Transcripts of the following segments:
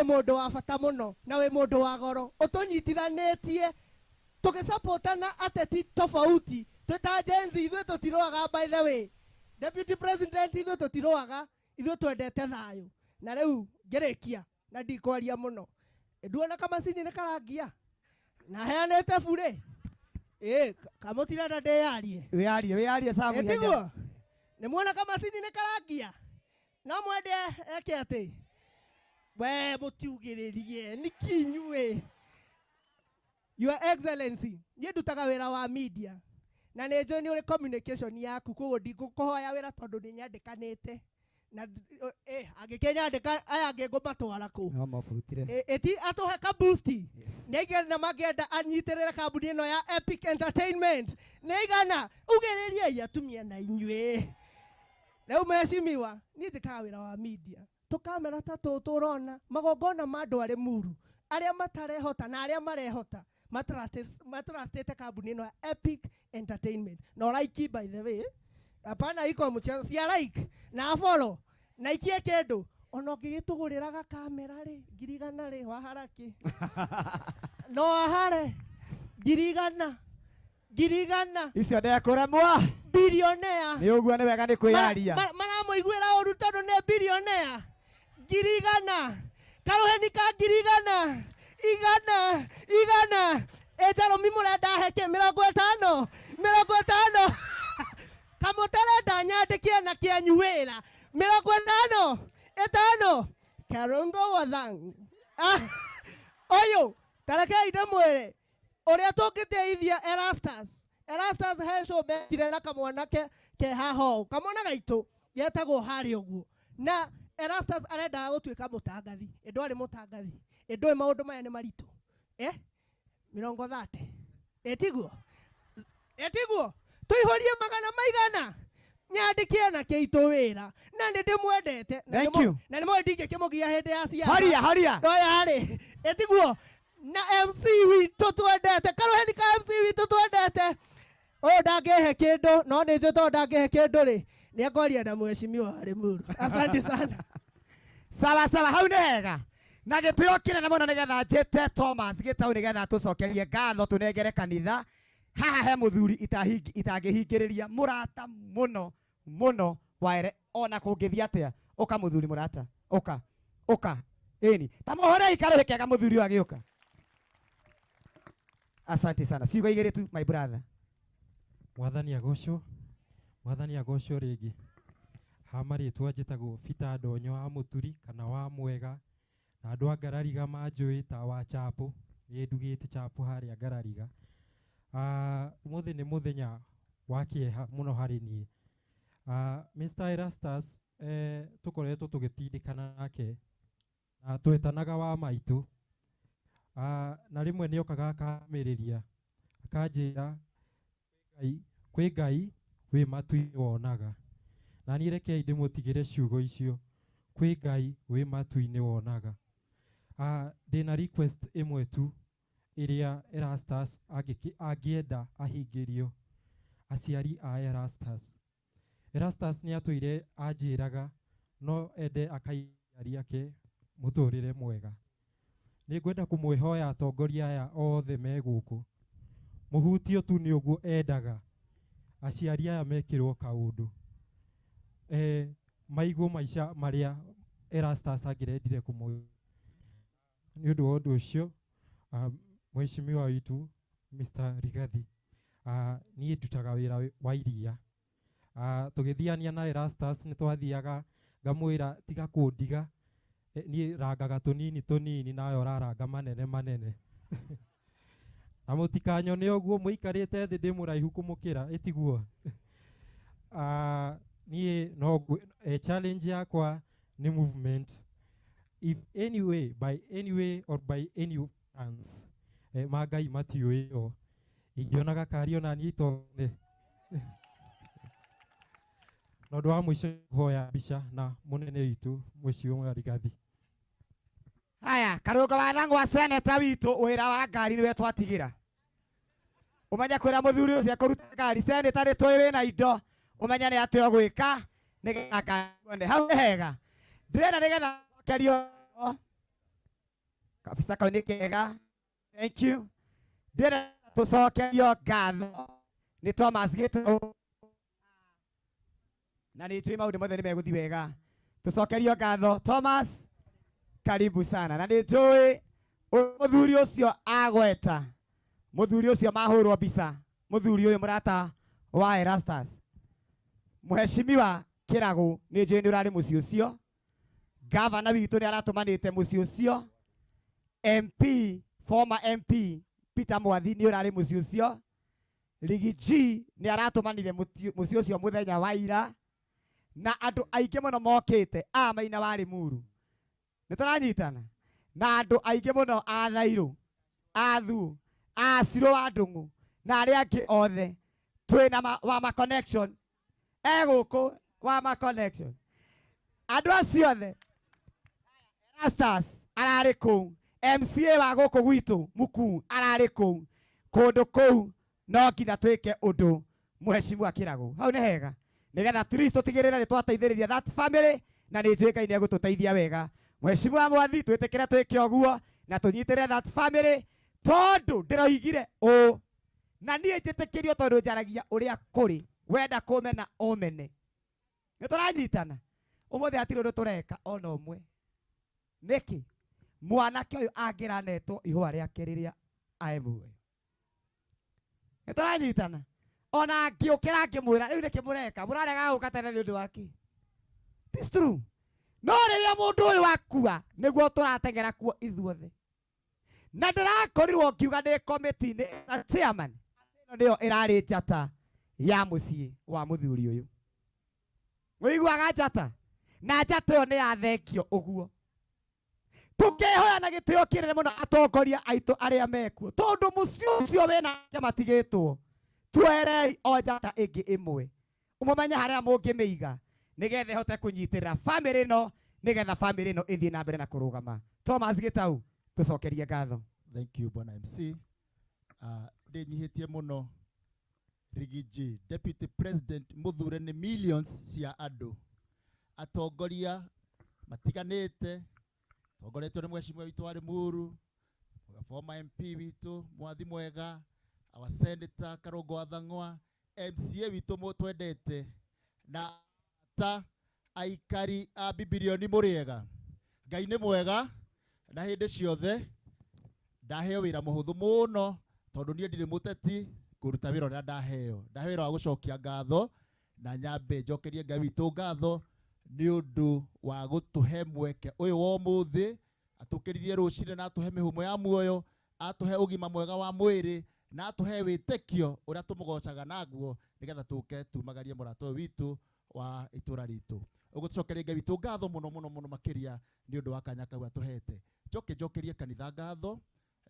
Mũndũ wa bata mũno na wĩ mũndũ wa goro ũtũnyitithanĩtie tũgĩsapotana ateti tofauti twĩ ta Gen Z. Ithuĩ tũtirũaga, by the way, Deputy President, ithuĩ tũtirũaga, ithuĩ twendete thayũ. Na rĩu ngĩrĩkia na ndikwaria mũno, nduona kamacini nĩ karangia na heanĩte burĩ ĩ kamũtirenda ndĩyarie. Wĩyarie, wĩyarie, Samu ihenya. Ĩtiguo nĩ muona kamacini nĩ karangia no mwende eke atĩ we mũtiugĩrĩrie niki inyuĩ. Your Excellency, niĩ ndutaga wĩra wa media na nĩ njũĩ nĩ ũrĩ communication yaku, koguo ndingũkũhoya wĩra tondũ nĩ nyandĩkanĩte na angĩkĩnyandĩka aya angĩ ngũmatwara kũ? No maburutire. Ĩti atũhe ka boost. Nĩ aigana mangĩenda anyitĩrĩre kambuni ĩno ya Epic Entertainment? Nĩ aigana? Ugĩrĩriai atumia na inyuĩ rĩu. Mheshimiwa, niĩ njĩkaga wĩra wa media, tũkamera ta tũtũ ũrona magongona ma andũ arĩ muru arĩa matarehota na arĩa marehota matrustĩte kambuni ĩno ya Epic Entertainment na like, by the way, hapana iko mchezo cia like na follow na ikie kĩndũ ona ũngĩgĩtũgũrĩra gakamera rĩ 100,000 rĩ waharaki no ahare 100,000 100,000. Icio ndekũremwa. Bilionea. Nĩ ũguo, nĩ wega nĩ kwĩyaria. Maramũiguĩra ũru tondũ nĩ bilionea. 100,000 karũheni ka 100,000 igana igana ĩnjarũmi mũrenda heke 50 50 kamũtarenda nyandĩkie na kĩanyu wĩra 55 Karungo wathang. Ah, ũyũ tarekei ndĩmwĩre ũrĩa tũngĩteithia Erastus. Erastus he show mekire na kamwana ke haha ũũ, kamwana gaitũ getagwo harĩa ũguo, na Erastus arendaga gũtuĩka mũtangathi, ĩndũ arĩ mũtangathi ĩndũ maũndũ maya nĩ maritũ 30 ĩtiguo ĩtiguo tũihũrie magana maigana nyandĩkie na kĩitũ wĩra na nĩ ndĩmwendete na Thank you. Na nĩ mũĩ ndingĩkĩmũgia hĩndĩ ya ciaca. Haria, haria. No yarĩ ĩtiguo na MC witũ twendete karũheni ka MC witũ twendete ũyũ ndangĩhe kĩndũ no nĩ njũĩ tondũ ndangĩhe kĩndũ rĩ nĩ ekwaria na mheshimiwa Limuru. Asante sana. Sawa sawa, hau nĩ hega na gĩtĩo kĩnene mũno nĩgetha njĩte Thomas Gĩtau nĩgetha tũcokerie ngatho tũnengere kanitha haha he mũthuri itangĩhingĩrĩria mũrata mũno mũno waere ona kũngĩthiĩ atĩa. Ũka mũthuri mũrata, ũka ũka ĩni ta mũhũrei karũhĩ kega mũthuri ũyũ agĩũka. Asante sana, ciugo igĩrĩ tu, my brother. Mwathani agocwo, Mwathani agocwo rĩngĩ. Ha marĩtwa njĩtagwo Peter Ndonyo wa Mũturi kana wa Mwega na andũ a Ngarariga manjũĩ ta wa Chapo, nĩ ndugĩte Chapo harĩa Ngarariga. Ah, ũmũthĩ nĩ mũthenya wa kĩeha mũno harĩ niĩ. Ah, Mr. Erastus, tũkoretwo tũgĩtindĩkana nake na twetanaga wa maitũ. Ah, na rĩmwe nĩ okaga akamĩrĩria akanjĩra Ngai, kwĩ Ngai wĩ matu-inĩ wonaga, na niĩ rekei ndĩmũtigĩre ciugo icio, kwĩ Ngai wĩ matu-inĩ wonaga. Ah, ndĩna request ĩmwe tu ĩrĩa Erastus angĩenda ahingĩrio. Aciari a Erastus, Erastus nĩ atũire anjĩraga no ende akaia ake mũtũrĩre mwega. Nĩ ngwenda kũmwĩhoya atongoria aya othe me gũkũ mũhutio tu nĩ ũguo endaga aciari aya mekĩrwo kaũndũ maigwo maica marĩa Erastus angĩrendire kũmũ. Nĩ ũndũ wa ũndũ ũcio, mheshimiwa witũ Mr. Rigathi, niĩ ndutaga wĩra wa iria. Tũgĩthiania na Erastus nĩ twathiaga ngamwĩra tiga kũndiga, niĩ rangaga tũnini tũnini nawe ũraranga manene manene na mũtikanyone ũguo mũikarĩte thĩ ndĩ mũraihu kũmũkĩra ĩtiguo. Niĩ no challenge yakwa nĩ movement if any way, by any way or by any chance, mangai matiũĩo ingĩona gakari ona niĩ itone. Na ũndũ wa mũico hoya mbica na mũnene witũ mheshimiwa Rigathi. Haya, Karũngo wa Thang'wa, seneta witũ, wĩra wa ngari nĩwe twatigĩra ũmenye kwĩra mũthuri ũcio akũruta ngari. Seneta, nĩ tũĩ wĩna indo, ũmenye nĩ atĩa ũgwĩka nĩgetha ngari one. Hau nĩ hega, ndĩrenda nĩgetha kerio. Kabica kau nĩ kega. Thank you. Ndĩrenda tũcokerio ngatho nĩ Thomas Gitau. Na nĩ njũĩ maũndũ mothe nĩ megũthiĩ wega. Tũcokerio ngatho Thomas, karibu sana. Na nĩ njũĩ mũthuri ũcio agweta, mũthuri ũcio mahũrwo mbica, mũthuri ũyũ mũrata wa Erastus, Mheshimiwa Kĩragũ, nĩ njũĩ nĩ ũrarĩ mũciĩ ũcio. Gavana witũ nĩ aratũmanĩte mũciĩ ũcio. MP, former MP Peter Mwathi nĩ ũrarĩ mũciĩ ũcio. Ligi G nĩ aratũmanire mũciĩ ũcio mũthenya wa ira. Na andũ aingĩ mũno mokĩte a Maina wa Limuru. Nĩ tũranyitana? Na andũ aingĩ mũno a Thairũ, a Thuo, a Cirũ wa Ndung'u na arĩa angĩ othe. Twĩna wa ma connection. E gũkũ wa ma connection. Andũ acio othe Erastus ararĩ kũu, MCA wa gũkũ gwitũ Mukuu ararĩ kũu. Kũndũ kũu no nginya twĩke ũndũ Mheshimiwa Kĩragũ. Hau nĩ hega. Nĩgetha at least tũtigĩrĩre nĩ twateithĩrĩria that family, na nĩ njũĩ Ngai nĩ egũtũteithia wega. Mheshimiwa Mwathi, twĩtĩkĩre twĩke ũguo na tũnyitĩrĩre that family, tondũ ndĩroigire ũũ na niĩ njĩtĩkĩrio tondũ njaragia ũrĩa kũrĩ. Wenda kũmena ũmene. Nĩ tũranyitana? Ũmũthĩ hatirĩ ũndũ tũreka ona ũmwe. Nĩkĩ? Mwanake ũyũ angĩranetwo ihũa rĩake rĩrĩa ae muoyo. Nĩ tũranyitana? Ona angĩũkĩra ngĩmwĩra, rĩu nĩkĩ mũreka? Mũrarega gũka tene nĩ ũndũ wa kĩ? It's true. No rĩrĩa mũndũ ũyũ akua, nĩguo tũrateng'era kuo ithuothe. Na ndĩrakorirwo ngiuga ndĩ committee-inĩ na chairman. Ĩno nĩyo ĩrarĩ njata ya mũciĩ wa mũthuri ũyũ. Ũiguaga njata? Na njata ĩyo nĩ yathengio ũguo. Tũkehoya na gĩtĩo kĩnene mũno atongoria aitũ arĩa mekuo, tondũ mũciĩ ũcio wĩna ake matigĩtwo. Tuoerei o njata ĩngĩ ĩmwe, mũmenye harĩa mũngĩmĩiga nĩgetha ĩhote kũnyitĩrĩra family ĩno, nĩgetha family ĩno ĩthiĩ na mbere na kũrũgama. Thomas Gitau, tũcokerie ngatho. Thank you, Bwana MC. Ndĩnyihĩtie mũno Riggy G, Deputy President mũthure nĩ millions cia andũ. Atongoria matiganĩte, tongoretio nĩ mheshimiwa witũ wa Limuru, former MP witũ Mwathi Mwega, our Senator Karũngũ wa Thang'wa, MCA witũ twendete, na ta aikari a Bibilioni mũrĩega. Ngai nĩ mwega na hĩndĩ ciothe. Ndaheo wĩra mũhũthũ mũno tondũ niĩ ndirĩ mũteti, kũruta wĩra ũrĩa ndaheo. Ndaheo wĩra wa gũcokia ngatho na nyambe njokerie Ngai witũ ngatho nĩ ũndũ wa gũtũhe mweke ũyũ wa ũmũthĩ, atũkĩririe rũcinĩ na atũhe mĩhũmũ ya muoyo, atũhe ũgima mwega wa mwĩrĩ na atũhe wĩtĩkio ũrĩa tũmũgocaga naguo nĩgetha tũke tumagarie mũrata ũyũ witũ wa itũra ritũ. Ũguo tũcokerie Ngai witũ ngatho mũno mũno mũno makĩria nĩ ũndũ wa kanya kau atũhete. Njoke njokerie kanitha ngatho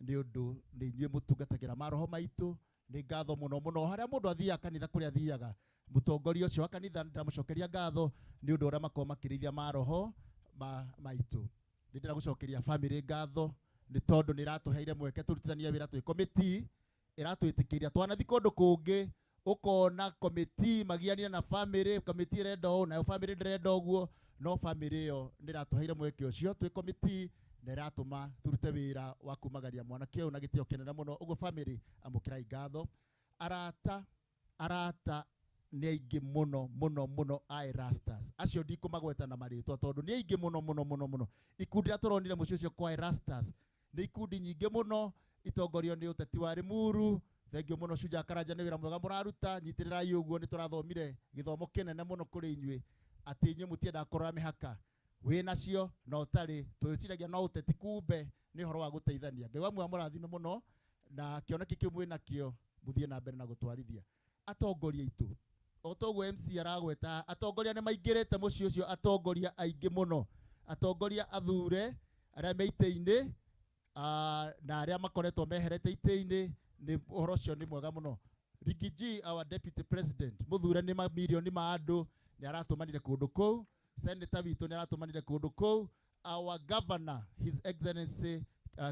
nĩ ũndũ nĩ inyuĩ mũtungatagĩra maroho maitũ. Nĩ ngatho mũno mũno harĩa mũndũ athiaga kanitha kũrĩa athiaga. Mũtongoria ũcio wa kanitha ndĩramũcokeria ngatho nĩ ũndũ ũrĩa makoragwo makĩrĩithia maroho maitũ. Nĩ ndĩragũcokeria family ngatho nĩ tondũ nĩ ĩratũheire mweke tũrutithanie wĩra twĩ committee, ĩratwĩtĩkĩria twanathi kũndũ kũngĩ ũkona committee magianire na family, committee ĩrenda ũũ nayo family ndĩrenda ũguo, no family ĩyo nĩ ĩratũheire mweke ũcio twĩ committee na ĩratũma tũrute wĩra wa kumagaria mwanake ũyũ na gĩtĩo kĩnene mũno. Ũguo family amũkĩrai ngatho. Arata, arata nĩ aingĩ mũno mũno mũno a Erastus. Acio ndikũmagweta na marĩtwa tondũ nĩ aingĩ mũno mũno mũno mũno. Ikundi iria tũronire mũciĩ ũcio kwa Erastus nĩ ikundi nyingĩ mũno itongorio nĩ ũteti wa Limuru. Thengiũ mũno Shujaa Karanja nĩ wĩra mwega mũraruta, nyitĩrĩrai ũguo, nĩ tũrathomire gĩthomo kĩnene mũno kũrĩ inyuĩ atĩ inyuĩ mũtiendaga kũrora mĩhaka wĩ nacio na ũtarĩ, twĩciragia no ũteti kumbe nĩ ũhoro wa gũteithania. Ngai wa muoyo amũrathime mũno na kĩoneki kĩu mwĩ nakĩo mũthiĩ na mbere na gũtwarithia. Atongoria aitũ o toguo MC aragweta, atongoria nĩ maingĩrĩte mũciĩ ũcio, atongoria aingĩ mũno, atongoria athure arĩa me itĩ-inĩ, na arĩa makoretwo meherete itĩ-inĩ, nĩ ũhoro ũcio nĩ mwega mũno. Riggy G, our deputy president, mũthure nĩ mamirioni ma andũ, nĩ aratũmanire kũndũ kũu. Senator witũ nĩ aratũmanire kũndũ kũu. Our governor, His Excellency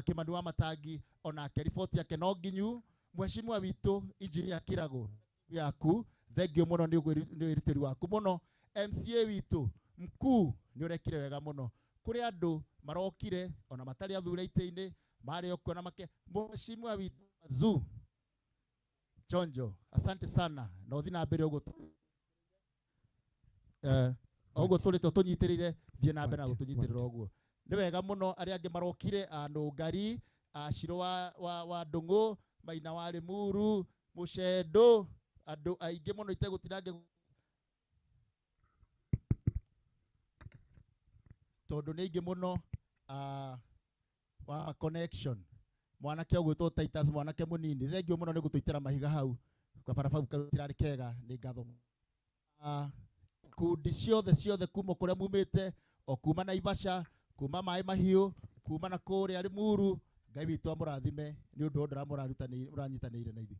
Kimani wa Matangi, onake riboti yake no nginyu. Mheshimiwa witũ Engineer Kirago yaku, thengiũ mũno nĩ wĩrutĩri waku mũno. MCA witũ mkuu nĩ ũrekire wega mũno. Kũrĩ andũ marokire ona matarĩ athure itĩ-inĩ, Marĩ o kuo na make mheshimiwa witũ Zoo Chonjo, asante sana na ũthiĩ na mbere ũguo ũguo tũrĩtwo tũnyitĩrĩire, thiĩ na mbere na gũtũnyitĩrĩra ũguo. Nĩ wega mũno arĩa angĩ marokire, Nũngari, Ciro wa Ndũng'ũ, Maina wa Limuru, Mũcendo, andũ aingĩ mũno itegũtinda tondũ nĩ aingĩ mũno wa connection. Mwanake ũgwĩtwo Titus, mwanake mũnini, thengio mũno nĩ gũtũitĩra mahiga hau kwa barabara gũtirarĩ kega, nĩ ngatho. Ikundi ciothe ciothe kuma kũrĩa mumĩte, o kuma Naivasha, kuma Maĩ Mahiũ, kuma na kũrĩa Limuru, Ngai witũ amũrathime nĩ ũndũ wa ũndũ ũrĩa mũranyitanĩire na ithuĩ.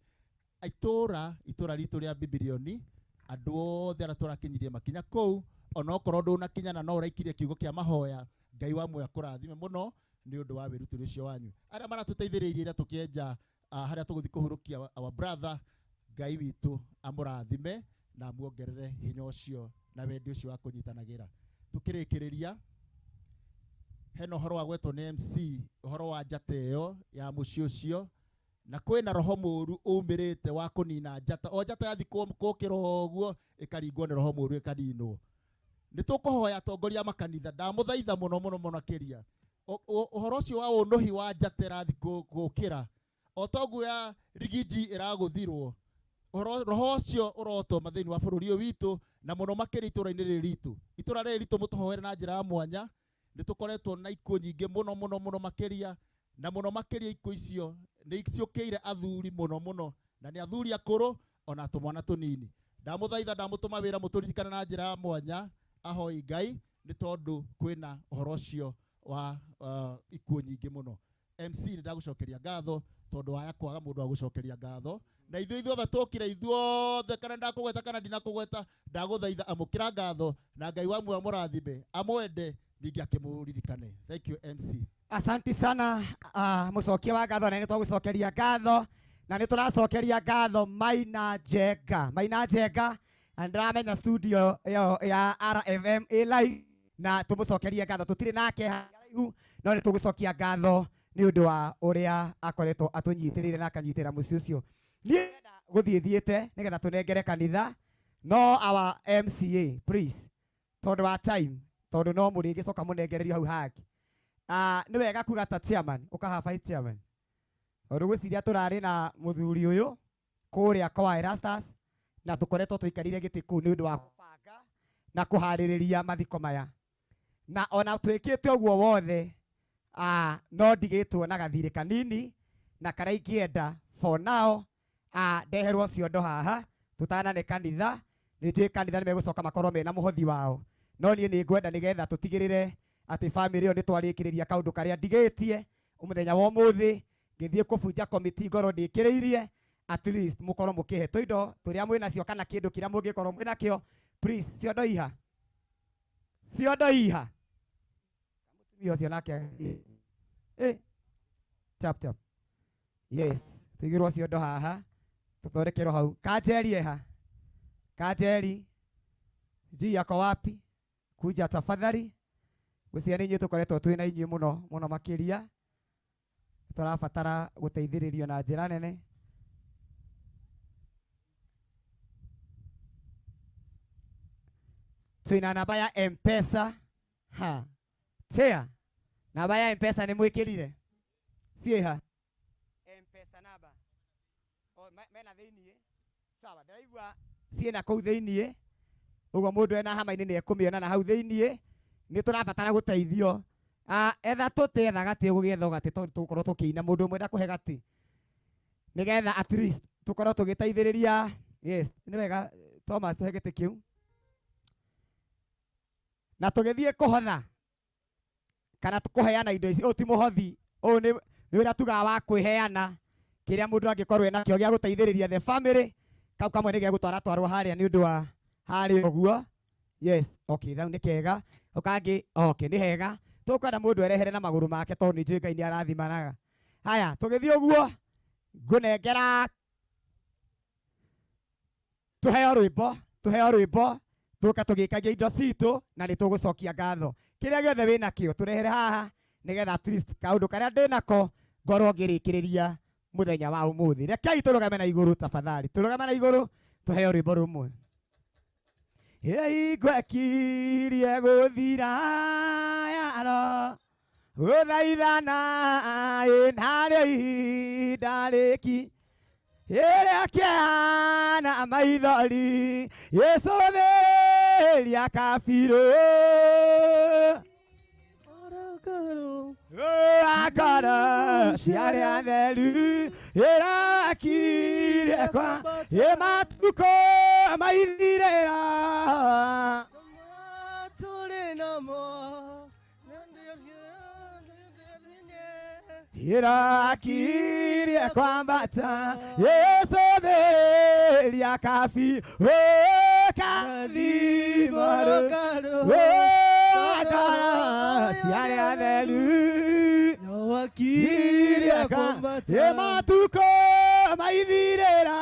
Itũra ritũ rĩa Bibilioni, andũ othe arĩa tũrakinyirie makinya kũu, onokorwo ndũnakinya na no ũraikirie kiugo kĩa mahoya, Ngai wa muoyo akũrathime mũno nĩ ũndũ wa wĩrutĩri ũcio wanyu. Arĩa maratũteithĩrĩirie rĩrĩa tũkĩenja harĩa tũgũthiĩ kũhurũkia our brother, Ngai witũ amũrathime na amuongerere hinya ũcio na wendi ũcio wa kũnyitanagĩra. Tũkĩrĩkĩrĩria, hena ũhoro wa gwetwo nĩ MC, ũhoro wa njata ĩyo ya mũciĩ ũcio, na kwĩna roho mũru umĩrĩte wa kũnina njata. O njata yathi kũkĩra ũguo ĩkaringwo nĩ roho mũru ĩkaninwo. Nĩ tũkũhoya atongoria a makanitha, ndamũthaitha mũno mũno mũno makĩria. Ũhoro ũcio wa ũnũhi wa njata ĩrathi gũkĩra, o toguo ya rigiji ĩragũthirwo, roho ũcio ũrotoma thĩinĩ wa bũrũri ũyũ witũ, na mũno makĩria itũra-inĩ rĩrĩ ritũ. Itũra rĩrĩ ritũ mũtũhoere na njĩra ya mwanya, nĩ tũkoretwo na ikuũ nyingĩ mũno mũno mũno makĩria, na mũno makĩria ikuũ icio nĩ ciũkĩire athuri mũno mũno, na nĩ athuri akũrũ ona tũmwana tũnini. Ndamũthaitha, ndamũtũma wĩra mũtũririkane na njĩra ya mwanya, ahoi Ngai, nĩ tondũ kwĩna ũhoro ũcio wa ikuũ nyingĩ mũno. MC nĩ ndagũcokeria ngatho tondũ waya kwaga mũndũ wa gũcokeria ngatho, na ithuĩ ithuothe tũkire ithuothe, kana ndakũgweta kana ndinakũgweta, ndagũthaitha amũkĩra ngatho, na Ngai wa muoyo amũrathime, amwende, ningĩ akĩmũririkane. Thank you MC. Asante sana mũcokia wa ngatho, na nĩ twagũcokeria ngatho, na nĩ tũracokeria ngatho Maina Njenga. Maina Njenga, na ndĩramenya studio ĩyo ya RFM ĩ live, na tũmũcokerie ngatho. Tũtirĩ nake haraihu, no nĩ tũgũcokia ngatho nĩ ũndũ wa ũrĩa akoretwo atũnyitĩrĩire na akanyitĩra mũciĩ ũcio. Niĩ ndĩrenda gũthiĩ thiĩte nĩgetha tũnengere kanitha, no our MCA please, tondũ wa time, tondũ no mũrĩgĩcoka mũnengererio hau hangĩ. Nĩ wega kuga ta chairman, ũkaha vice chairman. Tondũ ngwĩciria tũrarĩ na mũthuri ũyũ kũrĩa kwa Erastus, na tũkoretwo tũikarire gĩtĩ kũu nĩ ũndũ wa kũbanga na kũharĩrĩria mathiko maya. Na ona twĩkĩte ũguo wothe, no ndigĩtwo na gathirĩ kanini na karĩa ingĩenda for now, ndeherwo ciondo haha tũtanane kanitha. Nĩ njũĩ kanitha nĩ megũcoka makorwo mena mũhothi wao, no niĩ nĩ ngwenda nĩgetha tũtigĩrĩre atĩ famĩlĩ ĩyo nĩ twarĩkĩrĩria kaũndũ karĩa ndigĩtie mũthenya wa ũmũthĩ. Ngĩthiĩ kũbunja komiti ngorwo ndĩkĩrĩirie, at least mũkorwo mũkĩhe tũindo tũrĩa mwĩnacio kana kĩndũ kĩrĩa mũngĩkorwo mwĩnakĩo. Please, ciondo iha, ciondo iha, mũtumia ũcio nake chap chap. Yes, tũigĩrwo ciondo haha, tũthondekerwo hau. Kanjeri eha, Kanjeri sijui yako wapi, kuja tafadhali. Ngwĩciria nĩ inyuĩ tũkoretwo twĩna inyuĩ mũno mũno makĩria, tũrabatara gũteithĩrĩrio na njĩra nene. Twĩna namba ya M-Pesa ha chair, namba ya M-Pesa nĩ mwĩkĩrire ciĩha M-Pesa namba o mena thĩiniĩ, sawa, ndĩraigua ciĩna kũu thĩiniĩ, ũguo mũndũ ena hama-inĩ nĩ ekũmĩona na hau thĩiniĩ. Nĩ tũrabatara gũteithio. Etha tũtetha gatĩ gũgĩetha gatĩ, tondũ tũgũkorwo tũkĩina mũndũ ũmwe ndakũhe gatĩ, nĩgetha at least tũkorwo tũgĩteithĩrĩria. Yes, nĩ wega Thomas tũhe gĩtĩ kĩu na tũgĩthiĩ kũhotha kana kũheana indo ici. Ũyũ ti mũhothi, ũyũ nĩ ũrĩa tugaga wa kwĩheana, kĩrĩa mũndũ angĩkorwo enakĩo gĩa gũteithĩrĩria the family. Kau kamwe nĩ gegũtwara twarwo harĩa nĩ ũndũ wa harĩa ũguo. Yes, okay, thau nĩ kega. Kau kangĩ, okay, nĩ hega. Tũkwenda mũndũ erehere na magũrũ make tondũ nĩ njũĩ Ngai nĩ arathimanaga. Haya, tũgĩthiĩ ũguo, ngũnengera tũheo rwĩmbo, tũheo rwĩmbo, tũka tũgĩkagia indo citũ na nĩ tũgũcokia ngatho. Kĩrĩa gĩothe wĩnakĩo tũrehere haha nĩgetha at least kaũndũ karĩa ndĩnako Ngorwo ngĩrĩkĩrĩria mũthenya wa ũmũthĩ. Rekei tũrũgame na igũrũ tafadhali, tũrũgame na igũrũ tũheo rwĩmbo rũmwe. Hei ngwekirie gũthira yaro gũthaithana ĩnarĩo ihinda rĩki ĩrĩa kĩana maithori ĩcũthĩrĩria kabirũ akara ciarĩ atheru ĩrakirie kwa ĩmatukũ maithirĩra ĩrakirie kwambata ĩcũthĩrĩria kabirũ kathimoro akara ciarĩ atheru kirie matukũ maithirĩra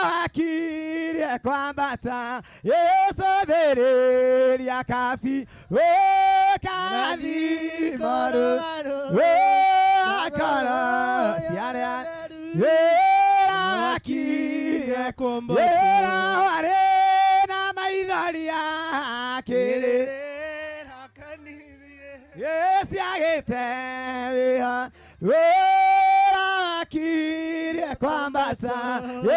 ĩthiĩ kwambata ĩcũthĩrĩria kabirũ kathimoro akara ciarĩ ĩrakirie ĩrawarĩ na maithori akĩrĩ ciagĩte wĩha wĩrakirie kwambata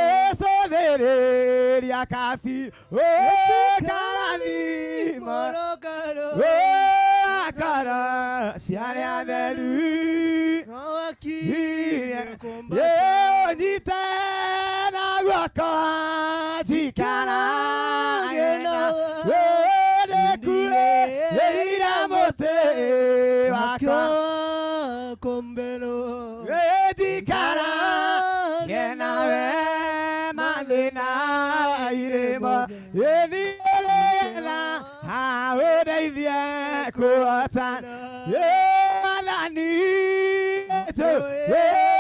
ĩcũthĩrĩria kabirũ karathimo akara ciarĩ atheru ũnyite na guoko njikarage nawe ndĩkuĩrĩire mũtĩ wakwa njikarage nawe mathĩna irĩma ĩniĩrĩgetha ũndeithie kũhotana Mwathani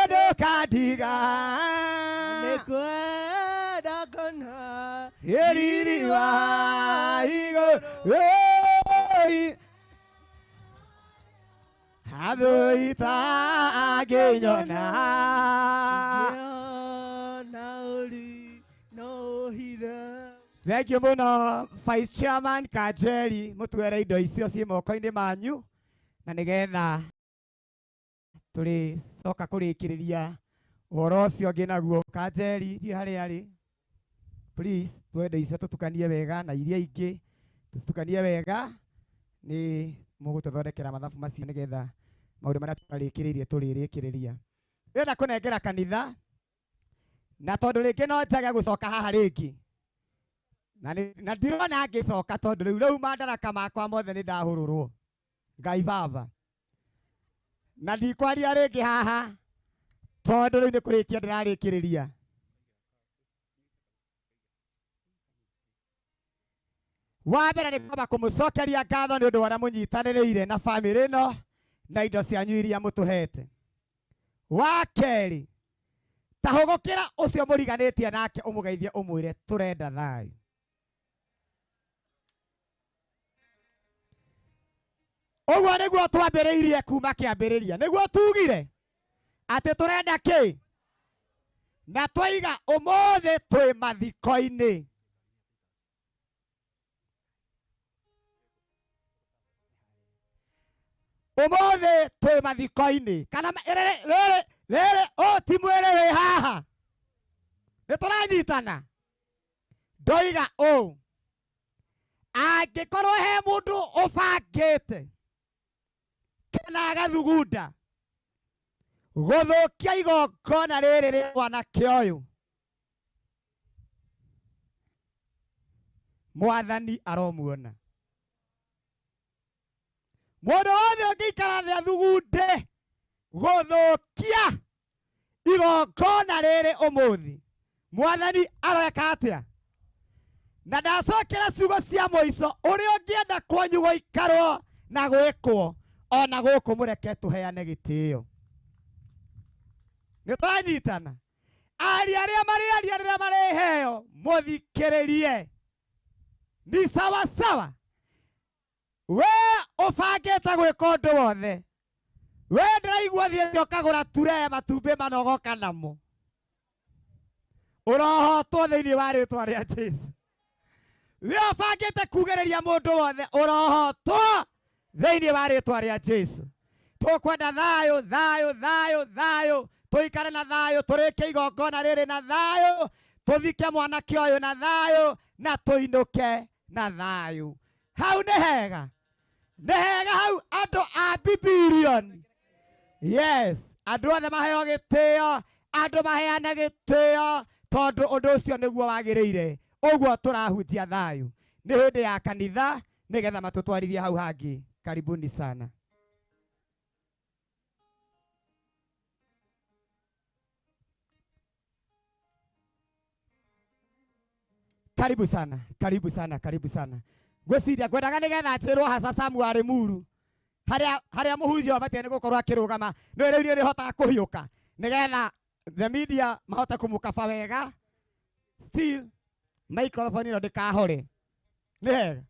ndũkandiga riri wa igũrũ handũ itangĩnyona Thank you mũno Vice Chairman Kajeri mũtwere indo icio ciĩ moko-inĩ manyu na nĩgetha tũrĩcoka kũrĩkĩrĩria ũhoro ũcio ũngĩ naguo. Kajeri thiĩ harĩa arĩ, please twende icio tũtukanie wega na iria ingĩ tũcitukanie wega nĩ mũgũtũthondekera mathabu macio nĩgetha maũndũ marĩa tũrarĩkĩrĩirie tũrĩrĩkĩrĩria. Ndĩrenda kũnengera kanitha na tondũ rĩngĩ no njage gũcoka haha rĩngĩ na ndirona ngĩcoka tondũ rĩu mandaraka makwa mothe nĩ ndahũrũrwo Ngai baba na ndikwaria rĩngĩ haha tondũ rĩu nĩ kũrĩkia ndĩrarĩkĩrĩria. Wa mbere nĩ kwamba kũmũcokeria ngatho nĩ ũndũ wa ũrĩa mũnyitanĩrĩire na bamĩrĩ ĩno na indo cianyu iria mũtũhete. Wa kerĩ, ta hũgũkĩra ũcio mũriganĩtie nake ũmũgeithie ũmwĩre tũrenda thayũ. Ũguo nĩguo twambĩrĩirie kuma kĩambĩrĩria, nĩguo tugire atĩ tũrenda kĩ na twaiga ũmũthĩ twĩ mathiko-inĩ. Ũmũthĩ twĩ mathiko-inĩ kana rĩrĩ rĩrĩ ũũ ti mwĩrĩ wĩ haha, nĩ tũranyitana. Ndoiga ũũ, angĩkorwo he mũndũ ũbangĩte kana agathugunda gũthũkia igongona rĩrĩ rĩa mwanake ũyũ, Mwathani aromuona. Mũndũ wothe ũngĩikara thĩ athugunde gũthũkia igongona rĩrĩ ũmũthĩ, Mwathani aroeka atĩa? Na ndacokera ciugo cia mũico, ũrĩa ũngĩenda kwanyu gũikarwo na gwĩkwo ona gũkũ mũreke tũheane gĩtĩo. Nĩ tũranyitana? Aria arĩa marĩaria rĩrĩa marĩheo mũthikĩrĩrie. Ni sawa sawa. We ũbangĩte gwĩka ũndũ wothe. We ndĩraigua thiĩte ũkagũra ture matumbĩ manogoka namo. Ũrohotwo thĩinĩ wa rĩtwa rĩa Jesũ. We ũbangĩte kugĩrĩria mũndũ wothe ũrohotwo thĩinĩ wa rĩtwa rĩa Jesũ. Tũkwenda thayũ thayũ thayũ thayũ, tũikare na thayũ, tũrĩkie igongona rĩrĩ na thayũ, tũthike mwanake ũyũ na thayũ, na tũinũke na thayũ. Hau nĩ hega. Nĩ hega hau andũ a Bibilioni. Yes, andũ othe maheo gĩtĩo, andũ maheane gĩtĩo, tondũ ũndũ ũcio nĩguo wagĩrĩire. Ũguo tũrahunjia thayũ. Nĩ hĩndĩ ya kanitha nĩgetha matũtwarithie hau hangĩ. Karibuni sana. Karibu sana, karibu sana, karibu sana. Ngwĩciria ngwendaga nĩgetha njĩrwo haca Samu wa Limuru harĩa mũhunjia ũbatiĩ nĩ gũkorwo akĩrũgama. Nĩ rĩu niĩ nĩhotaga kũhiũka nĩgetha the media mahote kũmũkaba wega. Still microphone ĩno ndĩkahore. Nĩ hega.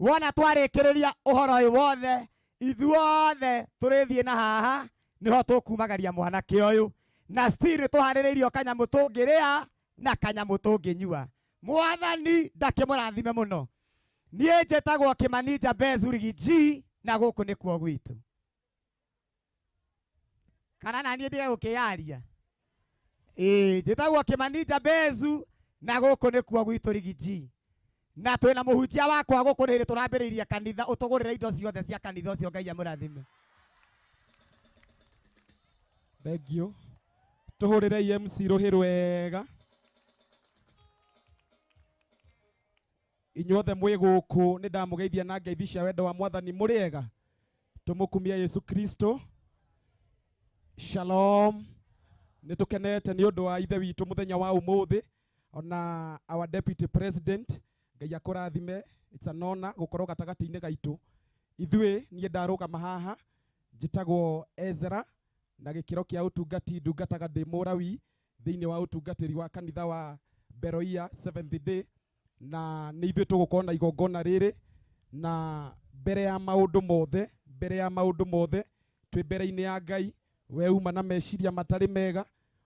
Wona twarĩkĩrĩria ũhoro ũyũ wothe, ithuothe tũrĩthiĩ na haha nĩho tũkumagaria mwanake ũyũ. Na still nĩtũharĩrĩirio kanyamũ tũngĩrĩa na kanyamũ tũngĩnyua. Mwathani ndakĩmũrathime mũno. Niĩ njĩtagwo Kĩmani Jabez Riggy G na gũkũ nĩkuo gwitũ. Kana na niĩ ndige gũkĩyaria. Ĩĩ, njĩtagwo Kĩmani Jabez na gũkũ nĩkuo gwitũ Riggy G. Na twĩna mũhunjia wakwa gũkũ nĩ hĩndĩ tũrambĩrĩirie kanitha, ũtũgũrĩre indo ciothe cia kanitha ũcio. Ngai amũrathime. Thank you. Tũhũrĩre MC rũhĩ rwega. Inyuothe mwĩ gũkũ nĩ ndamũgeithia na ngeithi cia wendo wa Mwathani. Mũrĩ ega? Tũmũkumia Yesu Kristo. Shalom. Nĩ tũkenete nĩ ũndũ wa ithe witũ mũthenya wa ũmũthĩ, ona our deputy president. Ngai akũrathime. It's an honor gũkorwo gatagatĩ-inĩ gaitũ. Ithuĩ niĩ ndarũgama haha njĩtagwo Ezra na gĩkĩro kĩa ũtungati ndungataga ndĩ mũrawi thĩinĩ wa ũtungatĩri wa kanitha wa Beroia Seventh Day, na nĩ ithuĩ tũgũkorwo na igongona rĩrĩ. Na mbere ya maũndũ mothe, mbere ya maũndũ mothe twĩ mbere-inĩ ya Ngai. We uma na meciria matarĩ mega,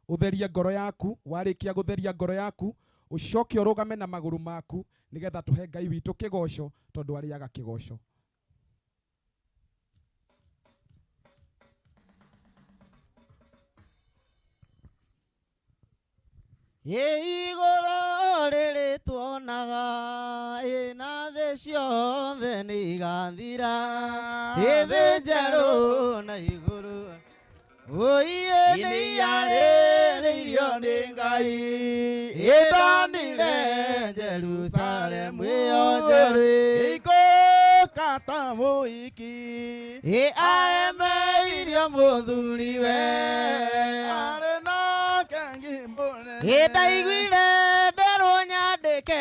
ũtherie ngoro yaku. Warĩkia gũtheria ngoro yaku, ũcoke ũrũgame na magũrũ maku nĩgetha tũhe Ngai witũ kĩgoco, tondũ arĩaga kĩgoco. Ĩ igũrũ rĩrĩ tuonaga, ĩ na thĩ ciothe nĩ igathira, ĩ thĩ njerũ na igũrũ. Oiye nĩ yarĩrĩirio nĩ Ngai, ĩ ndonire Jerusalemu ĩyo njerũ. Ĩikũrũka ta mũhiki, ĩ aemeirio mũthuriwe, arĩ nake ngĩmbũnene. Ĩ ndaiguire nderwo nyandĩke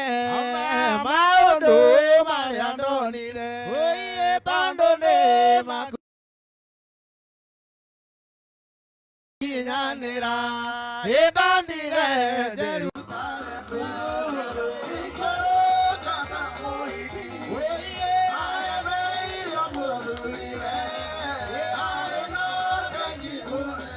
maũndũ marĩa ndonire, oiye tondũ nĩ makinyanĩra. Ĩ ndonire Jerusalemu ĩikũrũka ta mũhiki, oiye aemeirio mũthuriwe, arĩ nake ngĩmbũnene.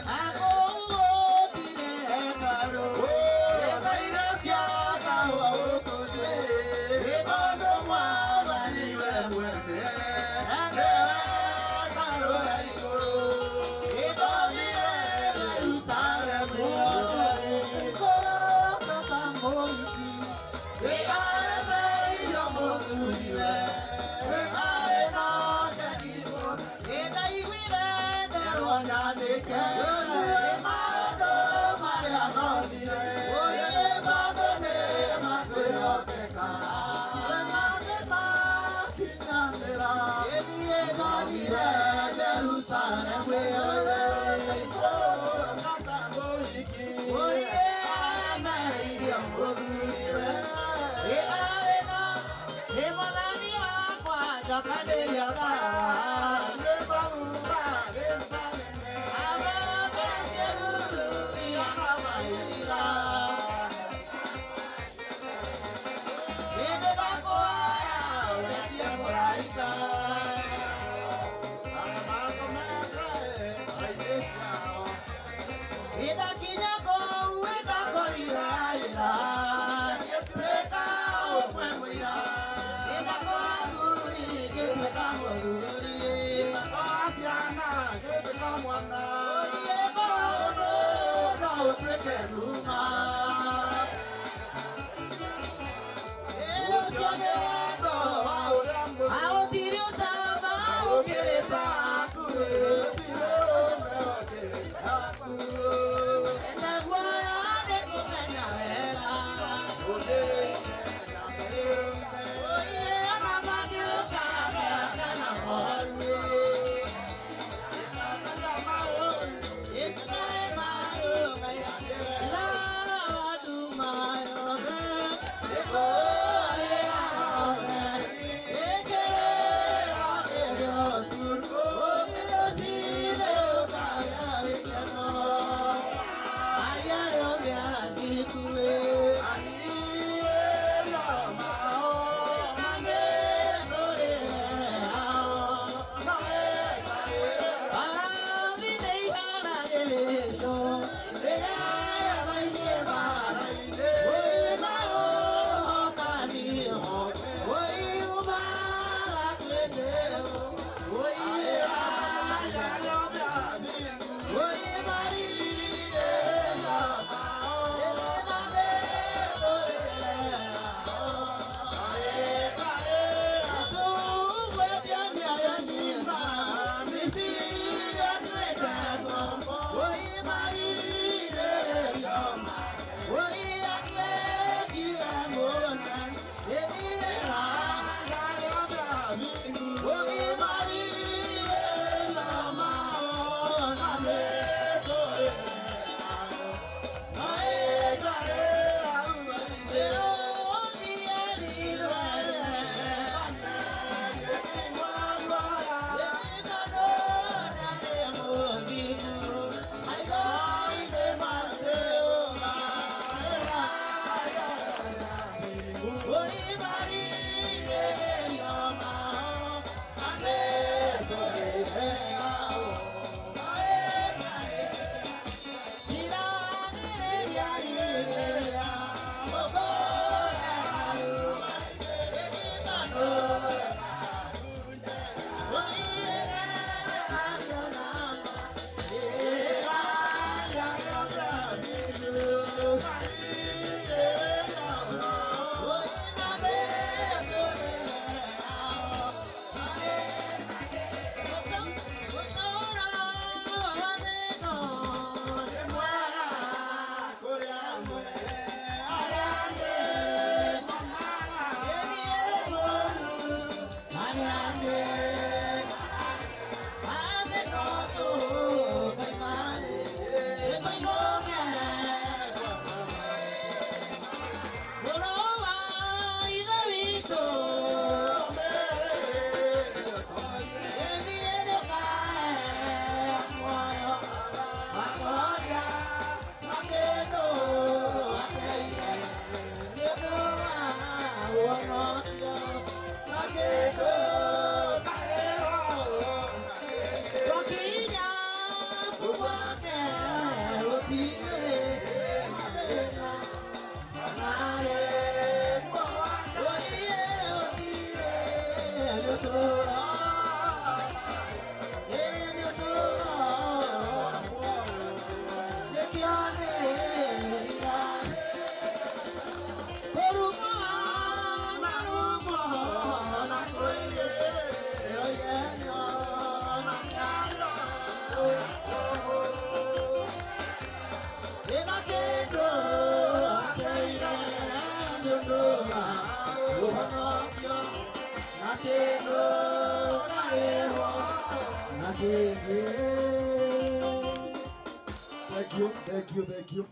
Thank you, thank you, thank you.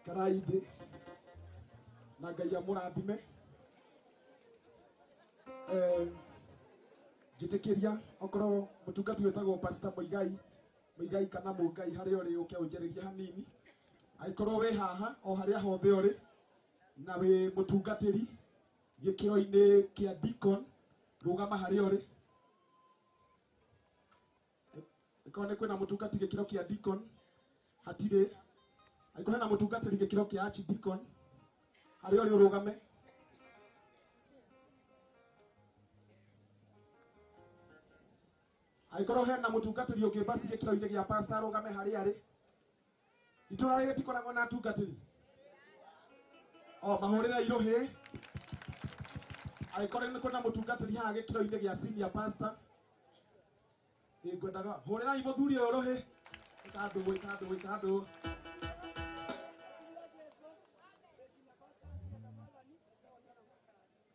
Karaithĩ na Ngai amũrathime. Njĩtĩkĩria okorwo mũtungati wĩtagwo Pastor Muigai, Muigai kana Mũngai harĩa ũrĩ ũke ũnjarĩrie hanini. Angĩkorwo wĩ haha o harĩa hothe ũrĩ na wĩ mũtungatĩri gĩkĩro-inĩ kĩa deacon, rũgama harĩa ũrĩ. Angĩkorwo nĩ kwĩna mũtungati gĩkĩro kĩa deacon, hatirĩ. Angĩkorwo hena mũtungatĩri gĩkĩro kĩa archdeacon, harĩa ũrĩ ũrũgame. Angĩkorwo hena mũtungatĩri ũngĩ basi gĩkĩro-inĩ gĩa pastor arũgame harĩa arĩ. Itũra rĩrĩ rĩtikoragwo na atungatĩri. O mahũrĩre irũhĩ. Angĩkorwo nĩ kwĩna mũtungatĩri haha gĩkĩro-inĩ gĩa senior pastor. Ĩ ngwendaga hũrĩrai mũthuri ũyũ rũhĩ. Ĩka ndũ, ĩka ndũ, ĩka ndũ.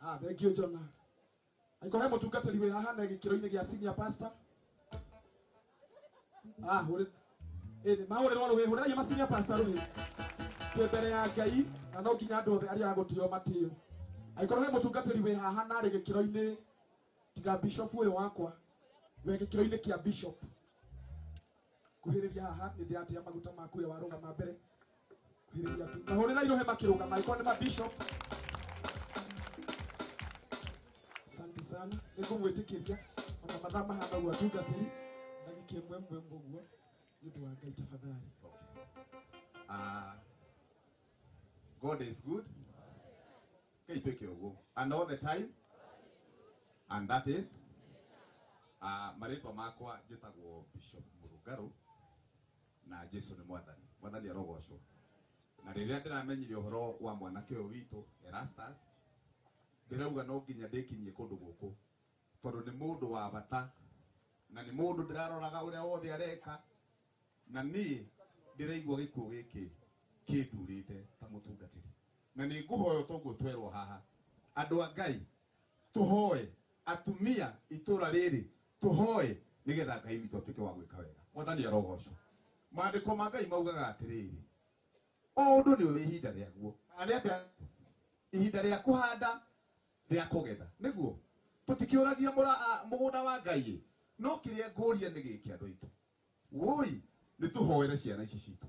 Ah, thank you Jonah. Angĩkorwo he mũtungatĩri wĩ haha na gĩkĩro-inĩ gĩa senior pastor. Ah, hũrĩ ĩĩ mahũrĩrwo rũhĩ, hũrĩrai ma senior pastor rũhĩ. Twĩ mbere ya Ngai na no nginya andũ othe arĩa agũtĩo matĩo. Angĩkorwo he mũtungatĩri wĩ haha na arĩ gĩkĩro-inĩ tiga bishop ũyũ wakwa, wĩ gĩkĩro-inĩ kĩa bishop. Kuhĩrĩria haha nĩ ndĩratia maguta maku ũrĩa warũgama mbere. Kuhĩrĩria tu. Mahũrĩrai rũhĩ makĩrũgama angĩkorwo nĩ ma bishop. Asante sana. Nĩngũmwĩtĩkĩria ona mathaa mahana ũguo atungatĩri ndagĩka ĩmwe ĩmwe ũguo nĩ ũndũ wa Ngai tafadhali. God is good. Ngai twĩke ũguo. And all the time. And that is marĩtwa makwa njĩtagwo Bishop Mũrũngarũ na Jesu nĩ mwathani. Mwathani arogocwo. Na rĩrĩa ndĩramenyire ũhoro wa mwanake ũyũ witũ Erastus, ndĩrauga no nginya ndĩkinyie kũndũ gũkũ tondũ nĩ mũndũ wa bata na nĩ mũndũ ndĩraroraga ũrĩa wothe areka na niĩ ndĩraigua gĩkuũ gĩkĩ kĩndurĩte ta mũtungatĩri na nĩ ngũhoya toguo twerwo haha andũ a Ngai tũhoe atumia itũra rĩrĩ tũhoe nĩgetha Ngai witũ atuĩke wa gwĩka wega. Mwathani arogocwo. Maandĩko ma Ngai maugaga atĩrĩrĩ, o ũndũ nĩ ũrĩ ihinda rĩaguo. Kana nĩ atĩa? Ihinda rĩa kũhanda, rĩa kũgetha. Nĩguo tũtikĩũragia mũgũnda wa Ngai, no kĩrĩa ngũria nĩ gĩkĩ andũ aitũ. Woi, nĩ tũhoere ciana ici citũ.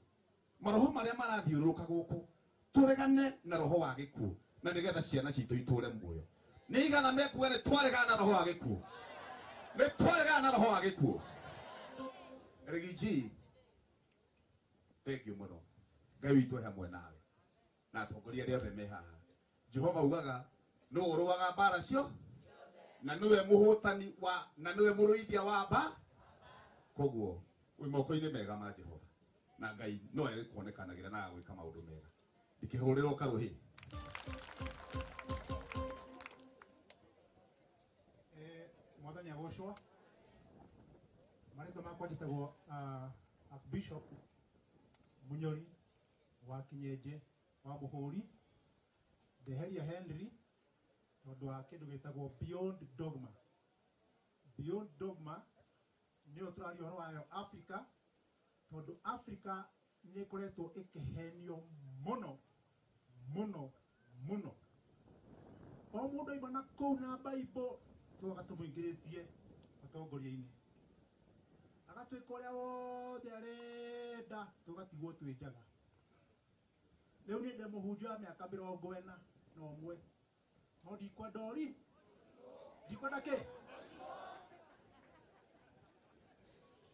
Maroho marĩa marathiũrũrũka gũkũ, tũregane na roho wa gĩkuũ na nĩgetha ciana citũ itũre muoyo. Nĩ igana mekuga nĩ twaregana na roho wa gĩkuũ. Nĩ twaregana na roho wa gĩkuũ. Rigiji, thank you mũno. Ngai witũ e hamwe nawe na atongoria arĩa othe me haha. Jehova ugaga nũ ũrũaga mbara cio na nĩwe mũhũtani wa na nĩwe mũrũithia wa mba. Koguo wĩ moko-inĩ mega ma Jehova na Ngai no egũkuonekanagĩra na agagwĩka maũndũ mega. Ndikĩhũrĩrwo karũhĩ. Mwathani agocwo. Marĩtwa makwa njĩtagwo Archbishop Munyori wa Kinyenje wa Mũhũri. Ndeheria Henry tondũ wa kĩndũ gĩtagwo Beyond Dogma. Beyond Dogma nĩyo tũraria ũhoro wayo Africa, tondũ Africa nĩ ĩkoretwo ĩkĩhenio mũno mũno mũno. O mũndũ aima na kũu na Bible tũgoka tũmũingĩrĩtie ũtongoria-inĩ, agatuĩka ũrĩa wothe arenda, tũgatigwo twĩ njaga. Rĩu niĩ ndĩ mũhunjia wa mĩaka 41 no ndikwenda ũri, ndikwenda kĩ.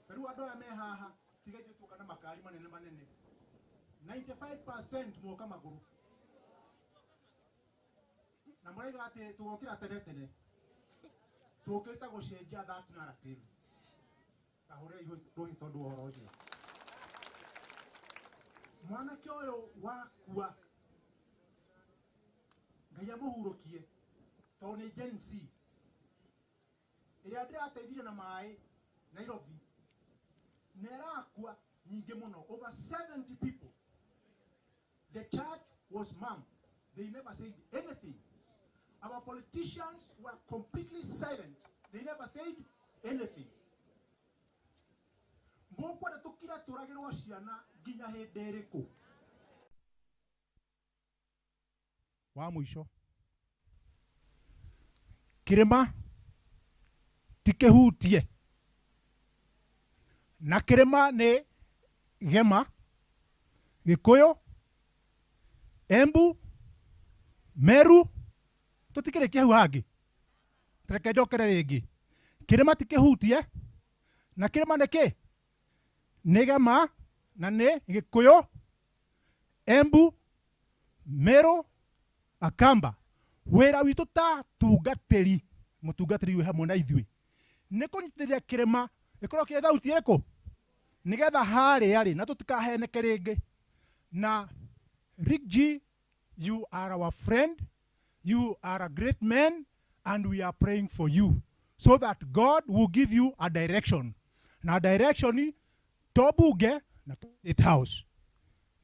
Rĩu andũ aya me haha tiga ithuĩ tuoka na makari manene manene, 95% moka magũrũ na mũraiga atĩ tũgokĩra tene tene, tũkĩte gũcenjia that narrative. Ta hũrĩra rũhĩ tondũ wa ũhoro ũcio. Mwanake ũyũ wakua, Ngai amũhurũkie, tondũ nĩ Gen Z ĩrĩa ndĩrateithirio na maĩ Nairobi, na ĩrakua nyingĩ mũno, over 70 people. The church was mum. They never said anything. Our politicians were completely silent. They never said anything. Mũkwenda tũkire tũragĩrwo ciana nginya hĩndĩ ĩrĩkũ? Wa mũico, kĩrĩma ti kĩhutie, na kĩrĩma nĩ Gema, Gĩkũyũ, Embu, Meru, tũtikĩrĩkia hau hangĩ. Reke njokere rĩngĩ. Kĩrĩma ti kĩhutie, na kĩrĩma nĩ kĩ? Nĩ Gema na nĩ Gĩkũyũ, Embu, Meru, Akamba. Wĩra witũ ta tungatĩri, mũtungatĩri wĩ hamwe na ithuĩ, nĩ kũnyitĩrĩra kĩrĩma Ĩkorwo kĩ thauti ĩrĩkũ? Nĩgetha harĩa rĩ na tũtikaheneke rĩngĩ. Na Rick G, you are our friend, you are a great man, and we are praying for you so that God will give you a direction. Na direction to bunge na to State House.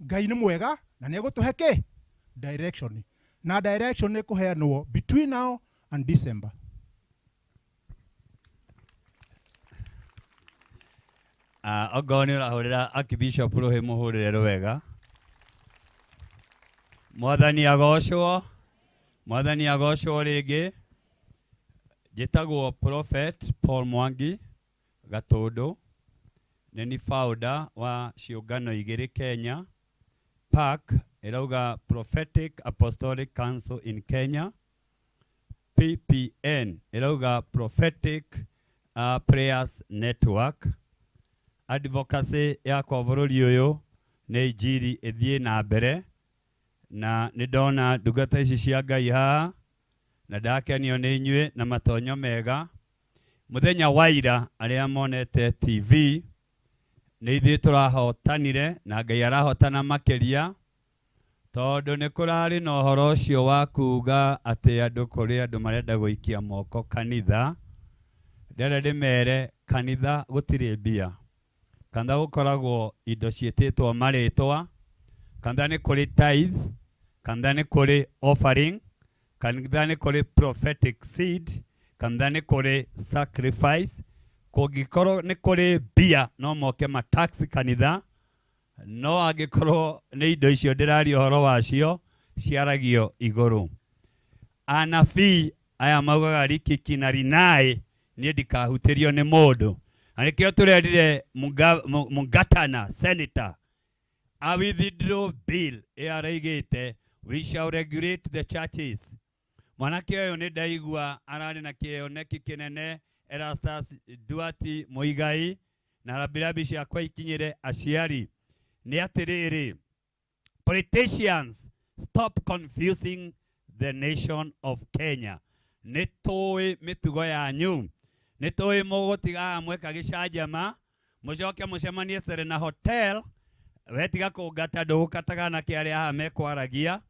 Ngai nĩ mwega na nĩ egũtũhe kĩ? Direction. Na direction nĩ kũheanwo between now and December. Ongorwo nĩ ũrahũrĩra Archbishop rũhĩ mũhũrĩre rwega. Mwathani agocwo, Mwathani agocwo rĩngĩ. Njĩtagwo Prophet Paul Mwangi Gatũndũ, nĩ ni founder wa ciũngano igĩrĩ Kenya. PAC ĩrauga Prophetic Apostolic Council in Kenya. PPN ĩrauga Prophetic Prayers Network. Advocacy yakwa bũrũri ũyũ nĩ injiri ĩthiĩ na mbere, na nĩ ndona ndungata ici cia Ngai haha na ndakenio nĩ inyuĩ na matonyo mega. Mũthenya wa ira arĩa monete TV nĩ ithuĩ tũrahotanire na Ngai arahotana makĩria, tondũ nĩ kũrarĩ na ũhoro ũcio wa kuga atĩ andũ kũrĩ andũ marenda gũikia moko kanitha. Ndĩrenda ndĩmere kanitha gũtirĩ mbia. Kanitha gũkoragwo indo ciĩtĩtwo marĩtwa, kanitha nĩ kũrĩ tithe, kanitha nĩ kũrĩ offering, kanitha nĩ kũrĩ prophetic seed, kanitha nĩ kũrĩ sacrifice. Kũngĩkorwo nĩ kũrĩ mbia no moke matax kanitha, no angĩkorwo nĩ indo icio ndĩraria ũhoro wacio ciaragio igũrũ. Anabii aya maugaga rikiki na rinai, niĩ ndikahutĩrio nĩ mũndũ. Na nĩkĩo tũrerire Mungatana senator a withdraw bill ĩyo araigĩte, we shall regulate the churches. Mwanake ũyũ nĩ ndaigua ararĩ na kĩoneki kĩnene, Erastus Duarte Muigai, na rambirambi ciakwa ikinyĩre aciari. Nĩ atĩrĩrĩ, politicians, stop confusing the nation of Kenya. Nĩ tũĩ mĩtugo yanyu, nĩ tũĩ mũgũtiga mweka gĩcanjama, mũcoke mũcemanie Serena Hotel, wetiga kũngata ndũgũkataga anake arĩa haha mekwaragia,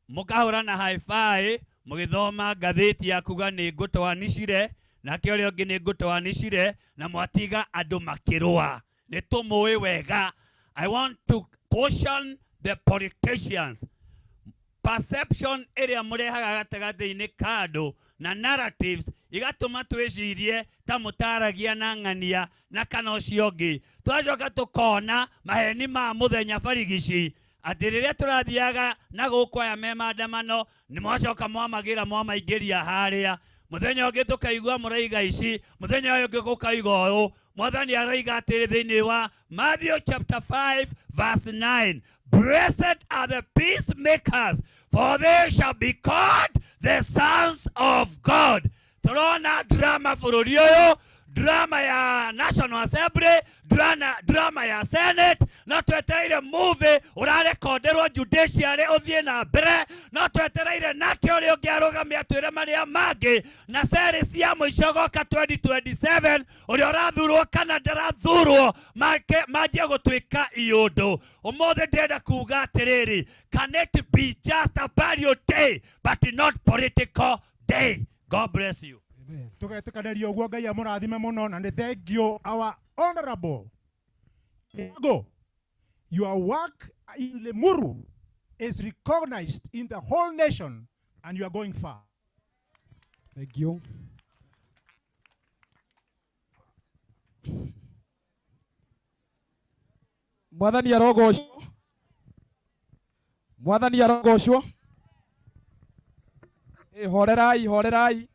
mũkahũrana hi-fi mũgĩthoma ngathĩti ya kuga nĩ ngũtoanicire, nake ũrĩa ũngĩ nĩ ngũtoanicire, na mwatiga andũ makĩrũa. Nĩ tũmũĩ wega. I want to caution the politicians. Perception ĩrĩa mũrehaga gatagatĩ-inĩ ka andũ na narratives igatũma twĩcirie ta mũtaragia na ng'ania na kana ũcio ũngĩ. Twacoka tũkona maheni ma mũthenya barigici atĩ rĩrĩa tũrathiaga na gũkũ aya me maandamano nĩ mwacoka mwamagĩra mwamaingĩria harĩa. Mũthenya ũngĩ tũkaigua mũraiga ici, mũthenya ũyũ ũngĩ gũkaigua ũũ. Mwathani araiga atĩrĩ thĩinĩ wa Matthew chapter 5 verse 9, blessed are the peacemakers, for they shall be called the sons of God. Tũrona drama bũrũri ũyũ, drama ya National Assembly, drama ya Senate, no twetereire movie ũrarekonderwo judiciary ũthiĩ na mbere, no twetereire nake ũrĩa ũngĩ arũgame atwĩre marĩa mangĩ, na seri cia mũico goka 2027 ũrĩa ũrathurwo kana ndarathurwo manjie gũtuĩka iũndũ. Ũmũthĩ ndĩrenda kuga atĩrĩrĩ, can it be just a burial day but not political day? God bless you. Tugetĩkanĩria ũguo, Ngai amũrathime mũno, na nĩ thank you our honorable Go. Your work in Limuru is recognized in the whole nation and you are going far. Thank you. Mwathani arogocwo. Mwathani arogocwo. Horerai, horerai.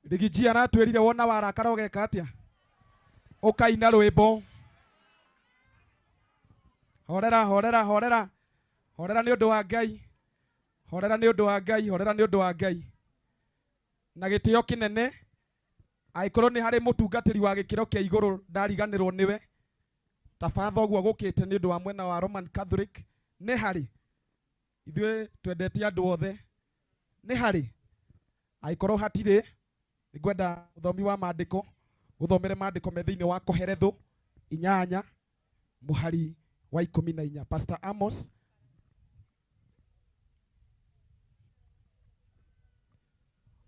Rigiji aratwĩrire wona warakara ũgeka atĩa? Ũkaina rwĩmbo. Horera, horera, horera. Horera nĩ ũndũ wa Ngai. Horera nĩ ũndũ wa Ngai, horera nĩ ũndũ wa Ngai. Na gĩtĩo kĩnene, angĩkorwo nĩ harĩ mũtungatĩri wa gĩkĩro kĩa igũrũ ndariganĩrwo nĩwe, ta batha ũguo gũkĩte nĩ ũndũ wa mwena wa Roman Catholic, nĩ harĩ. Ithuĩ twendete andũ othe. Nĩ harĩ. Angĩkorwo hatirĩ, Nĩngwenda ũthomi wa maandĩko ũthomere maandĩko me thĩinĩ wa Koheretho 8 mũhari wa 14. Pastor Amos.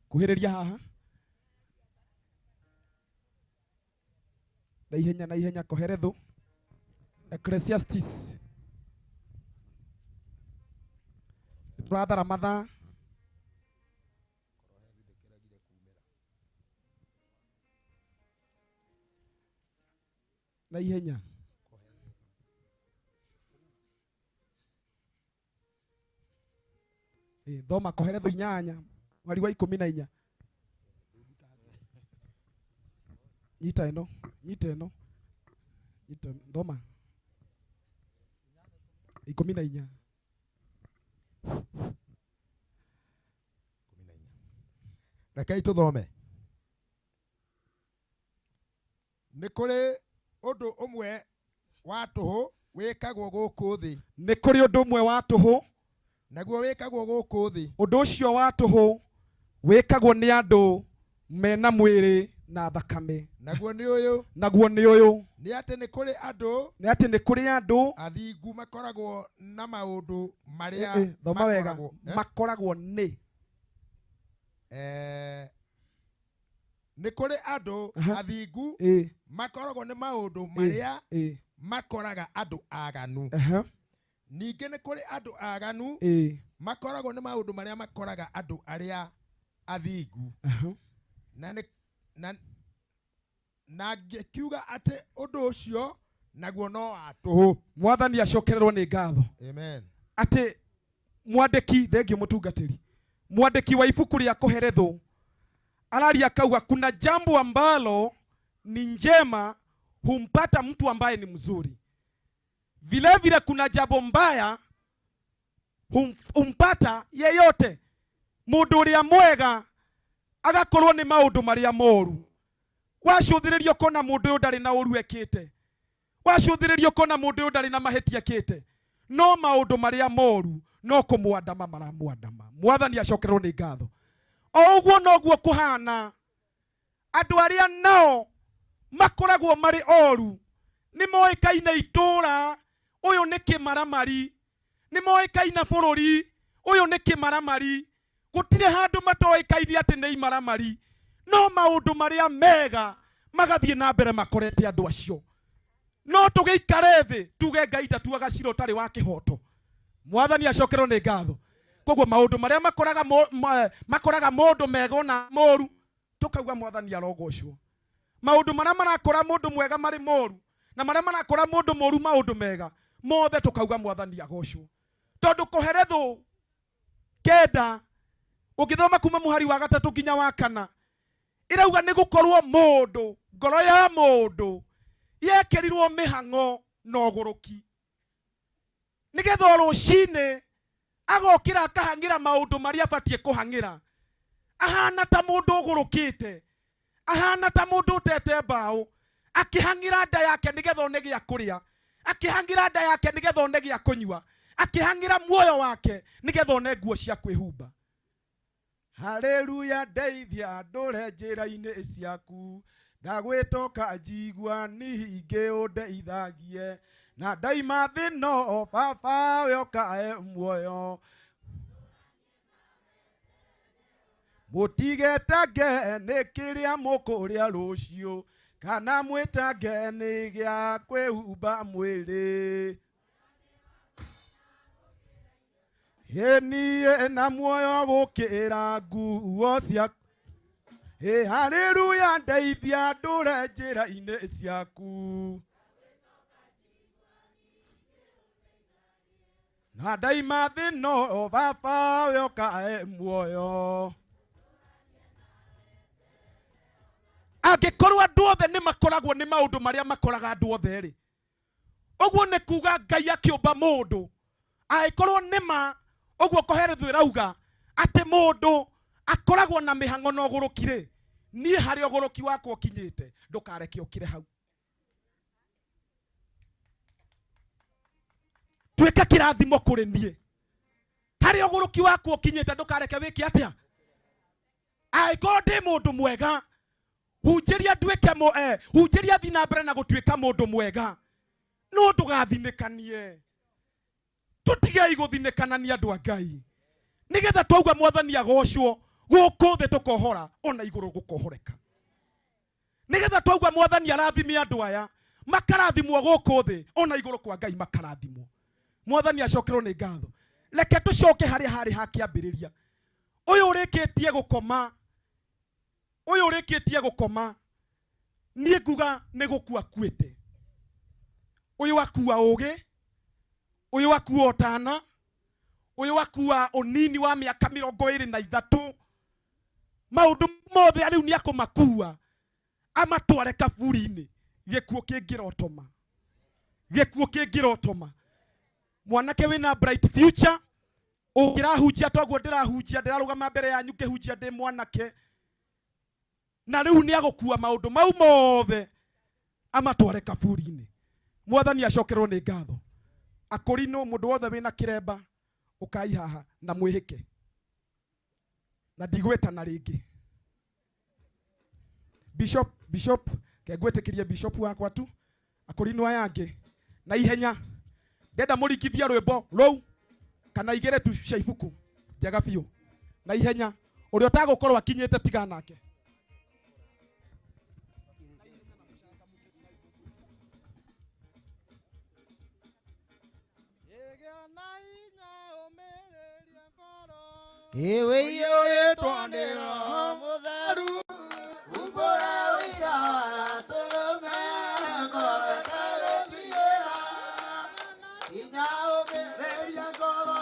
Kuhĩrĩria haha na ihenya na ihenya. Koheretho, Ecclesiastes. Tũrathara mathaa. Na ihenya. Thoma Koheretho 8 mweri wa 14. Nyita ĩno, nyita ĩno, nyita, thoma 14. Rekei tũthome. Nĩ kũrĩ ũndũ ũmwe wa tũhũ wĩkagwo gũkũ thĩ. Nĩ kũrĩ ũndũ ũmwe wa tũhũ naguo wĩkagwo gũkũ thĩ. Ũndũ ũcio wa tũhũ wĩkagwo nĩ andũ mena mwĩrĩ na thakame. Naguo nĩ ũyũ. Naguo nĩ ũyũ. Nĩ atĩ nĩ kũrĩ andũ. Nĩ atĩ nĩ kũrĩ andũ athingu makoragwo na maũndũ marĩa thoma wega, makoragwo nĩ nĩ kũrĩ andũ athingu makoragwo nĩ maũndũ marĩa makoraga andũ aganu. Ningĩ nĩ kũrĩ andũ aganu makoragwo nĩ maũndũ marĩa makoraga andũ arĩa athingu. Na ngĩkiuga atĩ ũndũ ũcio naguo no wa tũhũ. Mwathani acokererwo nĩ ngatho. Amen. Atĩ mwandĩki, thengio mũtungatĩri, mwandĩki wa ibuku rĩa Koheretho araria akauga kuna jambo ambalo ni njema humpata mtu ambaye ni mzuri, vile vile kuna jambo mbaya humpata yeyote. Mundu uria mwega agakorwo ni maundu maria moru. Wacũthĩrĩrio kona mundu uyu ndari na ũru ekĩte, wacũthĩrĩrio kona mundu uyu ndari na mahĩtia ekĩte, no maundu maria moru no kũmwandama maramwandama. Mwathani acokerwo nĩ ngatho. O ũguo noguo kũhana andũ arĩa nao makoragwo marĩ oru nĩ moĩkaine itũra, ũyũ nĩ kĩmaramari, nĩ moĩkaine bũrũri, ũyũ nĩ kĩmaramari, gũtirĩ handũ matoĩkaine atĩ nĩ imaramari, no maũndũ marĩa mega magathiĩ na mbere makorete andũ acio. No tũgĩikare thĩ tuge Ngai ndatuaga cira ũtarĩ wa kĩhoto. Mwathani acokerwo nĩ ngatho. Koguo maũndũ marĩa makoraga mũndũ mega ona moru tukauga Mwathani arogocwo. Maũndũ marĩa marakora mũndũ mwega marĩ moru na marĩa marakora mũndũ mũru maũndũ mega mothe tukauga Mwathani agocwo. Tondũ Koheretho 9 ũngĩthoma kuma mũhari wa 3 nginya wa 4 irauga nĩ gũkorwo mũndũ, ngoro ya mũndũ yekĩrirwo mĩhang'o na ũgũrũki, nĩgetha rũcinĩ agokĩra akahang'ĩra maũndũ marĩa abatiĩ kũhang'ĩra, ahana ta mũndũ ũgũrũkĩte, ahana ta mũndũ ũtete mbaũ, akĩhang'ĩra nda yake nĩgetha one gĩa kũrĩa, akĩhang'ĩra nda yake nĩgetha one gĩa kũnyua, akĩhang'ĩra muoyo wake nĩgetha one nguo cia kwĩhumba. Haleluya, ndeithia ndũre njĩra-inĩ ciaku, ndagwĩtoka njigua ningĩ ũndeithagie, na ndaima thĩ no baba we ũkae muoyo. Mũtigetange nĩ kĩrĩa mũkũrĩa rũciũ, kana mwĩtange nĩ gĩa kwĩhumba mwĩrĩ. Ĩ niĩ na muoyo gũkĩra nguo ciaku. Ĩ haleluya, ndeithia ndũre njĩra-inĩ ciaku, na ndaima thĩ no baba we ũkae muoyo. Angĩkorwo andũ othe nĩ makoragwo nĩ maũndũ marĩa makoraga andũ othe rĩ, ũguo nĩ kuga Ngai akĩũmba mũndũ, angĩkorwo nĩ ma ũguo Koheretho ĩrauga atĩ mũndũ akoragwo na mĩhang'o na ũgũrũki rĩ, niĩ harĩa ũgũrũki wakwa ũkinyĩte ndũkareke ũkire hau. Tuĩka kĩrathimo kũrĩ niĩ. Harĩa ũgũrũki wakwa ũkinyĩte ndũkareke wĩke atĩa. Angĩkorwo ndĩ mũndũ mwega hunjĩria nduĩke hunjĩria thiĩ na mbere na gũtuĩka mũndũ mwega no ndũgathinĩkanie. Tũtigei gũthinĩkanania andũ a Ngai nĩgetha twauga mwathani agocwo gũkũ thĩ tũkohora ona igũrũ gũkohoreka. Nĩgetha twauga mwathani arathime andũ aya makarathimwo gũkũ thĩ ona igũrũ kwa Ngai makarathimwo. Mwathani acokerwo nĩ ngatho. Reke tũcoke harĩa harĩ ha kĩambĩrĩria. Ũyũ ũrĩkĩtie gũkoma, ũyũ ũrĩkĩtie gũkoma niĩ nguga nĩ gũkua akuĩte. Ũyũ akua ũgĩ, ũyũ akua ũtana, ũyũ akua ũnini wa mĩaka 23. Maũndũ mothe rĩu nĩ akũmakua amatware kaburi-inĩ. Gĩkuũ kĩngĩrotoma, gĩkuũ kĩngĩrotoma. Mwanake wĩna bright future ũngĩrahunjia toguo ndĩrahunjia, ndĩrarũgama mbere yanyu ngĩhunjia ndĩ mwanake, na rĩu nĩ agũkua maũndũ mau mothe amatware kaburi-inĩ. Mwathani acokerwo nĩ ngatho. Akũrinũ mũndũ wothe wĩna kĩremba ũkai haha na mwĩhĩke na ndigwĩtana rĩngĩ. Bishop, Bishop kengwĩtĩkĩrie Bishop wakwa tu. Akũrinũ aya angĩ na ihenya ndenda mũringithia rwĩmbo rũu kana igĩrĩ tu cia ibuku njega biũ na ihenya. Ũrĩa ũtagũkorwo akinyĩte tiga nake. Iwe iyũrĩtwo nĩ Roho Mũtheru, umbũra ũira tũrũme ngoro ĩtarĩtigĩra, hinya ũmĩrĩrie ngoro.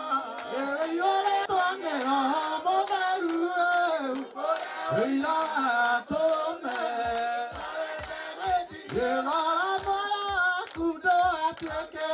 Iwe iyũrĩtwo nĩ Roho Mũtheru, umbũra ũira tũrũme ngoro mwaku ndũgatuĩke.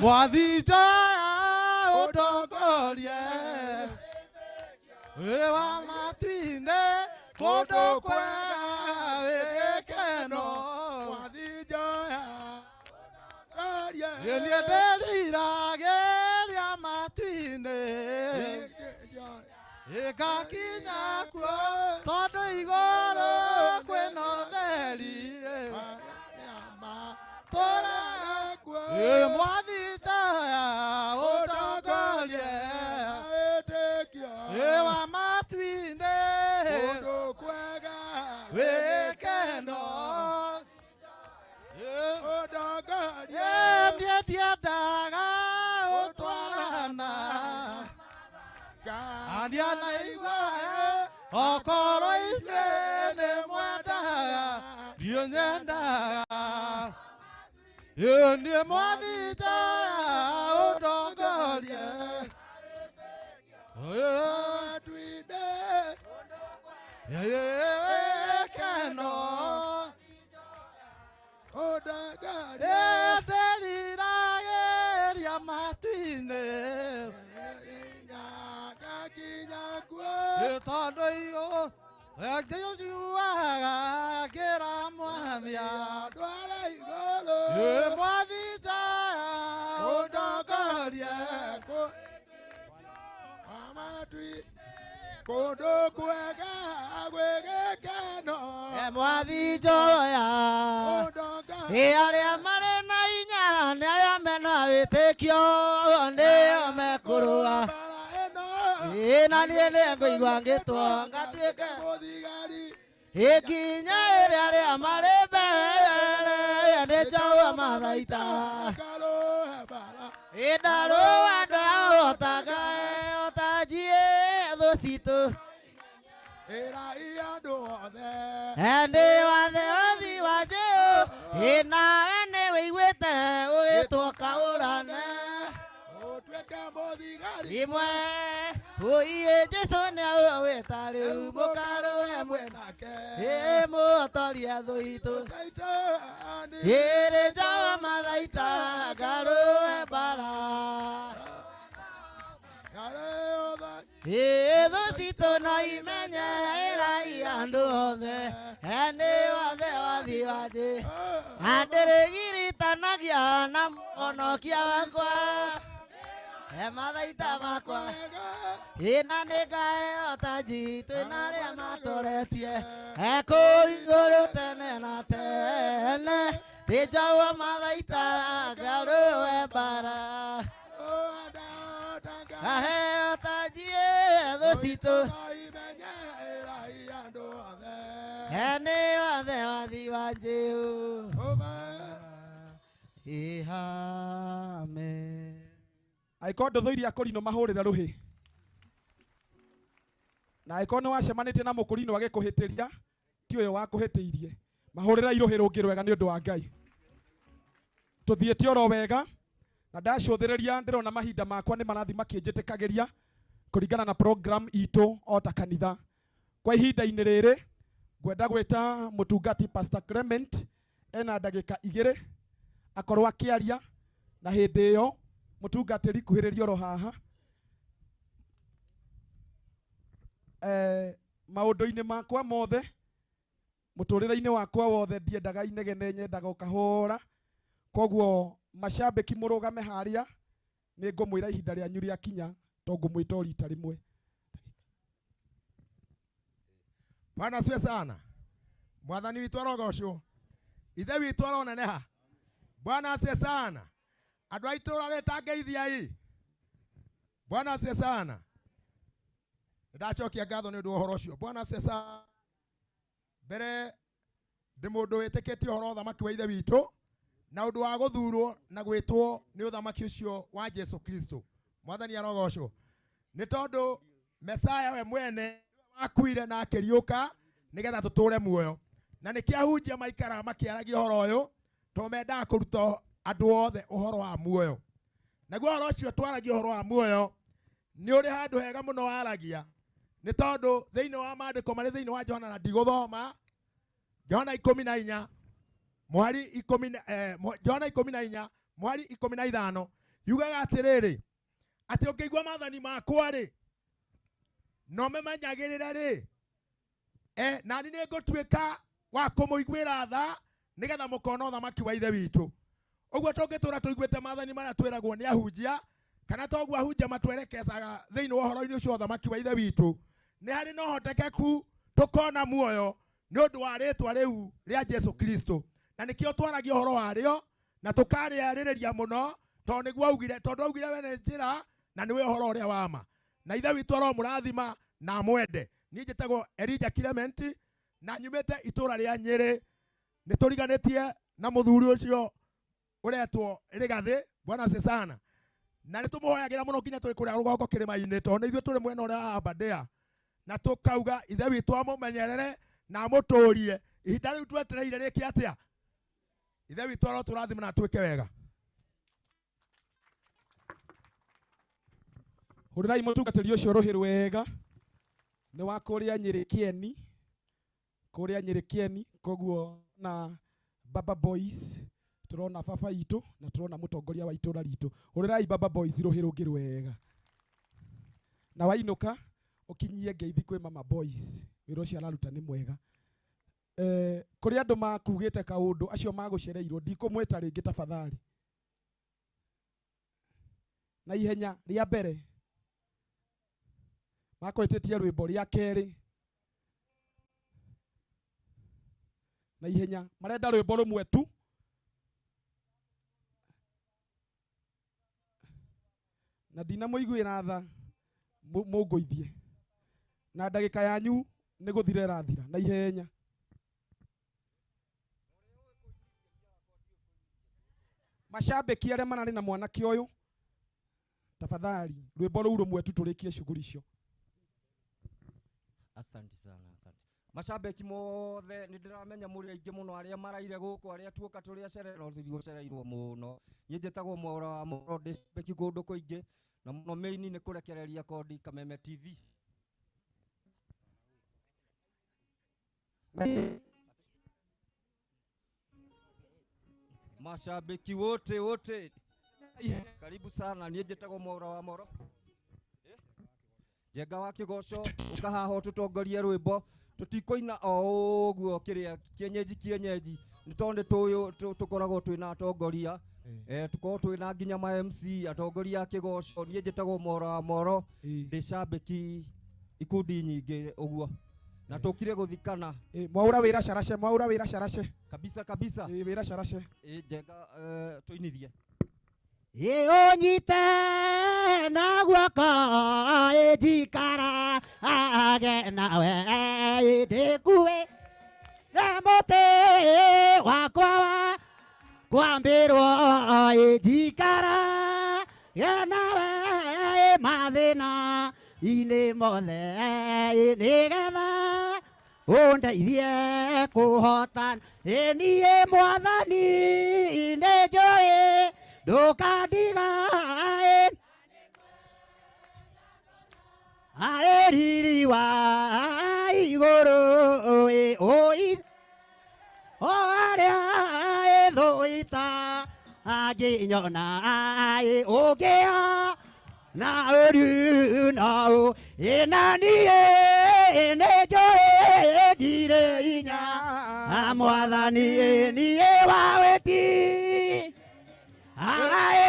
Mwathi njoya ũtongorie wĩ wa matu-inĩ kũndũ kwega wĩ gĩkeno. Mwathi njoya ũtongorie niĩ ndĩriragĩria matu-inĩ ĩgakinya kuo tondũ igũrũ kwĩna ũtheri. Mwathi njoya ũtongorie wĩ wa matu-inĩ kũndũ kwega wĩ gĩkeno. Niĩ ndiendaga gũtwarana ndianaigua okorwo ithuĩ nĩ mwendaga ndiũ nyendaga. Niĩ mwathi njoya ũtongorie gĩkeno. Ndĩriragĩria matu-inĩ tondũ igũrũ ngĩiguaga ngĩra mwathi mwathi njoya ũtongorie kũndũ kwega gwĩ gĩkeno. Mwathi njoya arĩa marĩ na hinya nĩ arĩa mena wĩtĩkio nĩo mekũrũa. Na niĩ nĩngũigua ngĩtwo ngatuĩke nginya ĩrĩa arĩa marĩ mbere nĩ njoa mathaita. Ndarũa ndahotaga ota njiĩ thũ citũ. Ndĩ wathe wathi wa Njĩũ nawe nĩ wĩiguĩte ũgĩtwo kaũra. wone imwe oiye Jesu nĩ awĩta rĩu mũkarũe mwenake ĩ mũtoria thũ itũ ĩrĩ njawa mathaita ngarũe mbara ĩ thũ citũ no imenye ĩrai andũ othe nĩ wathe wathi wanjĩ andĩrĩgiritanagia na mũhonokia wakwa mathaita makwa ĩna nĩ ngaheo taji twĩna arĩa matoretie kũu igũrũ tene na tene ndĩ njawa mathaita ngarũe mbara ngaheo taji thũ citũ nĩ wathe wathi wa Jehu Amen. Angĩkorwo ndũthũirie akũrinũ mahũrĩre rũhĩ na angĩkorwo nĩ wacemanĩtie na mũkũrinũ agĩkũhĩtĩria ti ũyũ wakũhĩtĩirie mahũrĩre irũhĩ rũngĩ rwega nĩ ũndũ wa Ngai. Tũthiĩte oro wega na ndacũthĩrĩria ndĩrona mahinda makwa nĩ marathiĩ makĩnjĩtĩkagĩria kũringana na program itũ o ta kanitha. Kwa ihinda-inĩ rĩrĩ ngwenda gwĩta mũtungati Pastor Clement ena ndagĩka 2 akorwo akĩaria na hĩndĩ ĩyo mũtungatĩri kuhĩrĩria oro haha maũndũ-inĩ makwa mothe mũtũrĩre-inĩ wakwa wothe ndiendaga inegene nyendaga ũkahũra koguo macambĩki mũrũgame harĩa nĩ ngũmwĩra ihinda rĩanyu rĩakinya to ngũmwĩta o rita rĩmwe. Bwana asifiwe sana. Mwathani witũ arogocwo. Ithe witũ aroneneha. Bwana asifiwe sana. Andũ a itũũra rĩtangeithiai. Bwana asifiwe sana. Ndacokia ngatho nĩ ũndũ wa ũhoro ũcio. Bwana asifiwe sana. Mbere ndĩ mũndũ wĩtĩkĩtie ũhoro wa ũthamaki wa Ithe witũ na ũndũ wa gũthurwo na gwĩtwo nĩ ũthamaki ũcio wa Jesu Kristo. Mwathani arogocwo. Nĩ tondũ Mesaya we mwene akuire na akĩriũka nĩgetha tũtũre muoyo. Na nĩkĩo ahunjia maikaraga makĩaragia ũhoro ũyũ tondũ mendaga kũruta andũ othe ũhoro wa muoyo. Naguo ũhoro ũcio twaragia ũhoro wa muoyo nĩ ũrĩ handũ hega mũno waragia nĩ tondũ thĩinĩ wa maandĩko marĩ thĩinĩ wa Johana na ndigũthoma Johana 14 mũhari 10 Johana 14 mũhari 15 yugaga atĩrĩrĩ atĩ ũngĩigua maathani makwa rĩ no memenyagĩrĩre rĩ nani nĩ ngũtuĩka wa kũmũiguĩra tha nĩgetha mũkona ũthamaki wa Ithe witũ. Ũguo tũngĩtũra tũiguĩte maathani marĩa twĩragwo nĩ ahunjia kana toguo ahunjia matwerekezaga thĩinĩ wa ũhoro-inĩ ũcio wa ũthamaki wa Ithe witũ nĩ harĩ na ũhotekeku tũkona muoyo nĩ ũndũ wa rĩtwa rĩu rĩa Jesu Kristo. Na nĩkĩo twaragia ũhoro warĩo na tũkarĩarĩrĩria mũno tondũ nĩguo augire tondũ augire we nĩ njĩra na nĩwe ũhoro ũrĩa wa ma. Na Ithe witũ aromũrathima na amwende. Niĩ njĩtagwo Elijah Clement na nyumĩte itũũra rĩa Nyĩrĩ. Nĩ tũriganĩtie na mũthuri ũcio ũretwo Rigathĩ. Bwana asifiwe sana. Na nĩ tũmũhoyagĩra mũno nginya tũrĩ kũrĩa rũgongo kĩrĩma-inĩ tondũ nĩ ithuĩ tũrĩ mwena ũrĩa wa Aberdare na tũkauga Ithe witũ amũmenyerere na amũtũrie ihinda rĩu twetereire rĩke atĩa. Ithe witũ arotũrathima na atwĩke wega. Hũrĩrai mũtungatĩri ũcio rũhĩ rwega nĩ wa kũrĩa Nyĩrĩ Kĩeni kũrĩa Nyĩrĩ Kĩeni koguo na Baba Boys tũrona baba itũ na tũrona mũtongoria wa itũũra ritũ. Hũrĩrai Baba Boys rũhĩ rũngĩ rwega na wainũka ũkinyie ngeithi kwĩ Mama Boys wĩra ũcio araruta nĩ mwega. Kũrĩ andũ makugĩte kaũndũ acio magũcereirwo ndikũmwĩta rĩngĩ tafadhali na ihenya rĩa mbere makwĩtĩtie rwĩmbo rĩa kerĩ na ihenya marenda rwĩmbo rũmwe tu na ndinamũiguĩra tha mũngũithie na ndagĩka yanyu nĩ gũthira ĩrathira na ihenya. Macambĩki arĩa mararĩ na mwanake ũyũ tafadhali rwĩmbo rũu rũmwe tu tũrĩkie shughuli icio. Asante sana, asante. Macambĩki mothe nĩ ndĩramenya mũrĩ aingĩ mũno arĩa maraire gũkũ arĩa tuoka tũrĩ acererwo tũtirĩgũcereirwo mũno. Niĩ njĩtagwo Mwaũra wa Moro, ndĩ cambĩki kũndũ kũingĩ na mũno main nĩ kũrekereria kondi Kameme TV. Mashabiki wote wote, karibu sana. Niĩ njĩtagwo Mwaũra wa Moro, Njenga wa Kĩgoco. Ũkahaha ũtũtongorie rwĩmbo, tũtikũina o ũguo kĩrĩa kienyeji kienyeji, nĩ tondũ nĩ tũkoragwo twĩna atongoria, tũkoragwo twĩna nginya ma MC atongoria a Kĩgoco. Niĩ njĩtagwo Mwaũra wa Moro, ndĩ cambĩki ikundi nyingĩ ũguo, na tũkire gũthikana. Mwaũra wĩra carace, Mwaũra wĩra carace kabisa kabisa. Wĩra carace. Njenga, tũinithie. Ũnyite na guoko njikara age nawe ndĩkue na mũtĩ wakwa wa kwambĩrwo njikara ge nawe mathĩna inĩ mothe nĩgetha ũndeithie kũhotana. Niĩ Mwathani nĩ njũĩ ndũkandiga aĩ riri wa igũrũ o arĩa ĩthũita angĩnyona ũngĩa na ũru no ĩna niĩ nĩ njũĩ ndirĩ hinya Mwathani niĩ wawĩti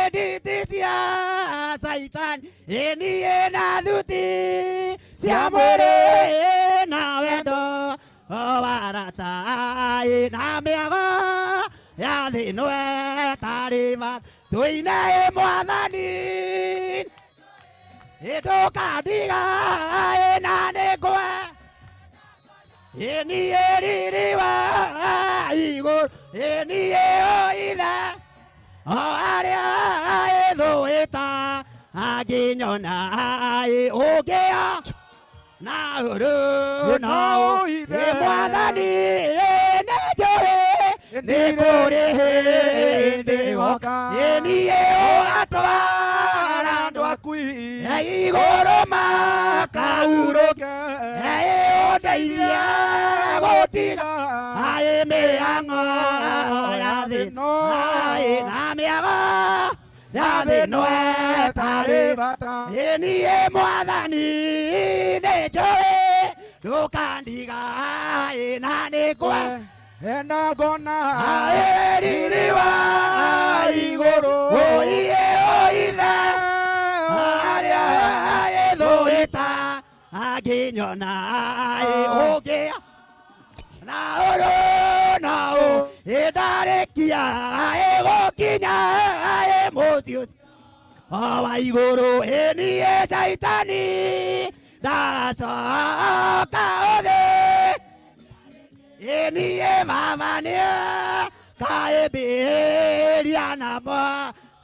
nditi cia Caitani niĩ na thuti cia mwĩrĩ na wendo wa arata na mĩago ya thĩ ĩno ĩtarĩ bata. Tũine Mwathani ndũkandiga na nĩngwe niĩ riri wa igũrũ niĩ o ithe o arĩa ĩthũĩta angĩnyona ũngĩa na ũru no Mwathani nĩ njũĩ nĩ kũrĩ hĩndĩ goka niĩ ũgatwara andũ aku igũrũ makaurũke ũndeithie gũtiga mĩhang'o ya thĩ na mĩago ya thĩ ĩno ĩtarĩ bata. Niĩ Mwathani nĩ njũĩ ndũkandiga na nĩngwe na ngona riri wa igũrũ ũiye ũithe arĩa ĩthũĩta angĩnyona ũngĩa na ũrũ na ũ ĩndarĩkia ĩgũkinya mũciĩ ũcio wa igũrũ. Niĩ Caitani ndacoka ũthĩ niĩ mama nĩ kaĩmbĩria namo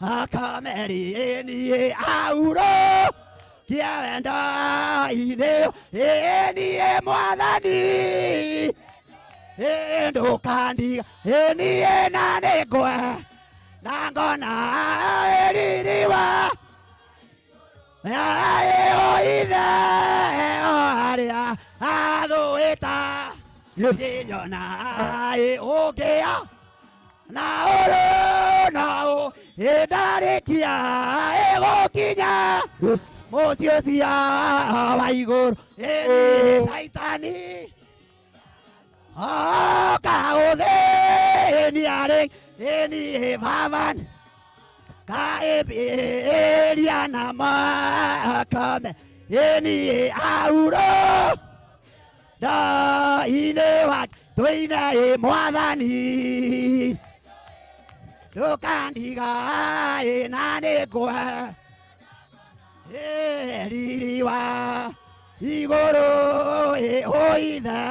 akameri niĩ aurũ kia wendo-inĩ niĩ Mwathani ndũkandiga niĩ na nĩngwe na ngona riri wa oithe o arĩa athũĩta ngĩnyona ũngĩa na ũrũ na ũ ĩndarĩkia ĩgũkinya mũciĩ ũcio wa igũrũ. Niĩ Caitani oka ũthĩnia rĩ niĩ baba kaĩmbĩria na makame niĩ aurũ nda-inĩ wa tũine Mwathani ndũkandiga na nĩngwe riri wa igũrũ ũithe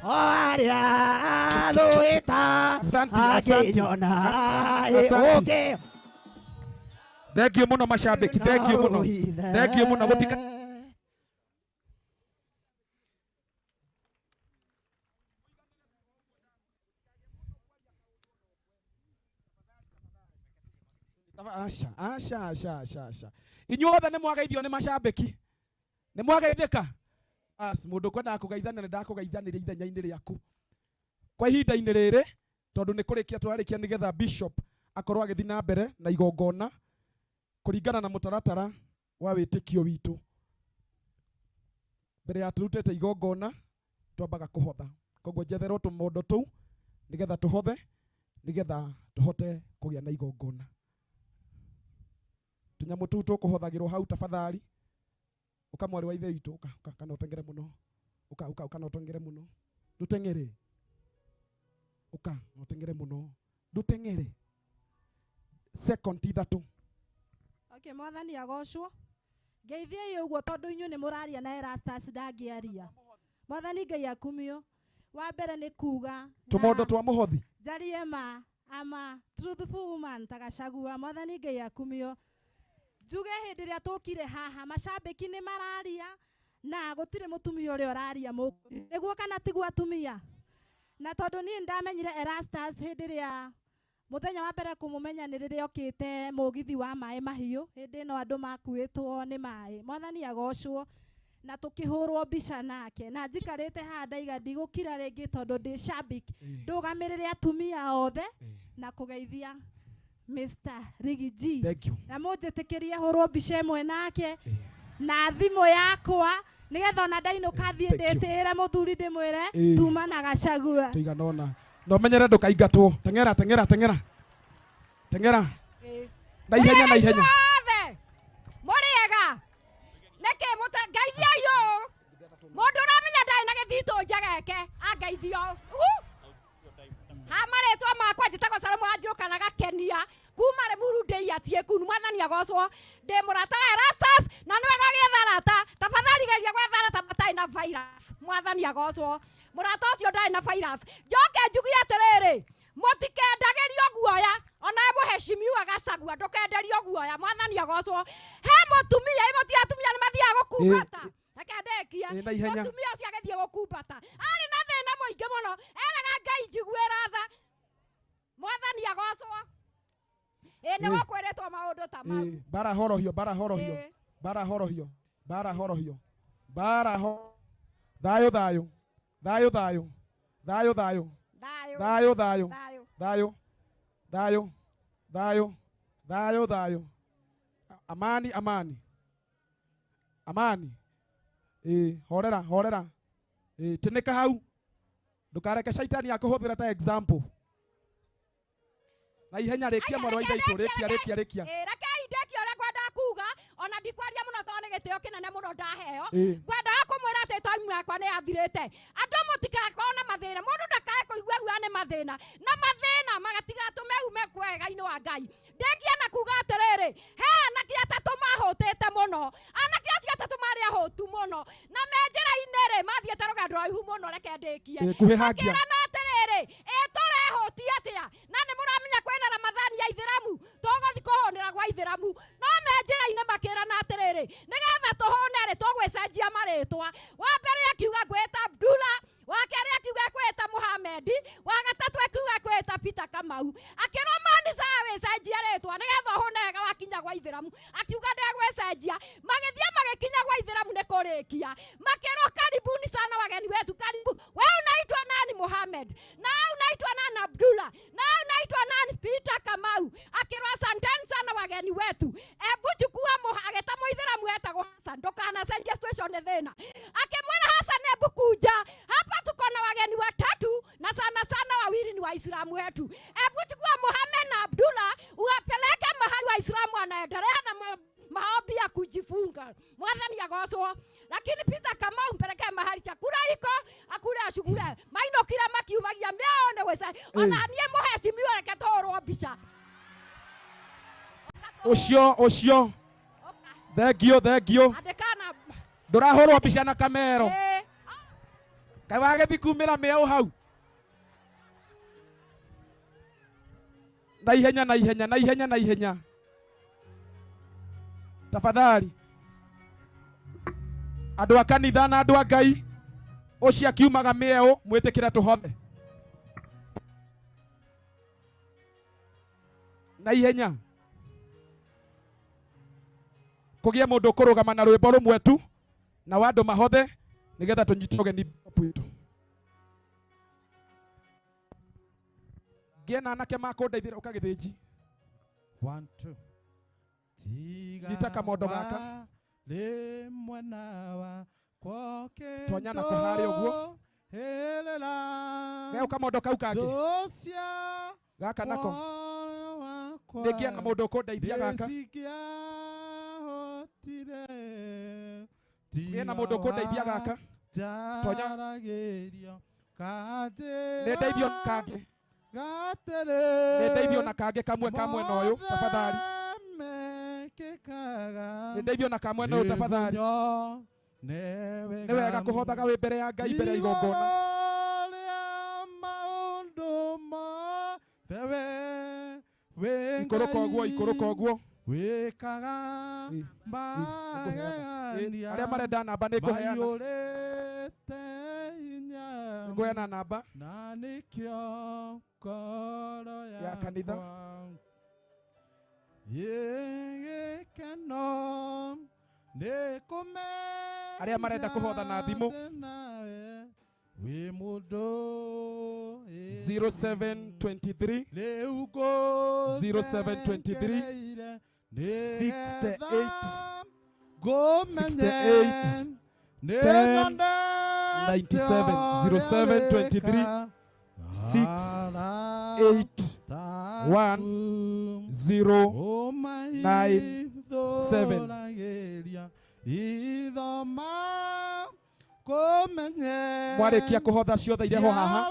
o arĩa thũĩta angĩnyona ũngĩ. Thank you mũno macambĩki, thank you mũno, thank you mũno gũtika. Aca aca aca aca aca. Inyuothe nĩ mwageithio nĩ macambĩki. Nĩ mwageithĩka. As mũndũ kwendaga kũgeithania nĩ ndakũgeithanĩria ithenya-inĩ rĩaku. Kwa ihinda-inĩ rĩrĩ tondũ nĩ kũrĩkia tũrarĩkia nĩgetha bishop akorwo agĩthiĩ na mbere na igongona kũringana na mũtaratara wa wĩtĩkio witũ. Mbere ya tũrutĩte igongona twambaga kũhotha. Koguo njetherwo tũmondo tũu nĩgetha tũhothe nĩgetha tũhote kũgĩa na igongona. Tũnyamũ tũu tũkũhothagĩrwo hau tafadhali. Ũka mwarĩ wa ithe witũ, ũka ũka kana ũtengere mũno. Ũka ũka kana ũtengere mũno. Ndũtengere. Ũka na ũtengere mũno. Ndũtengere. Second ithatũ. Okay, mwathani agocwo. Ngeithiei ũguo tondũ inyuĩ nĩ mũraria na Erastus ndangĩaria. Mwathani Ngai akumio. Wa mbere nĩ kuga tũmondo twa mũhothi. Njarie ma ama truthful woman ta Gachagua. Mwathani Ngai akumio. Njuge hĩndĩ ĩrĩa tũkire haha macambĩki nĩ mararia na gũtirĩ mũtumia ũrĩa ũraria nĩguo kana tiguo atumia. Na tondũ niĩ ndamenyire Erastus hĩndĩ ĩrĩa mũthenya wa mbere kũmũmenya nĩ rĩrĩa okĩte mũgithi wa maĩ mahiũ hĩndĩ ĩno andũ makuĩtwo nĩ maĩ. Mwathani agocwo. Na tũkĩhũrwo mbica nake na njikarĩte haha ndaiga ndigũkira rĩngĩ tondũ ndĩ shabiki ndũgamĩrĩre atumia othe na kũgeithia Mr. Riggy G. Thank you. Na mũnjĩtĩkĩrie hũrwo mbica ĩmwe nake na thimũ yakwa nĩgetha ona ndainũka thiĩ ndĩtĩĩre mũthuri ndĩmwĩre tuma na Gachagua. Tũigana ũna. Na ũmenyere ndũkaingatwo. Teng'era teng'era teng'era. Teng'era. Na ihenya na ihenya. Mũrĩega. Nĩkĩ ngeithiai ũũ. Mũndũ ũramenya ndarĩ na gĩthitũ njegeke angeithio. Ha marĩtwa makwa njĩtagwo Salomo Wanjirũ kana Gakenia kuma Limuru ndĩ atie kunu. Mwathani agocwo. Ndĩ mũrata wa Erastus na nĩ wega gwetha arata. Tafadhali geria gwetha arata matarĩ na virus. Mwathani agocwo. Mũrata ũcio ndarĩ na virus. Njoke njuge atĩrĩrĩ, mũtikendagĩrio guoya ona mũheshimiwa Gachagua ndũkenderio guoya. Mwathani agocwo. He mũtumia ĩmũtia atumia nĩ mathiaga gũkumbata. Reke ndekie. Mũtumia ũcio agĩthiĩ gũkumbata arĩ na thĩna mũingĩ mũno, eraga Ngai njiguĩra tha. Mwathani agocwo. Ĩ nĩ gũkwĩrĩtwo maũndũ ta mau. Bara horohio bara horohio bara horohio bara horohio bara ho thayũ thayũ thayũ thayũ thayũ thayũ thayũ thayũ thayũ thayũ thayũ thayũ thayũ. Amani amani amani. Horera horera. Tĩnĩka hau ndũkareke shaitani akũhũthĩra ta example. Na ihenya rĩkia mwarĩ wa ithe witũ, rĩkia rĩkia rĩkia. Rekei ndekie ũrĩa ngwendaga kuga ona ndikwaria mũno tondũ nĩ gĩtĩo kĩnene mũno ndaheo. Ngwendaga kũmwĩra atĩ time yakwa nĩ yathirĩte. Andũ mũtigakorwo na mathĩna, mũndũ ndakae kũigua guoya nĩ mathĩna na mathĩna magatigatũme ume kwega-inĩ wa Ngai. Ndekia na kuga atĩrĩrĩ, he anake atatũ mahũtĩte mũno, anake acio atatũ marĩ ahũtu mũno na me njĩra-inĩ rĩ mathiĩte rũgendo rũraihu mũno. Reke ndĩkie makĩrana atĩrĩrĩ, ĩ tũrehũtia atĩa na nĩ mũramenya kwĩna Ramadhani ya Ithĩramu, tũgũthiĩ kũhũnĩra gwa Ithĩramu. No me njĩra-inĩ makĩrana atĩrĩrĩ, nĩgetha tũhũne rĩ tũgwĩcenjia marĩtwa. Wa mbere akiuga ngwĩta Abdullah, wa kerĩ akiuga kwĩta Muhammad, wa gatatũ akiuga kwĩta Peter Kamau. Akĩrwo mani sawa wĩcenjie rĩtwa nĩgetha ũhũne wega wakinya gwa Ithĩramu. Akiuga ndegwĩcenjia. Magĩthiĩ magĩkinya gwa Ithĩramu nĩ kũrĩkia. Makĩrwo karibuni sana wageni wetu, karibu. We unaitwa nani? Muhammad. Na unaitwa nani? Abdullah. Na unaitwa nani? Peter Kamau. Akĩrwo asanteni sana wageni wetu. Ebu chukua agĩta mũithĩramu etagwo Hassan, ndũkanacenjie situation nĩ thĩna. Akĩmwĩra Hassan, ebu kuja hapa tuko na wageni watatu na sana sana wawili ni Waislamu wetu. Ebu chukua Muhammad na Abdullah uwapeleke mahali Waislamu wanaendelea na maombi ya kujifunga. Mwathani agocwo. Lakini Peter Kamau mpeleke mahali chakula iko akule ashugule. Maino kila makiumagia mĩao wesa. Ona niĩ mũheshimiwa reke tũhũrwo mbica. Ũcio ũcio. Thank you thank you. Andĩkana ndũrahũrwo mbica na kamero. Kaĩ wagĩthiĩ kumĩra mĩao hau. Na ihenya na ihenya na ihenya na ihenya. Tafadhali. Andũ a kanitha na andũ a Ngai ũcio akiumaga mĩeo mwĩtĩkĩre tũhothe. Na ihenya. Kũgĩe mũndũ ũkũrũgama na rwĩmbo rũmwe tu na wa andũ mahothe nĩgetha tũnyite ũgeni witũ. Ngĩe na anake makũndeithĩra ũkagĩthĩnji. 1 2 Nyita kamondo gaka. Tonya nako harĩa ũguo. Geu kamondo kau kangĩ. Gaka nako. Nĩngĩa na mũndũ ũkũndeithia gaka. Ngĩe na mũndũ ũkũndeithia gaka. Tonya. Nĩ ndeithio kangĩ. Nĩ ndeithio na kangĩ kamwe ka mwena ũyũ tafadhali. Nĩ ndeithio na ka mwena ũyũ tafadhali. Nĩ wega kũhothaga wĩ mbere ya Ngai mbere ya igongona. Ikũrũka ũguo, ikũrũka ũguo. Arĩa marenda namba nĩ ngũheana. Ngũheana namba ya kanitha. Arĩa marenda kũhotha na thimũ 0723 0723 68 68 10 97 0723 6 8 1 0 9 7. Mwarĩkia kũhotha ciothe iria ho haha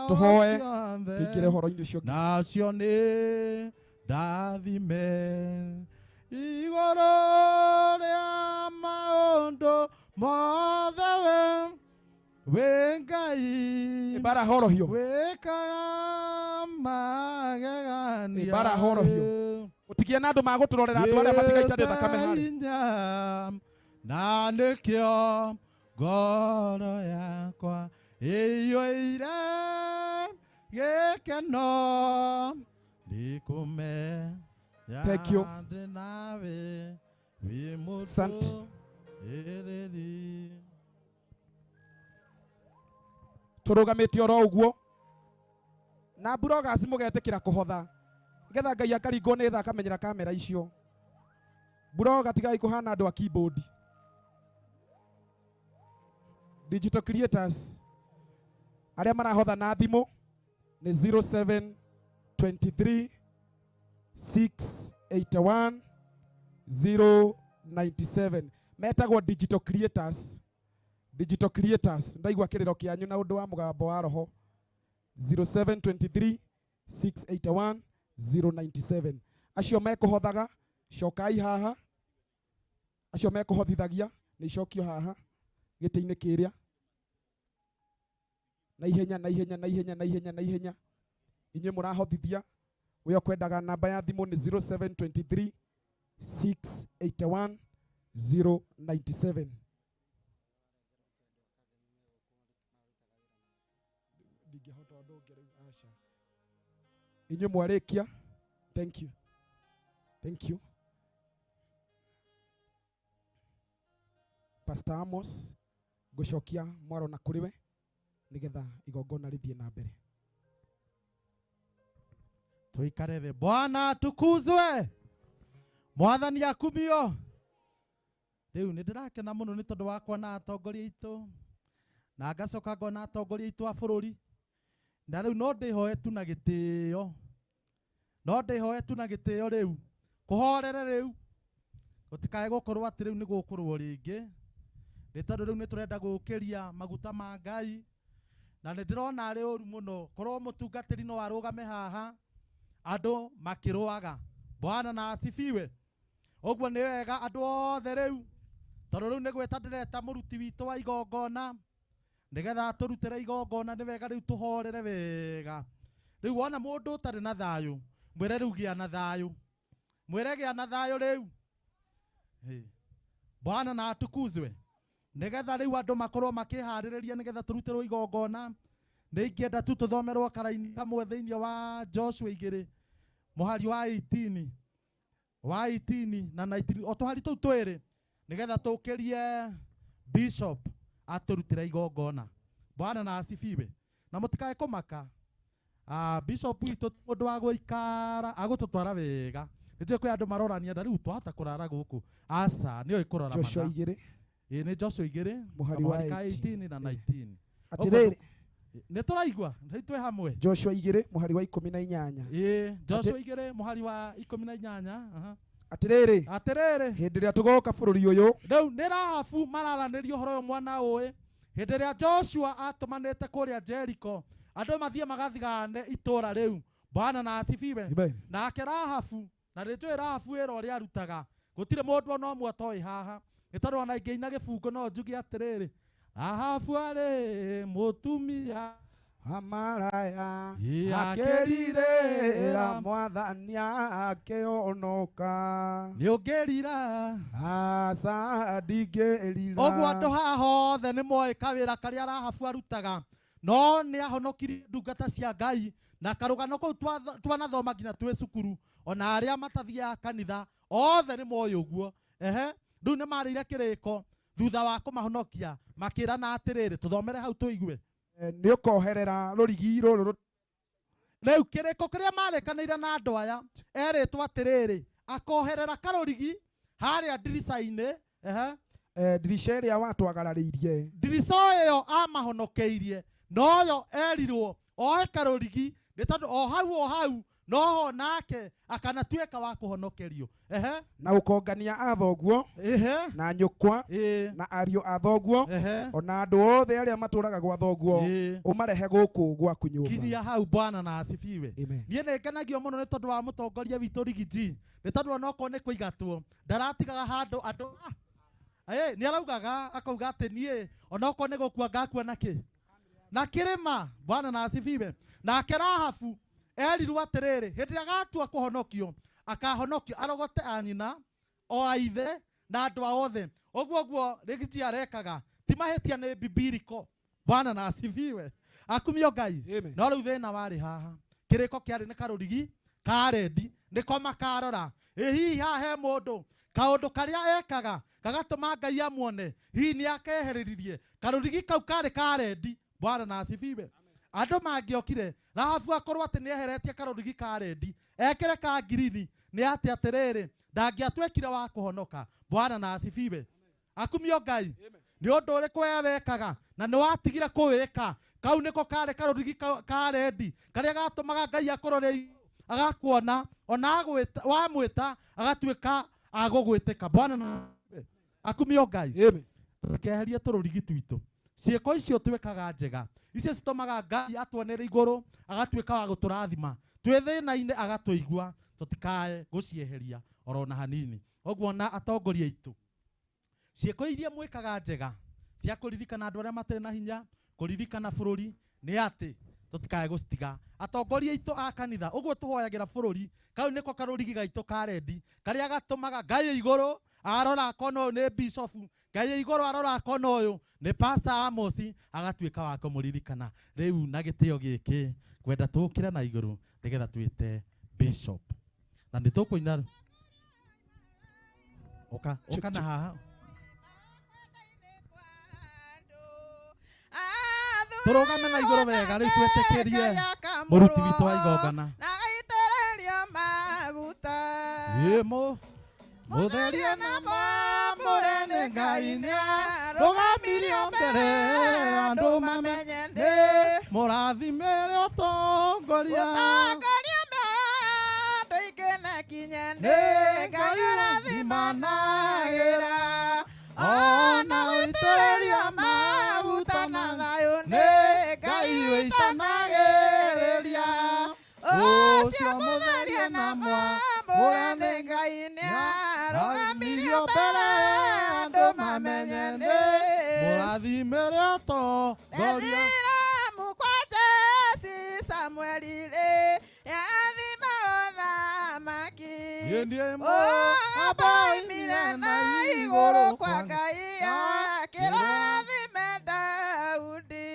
tũhoe tũingĩre ũhoro-inĩ ũcio. Nacio nĩ ndathime igũrũ rĩa maũndũ mothe wĩ Ngai Ibara horohio wĩkaga magegania. Ibara horohio ũtigie na andũ magũtũrorera andũ arĩa matigaita thakame harĩ na nĩkĩo ngoro yakwa ĩiyũire gĩkeno nĩkũmenya Thank you. ndĩ nawe wĩ Asante. mũtũĩrĩri. Tũrũgamĩte oro ũguo na mburogasi mũgetĩkĩra kũhotha nĩgetha Ngai akaringwo nĩ tha akamenyera kamera icio. Mburoga tigai kũhana andũ a keyboard. Digital creators arĩa marahotha na thimũ nĩ 0723 681 097 metagwo digital creators. Digital creators ndaigua kĩrĩro kĩanyu na ũndũ wa mũgambo wa roho 0723 681 097 acio mekũhothaga cokai haha, acio mekũhothithagia nĩ icokio haha gĩtĩ-inĩ kĩrĩa na ihenya na ihenya na ihenya na ihenya na ihenya. Inyuĩ mũrahothithia ũrĩa ũkwendaga namba ya thimũ nĩ 0723 681 097. Ndingĩhota ũndũ ũngĩ rĩu aca. Inyuĩ mwarĩkia, thank you, thank you. Pastor Amos ngũcokia mwaro na kũrĩ we nĩgetha igongona rĩthiĩ na mbere. Tuikare thĩ. Bwana atukuzwe, Mwathani akumio. Rĩu nĩ ndĩrakena mũno nĩ tondũ wa kuona atongoria aitũ na ngacoka ngona atongoria aitũ a bũrũri, na rĩu no ndĩhoe tu na gĩtĩo, no ndĩhoe tu na gĩtĩo rĩu kũhorere rĩu gũtikae gũkorwo atĩ rĩu nĩ gũkũrwo rĩngĩ, nĩ tondũ rĩu nĩ tũrenda gũkĩria maguta ma Ngai, na nĩ ndĩrona arĩ ũru mũno korwo mũtungatĩri no arũgame haha andũ makĩrũaga. Bwana na asifiwe. Ũguo nĩ wega andũ othe rĩu, tondũ rĩu nĩ gwĩta ndĩreta mũruti witũ wa igongona nĩgetha atũrutĩre igongona, nĩ wega rĩu tũhorere wega. Rĩu wona mũndũ ũtarĩ na thayũ mwĩre rĩu gĩa na thayũ, mwĩre gĩa na thayũ rĩu. Bwana na atukuzwe. Nĩgetha rĩu andũ makorwo makĩharĩrĩria nĩgetha tũrutĩrwo igongona. Nĩ ingĩenda tu tũthomerwo karaini kamwe thĩinĩ wa Joshua 2 mũhari wa 18. wa 18 na 19 o tũhari tũu twĩrĩ nĩgetha tũkĩrie bishop atũrutĩre igongona. Bwana na asifiwe. Na mũtikae kũmaka. Bishop witũ mũndũ wa gũikara agũtũtwara wega. Nĩnjũĩ kwĩ andũ marorania na rĩu twahota kũrara gũkũ. Aca nĩoĩ kũrora Joshua 2. Ĩĩ nĩ Joshua 2 mũhari wa 18 na 19. Atĩrĩrĩ nĩ tũraigua nĩ twĩ hamwe. Joshua 2 mũhari wa 18. Ĩĩ Joshua 2 mũhari wa 18. Atĩrĩrĩ atĩrĩrĩ hĩndĩ ĩrĩa tũgoka bũrũri ũyũ. Rĩu nĩ Rahabu mararanĩria ũhoro ũyũ mwana ũĩ. Hĩndĩ ĩrĩa Joshua atũmanĩte kũrĩa Jericho andũ mathiĩ magathigane itũra rĩu. Bwana na asifiwe. Nake Rahabu na nĩnjũĩ Rahabu wĩra ũrĩa arutaga gũtirĩ mũndũ ona ũmwe atoĩ haha nĩ tondũ ona ingĩina gĩbungo no njuge atĩrĩrĩ Rahabu arĩ mũtumia amaraya akĩrirĩra mwathani akĩhonoka. Nĩ ũngĩrira aca ndingĩrira. Ũguo andũ haha hothe nĩ moĩ kawĩra karĩa Rahabu arutaga no nĩ ahonokirie ndungata cia Ngai na karũgano kau twanathoma nginya twĩ cukuru ona arĩa matathiaga kanitha othe nĩ moĩ ũguo. Ehe rĩu nĩ marĩire kĩrĩko thutha wa kũmahonokia makĩrana atĩrĩrĩ tũthomere hau tũigue. Nĩ ũkoherera rũrigi rũrũ. Rĩu kĩrĩko kĩrĩa marĩkanĩire na andũ aya erĩtwo atĩrĩrĩ akoherera karũrigi harĩa ndirica-inĩ. Ehe ndirica ĩrĩa watwagararĩirie ndirica ĩyo amahonokeirie noyo erirwo oe karũrigi nĩ tondũ o hau noho nake akanatuĩka wa kũhonokerio. Ehe na ũkongania a thoguo ehe na nyũkwa na ariũ a thoguo ona andũ othe arĩa matũraga gwa thoguo ũmarehe gũkũ gwaku nyũmba. Kinyia hau. Bwana na asifiwe. Niĩ nĩ ngenagio mũno nĩ tondũ wa mũtongoria witũ Riggy G nĩ tondũ onokorwo nĩ kũigatwo ndaratigaga handũ andũ nĩ araugaga akauga atĩ niĩ onokorwo nĩ gũkua ngakua nakĩ na kĩrĩma. Bwana na asifiwe. Nake Rahabu erirwo atĩrĩrĩ hĩndĩ ĩrĩa agatua kũhonokio akahonokio arogote a nyina o a ithe na andũ a othe. Ũguo guo Riggy G arekaga ti mahĩtia nĩ bibiriko. Bwana na asifiwe. Akumio Ngai. No rĩu thĩna warĩ haha kĩrĩko kĩarĩ nĩ karũrigi ka rendi nĩko makarora ĩ hihi haha he mũndũ kaũndũ karĩa ekaga gagatũma Ngai amuone hihi nĩ akehereririe karũrigi kau karĩ ka rendi. Bwana na asifiwe. Andũ mangĩokire Rahabu akorwo atĩ nĩ eheretie karũrigi ka rendi ekĩre ka ngirini nĩ atĩ atĩrĩrĩ ndangĩatuĩkire wa kũhonoka. Bwana na asifiwe. Akumio Ngai. Nĩ ũndũ ũrĩkũ we wekaga na nĩ watigire kũwĩka kau nĩko karĩ karũrigi ka rendi karĩa gatũmaga Ngai akũrore agakuona ona wamwĩta agatuĩka agũgwĩtĩka. Bwana na akumio Ngai. Tũkeherie tũrũrigi twitũ. Ciĩko icio twĩkaga njega icio citũmaga Ngai atuonere igũrũ agatuĩka wa gũtũrathima twĩ thĩna-inĩ agatũigua tũtikae gũcieheria oro na hanini. Ũguo na atongoria aitũ ciĩko iria mwĩkaga njega cia kũririkana andũ arĩa matarĩ na hinya kũririkana bũrũri nĩ atĩ tũtikae gũcitiga. Atongoria aitũ a kanitha ũguo tũhoyagĩra bũrũri kau nĩko karũrigi gaitũ ka rendi karĩa gatũmaga Ngai igũrũ arora akona ũyũ nĩ bishop Ngai igũrũ arora akona ũyũ nĩ pastor Amos agatuĩka wa kũmũririkana. Rĩu na gĩtĩo gĩkĩ kwenda tũkĩre na igũrũ nĩgetha twĩte bishop na nĩ tũkũina. Ũka ũka na haha tũrũgame na igũrũ wega rĩu twĩtĩkĩrie mũruti witũ wa igongona. Ĩĩ mũtherie na mwamũre nĩ Ngai nĩarũgamirio mbere andũ mamenye nĩ mũrathimĩre ũtongoria nĩ Ngai ũrathimanagĩra ona ũitĩrĩria maguta na thayũ nĩ Ngai ũitanagĩrĩria ũcio mũtherie na mwamũre nĩ Ngai nĩarũgamirio mbere andũ mamenye nĩ mũrathimĩre ũtongoria. Aboimire na igũrũ kwa Ngai akĩrathime Daudi.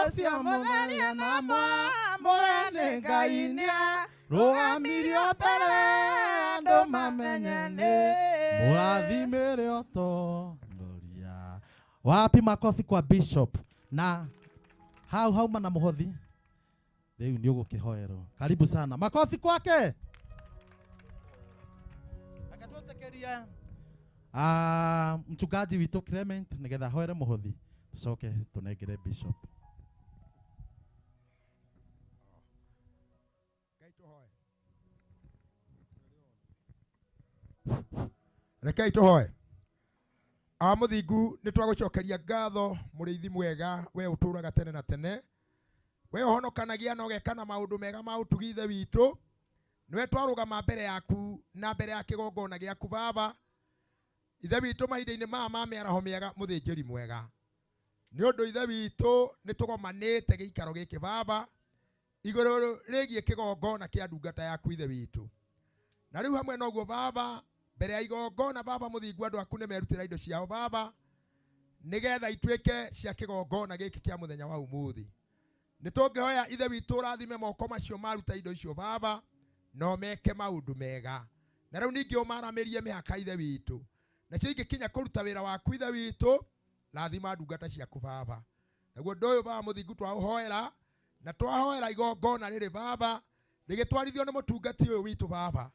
Ũcio mũtherie na mwamũre nĩ Ngai nĩarũgamirio mbere andũ Andũ mamenye nĩ mũrathimĩre ũtongoria. Wapi makofi kwa bishop na hau hauma na muhothi riu ni ugukihoerwo. Karibu sana, makofi kwake. Akatwetekeria mchungaji witũ Clement nigetha ahoere muhothi tucoke tunengere bishop. Rekei tuhoe. A muthingu ni twagucokeria ngatho muriithi mwega we uturaga tene na tene, we uhonokanagia na ugekana maundu mega ma utugi ithe witu. Niwe twarugama mbere yaku na mbere ya kigongona giaku baba ithe witu mahinda-ini maya ma miaraho miega muthinjiri mwega, ni undu ithe witu ni tugomanite giikaro giki baba iguru rigie kigongona kia ndungata yaku ithe witu. Na riu hamwe noguo baba mbere ya igongona baba muthingu andu aku ni merutira indo ciao baba nigetha ituike cia kigongona giki kia muthenya wa umuthi. Ni tungihoya ithe witu urathime moko macio maruta indo icio baba no meke maundu mega, na riu ningi umaramirie mihaka ithe witu, na cio ingikinya kuruta wira waku ithe witu rathima ndungata ciaku baba. Naguo undu uyu baba muthingu twauhoera na twahoera igongona riri baba rigitwarithio ni mutungati uyu witu baba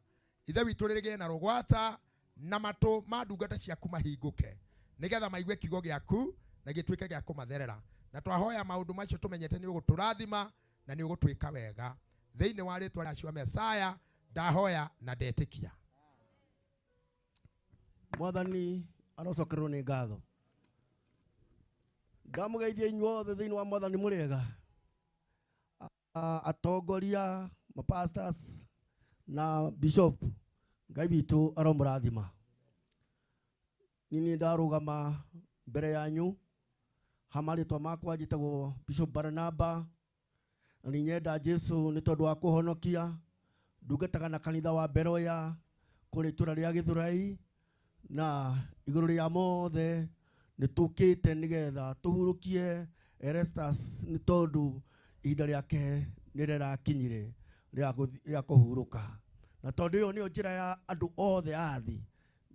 ithe witu rĩgĩe na rũgwata na matũ ma ndungata ciaku mahingũke nigetha maigue kiugo gĩaku na gĩtuĩke gĩa kũmatherera. Na twahoya maũndũ macio tũmenyete nĩ ũgũtũrathima na nĩ ũgũtwĩka wega thĩinĩ wa rĩtwa rĩa Yeshua Mesaya ndahoya na ndetĩkia. Mwathani arocokerwo nĩ ngatho. Ndamũgeithia inyuothe thĩinĩ wa Mwathani mũrĩega, atongoria, mapastors na bishop, Ngai witũ aromũrathima. Nini ndarũgama mbere yanyu ha marĩtwa makwa njĩtagwo Bishop Barnaba, na nĩ nyenda Jesu nĩ tondũ wa kũhonokia. Ndungataga na kanitha wa Beroya kũrĩ itũra rĩa Gĩthũrai, na igũrũ rĩa mothe nĩ tũkĩte nĩgetha tũhurũkie Erastus nĩ tondũ ihinda rĩake nĩ rĩrakinyire rĩa kũhurũka. Na tondũ ĩyo nĩyo njĩra ya andũ othe a thĩ,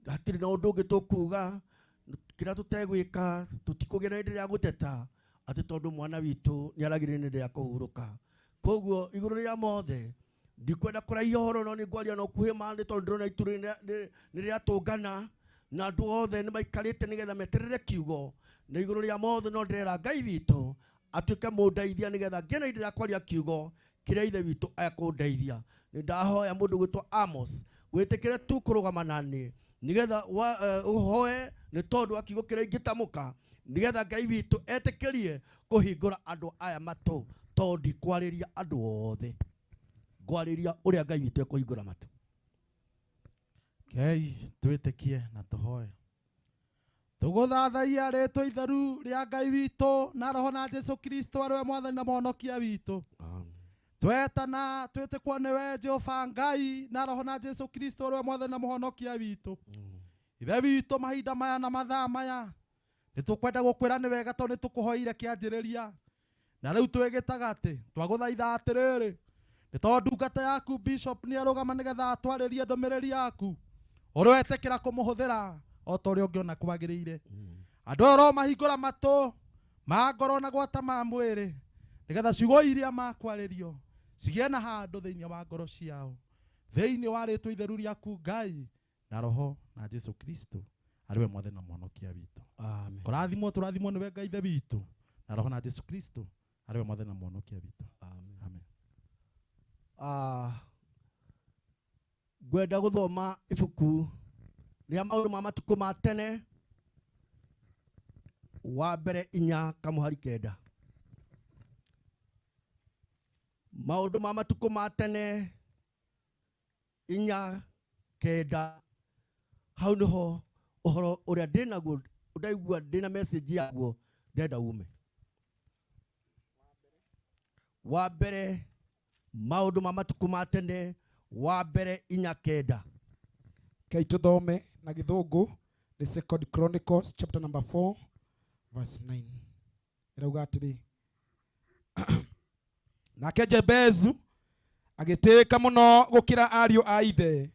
hatirĩ na ũndũ ũngĩ tũkuga kĩrĩa tũtegwĩka, tũtikũgĩa na hĩndĩ ya gũteta atĩ tondũ mwana witũ nĩ aragĩrĩire nĩ hĩndĩ ya kũhurũka. Koguo igũrũ rĩa mothe ndikwenda kũraihia ũhoro, no nĩ ngwaria na ũkuhĩ ma nĩ tondũ ndĩrona itu nĩ rĩatũngana na andũ othe nĩ maikarĩte nĩgetha meterere kiugo. Na igũrũ rĩa mothe no ndĩrera Ngai witũ atuĩke mũndeithia nĩgetha ngĩe na ihinda rĩa kwaria kiugo kĩrĩa ithe witũ ekũndeithia. Nĩ ndahoya mũndũ gwĩtwo Amos wĩtĩkĩre tu kũrũgama naniĩ nĩgetha ũhoe nĩ tondũ wa kiugo kĩrĩa ingĩtamũka, nĩgetha Ngai witũ etĩkĩrie kũhingũra andũ aya matũ, tondũ ndikwarĩria andũ othe, ngwarĩria ũrĩa Ngai witũ ekũhingũra matũ. Kei twĩtĩkie na tũhoe. Tũgũthathaia rĩtwa itheru rĩa Ngai witũ na Roho na Jesu Kristo arĩwe Mwathani na Mũhonokia witũ. Twetana twĩtĩkwo nĩwe Jehova Ngai na Roho na Jesu Kristo arĩwe Mwathani na Mũhonokia witũ. Ithe witũ mahinda maya na mathaa maya nĩtũkwenda gũkwĩra nĩ wega tondũ nĩtũkũhoire kĩanjĩrĩria, na rĩu twĩ gĩtagatĩ twagũthaitha atĩrĩrĩ, nĩ tondũ ndungata yaku bishop nĩ arũgama nĩgetha atwarĩrie ndũmĩrĩri yaku ũrĩa wetĩkĩra kũmũhũthĩra o ta ũrĩa ũngĩona kwagĩrĩire. Andũ aya ũromahingũra matũ ma ngoro na gwata ma mwĩrĩ nĩgetha ciugo iria makwarĩrio cigĩe na handũ thĩinĩ wa ngoro ciao, thĩinĩ wa rĩtwa itheru rĩaku Ngai na Roho na Jesu Kristo arĩwe Mwathani na Mũhonokia witũ. Amen. Kũrathimwo tũrathimwo nĩwe Ngai ithe witũ na Roho na Jesu Kristo arĩwe Mwathani na Mũhonokia witũ. Amen. Amen. Ngwenda gũthoma ibuku rĩa maũndũ ma matukũ ma tene wa mbere 4 kamũhari 9. Maũndũ ma matukũ ma tene 4:9, hau nĩho ũhoro ũrĩa ndĩnaguo ndaigua ndĩna message yaguo ndenda ume. Wa mbere maũndũ ma matukũ ma tene wa mbere 4:9. Kai tuthome na gĩthũngũ the Second Chronicles chapter number 4 verse 9. Ĩrauga atĩrĩ, nake Jebezu agĩtĩĩka mũno gũkĩra ariũ a ithe,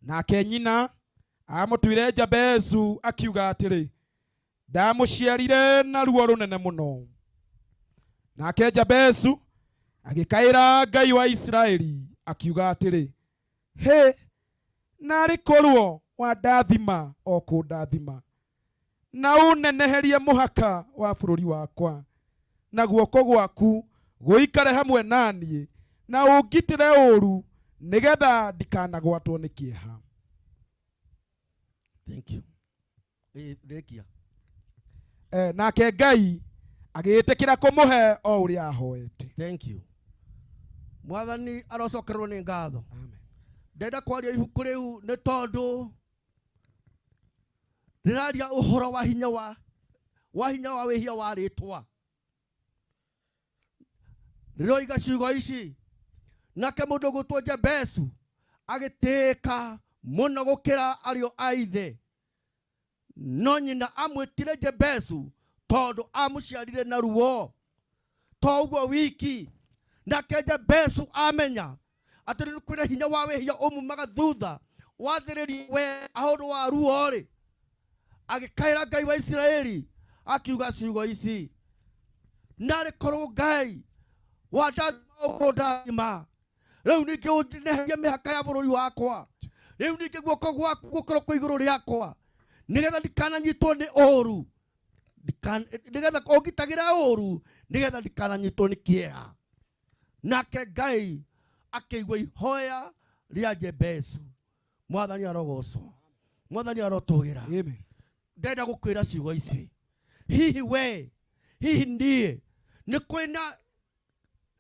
Nake nyina amũtuire Jabezu akiuga atĩrĩ, ndamũciarire na ruo rũnene mũno. Nake Jabezu agĩkaĩra Ngai wa Isiraeli akiuga atĩrĩ, hĩ, narĩ korwo wandathima o kũndathima, na ũneneherie mũhaka wa bũrũri wakwa, na guoko gwaku gũikare hamwe na niĩ, na ũngitĩre ũũru nĩgetha ndikanagwatwo nĩ kĩeha. Thank you. Thengia. Nake Ngai agĩĩtĩkĩra kũmũhe o ũrĩa ahoete. Thank you. Mwathani arocokerwo nĩ ngatho. Amen. Ndenda kwaria ibuku rĩu nĩ tondũ rĩraria ũhoro wa hinya wa wĩhia wa rĩtwa. Rĩroiga ciugo ici, nake mũndũ ũgwĩtwo Jabezu agĩtĩĩka mũno gũkĩra ariũ a ithe, no nyina amwĩtire Jabezu tondũ amũciarire na ruo. To ũguo wiki, nake Jabezu amenya atĩ nĩ kwĩna hinya wa wĩhia ũmumaga thutha wathĩrĩrio we ahũndũ wa ruo rĩ, agĩkaĩra Ngai wa Isiraeli akiuga ciugo ici, narĩ korwo Ngai wandathima ũkũndathima, rĩu ningĩ ũneherie mĩhaka ya bũrũri wakwa, rĩu ningĩ guoko gwaku gũkorwo kwĩ igũrũ rĩakwa, nĩgetha ndikananyitwo nĩ ũũru, nĩgetha ũngitagĩra ũũru, nĩgetha ndikananyitwo nĩ kĩeha. Nake Ngai akĩigua ihoya rĩa Jabezu. Mwathani arogocwo, Mwathani arotũgĩra. Amen. Ndenda gũkwĩra ciugo ici, hihi we, hihi niĩ nĩ kwĩna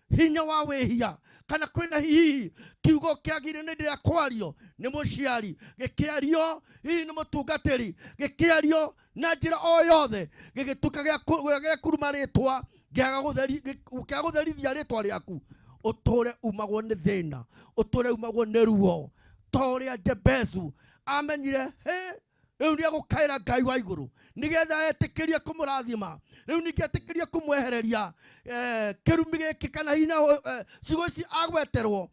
hinya wa wĩhia, kana kwĩna hihi kiugo kĩagĩrĩire nĩ rĩrĩa kwario nĩ mũciari, gĩkĩario hihi nĩ mũtungatĩri, gĩkĩario na njĩra o yothe, gĩgĩtuĩka gĩa kũruma rĩtwa, gĩaga gũtherithia rĩtwa rĩaku, ũtũre umagwo nĩ thĩna, ũtũre umagwo nĩ ruo, ta ũrĩa Jabezu amenyire hĩ, rĩu nĩ egũkaĩra Ngai wa igũrũ nĩgetha etĩkĩrie kũmũrathima, rĩu ningĩ etĩkĩrie kũmwehereria kĩrumi gĩkĩ kana hinya ciugo ici agweterwo,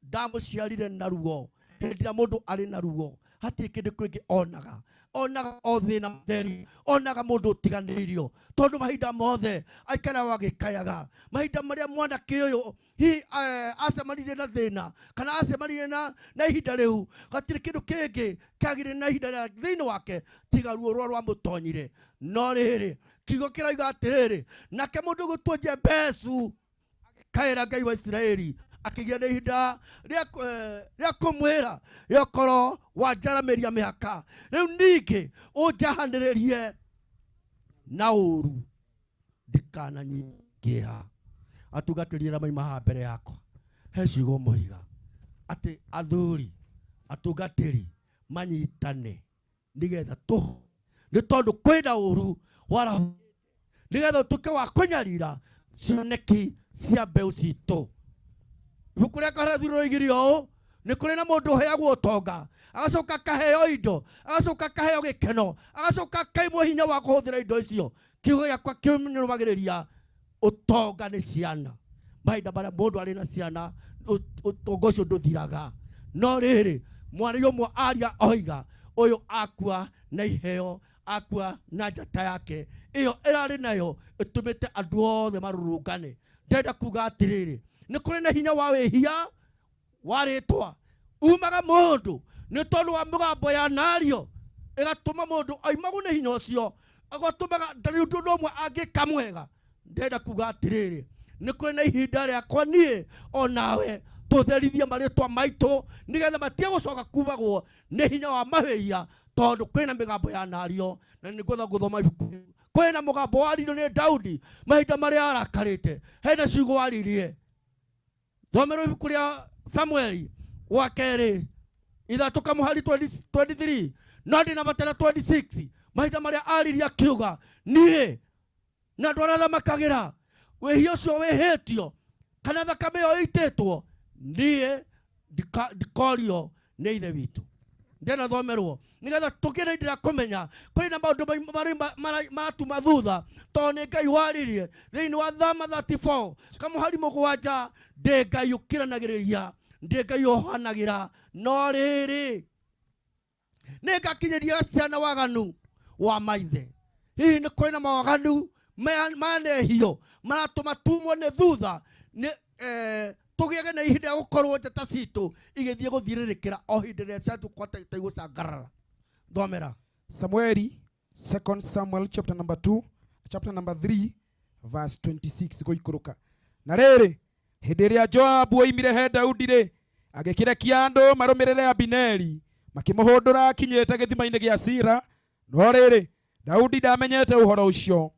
ndamũciarire na ruo. Hĩndĩ ĩrĩa mũndũ arĩ na ruo hatirĩ kĩndũ kĩngĩ onaga, onaga o thĩna mũtheri, onaga mũndũ ũtiganĩirio, tondũ mahinda mothe aikaraga agĩkayaga. Mahinda marĩa mwanake ũyũ hihi acemanirie na thĩna kana acemanirie na ihinda rĩu, hatirĩ kĩndũ kĩngĩ kĩagĩrĩire na ihinda rĩa thĩinĩ wake tiga ruo rũrĩa rwamũtonyire. No rĩrĩ, kiugo kĩroiga atĩrĩrĩ, nake mũndũ ũgwĩtwo Jabezu agĩkaĩra Ngai wa Isiraeli akĩgĩa na ihinda rĩa kũmwĩra, yokorwo wanjaramĩria mĩhaka, rĩu ningĩ ũnjahanĩrĩrie na ũũru, ndikananyingĩha. Atungatĩri arĩa mauma haha mbere yakwa, he ciugo mũiga atĩ athuri atungatĩri manyitane nĩgetha tũ, nĩ tondũ kwĩna ũũru wara, nĩgetha ũtuĩke wa kũnyarira cioneki cia mbeũ citũ. Ibuku rĩa Kohelethu rĩroigire ũũ, nĩ kũrĩ na mũndũ ũheagwo ũtonga, agacoka akaheo indo, agacoka akaheo gĩkeno, agacoka akaimwo hinya wa kũhũthĩra indo icio. Kiugo gĩakwa kĩnũmagĩrĩria ũtonga nĩ ciana. Mahinda marĩa mũndũ arĩ na ciana, ũtonga ũcio ndũthiraga. No rĩrĩ, mwarĩ ũmwe aria oiga, ũyũ akua na iheo, akua na njata yake, ĩyo ĩrarĩ nayo ĩtũmĩte andũ othe marũrũngane. Ndenda kuga atĩrĩrĩ, nĩ kũrĩ na hinya wa wĩhia wa rĩtwa umaga mũndũ nĩ tondũ wa mĩgambo ya nario, ĩgatũma mũndũ aimagwo nĩ hinya ũcio, agatũmaga ndarĩ ũndũ ũmwe angĩka mwega. Ndenda kuga atĩrĩrĩ, nĩ kũrĩ na ihinda rĩakwa niĩ onawe tũtherithie marĩtwa maitũ nĩgetha matige gũcoka kumagwo nĩ hinya wa mawĩhia, tondũ kwĩna mĩgambo ya nario. Na nĩ ngwenda gũthoma ibuku, kwĩna mũgambo waririo nĩ Daudi mahinda marĩa arakarĩte, hena ciugo waririe. Thomerwo ibuku rĩa Samueli wa kerĩ 3 kamũhari 23, no ndĩna batara 26, mahinda marĩa aririe akiuga, niĩ na andũ arĩa thamakagĩra wĩhia ũcio wĩhĩtio kana thakame ĩyo ĩitĩtwo, niĩ ndikorio nĩ ithe witũ. Ndĩna thomerwo nĩgetha tũgĩe na ihinda rĩa kũmenya kũrĩ na maũndũ maratuma thutha, tondũ nĩ Ngai waririe thĩinĩ wa Thama 34 kamũhari 7, ndĩ Ngai ũkiranagĩrĩria, ndĩ Ngai ũhanagĩra, no rĩrĩ Nĩngakinyĩria ciana waganu wa maithe. Hihi nĩ kũrĩ na mawaganu manehio maratũma tumwo nĩ thutha nĩ tũgĩage na ihinda rĩa gũkorwo njata citũ igĩthiĩ gũthirĩrĩkĩra o hĩndĩ ĩrĩa ciatũkwata igũcangarara. Thomera. Samueli, 2 Samuel chapter number 2, chapter number 3 verse 26 gũikũrũka. Na rĩrĩ, hĩndĩ ĩrĩa Joabu oimire he Daudi rĩ, agĩkĩrekia andũ marũmĩrĩre Abineri, makĩmũhũndũra akinyĩte gĩthima-inĩ gĩa Sira. No rĩrĩ, Daudi ndamenyete ũhoro ũcio.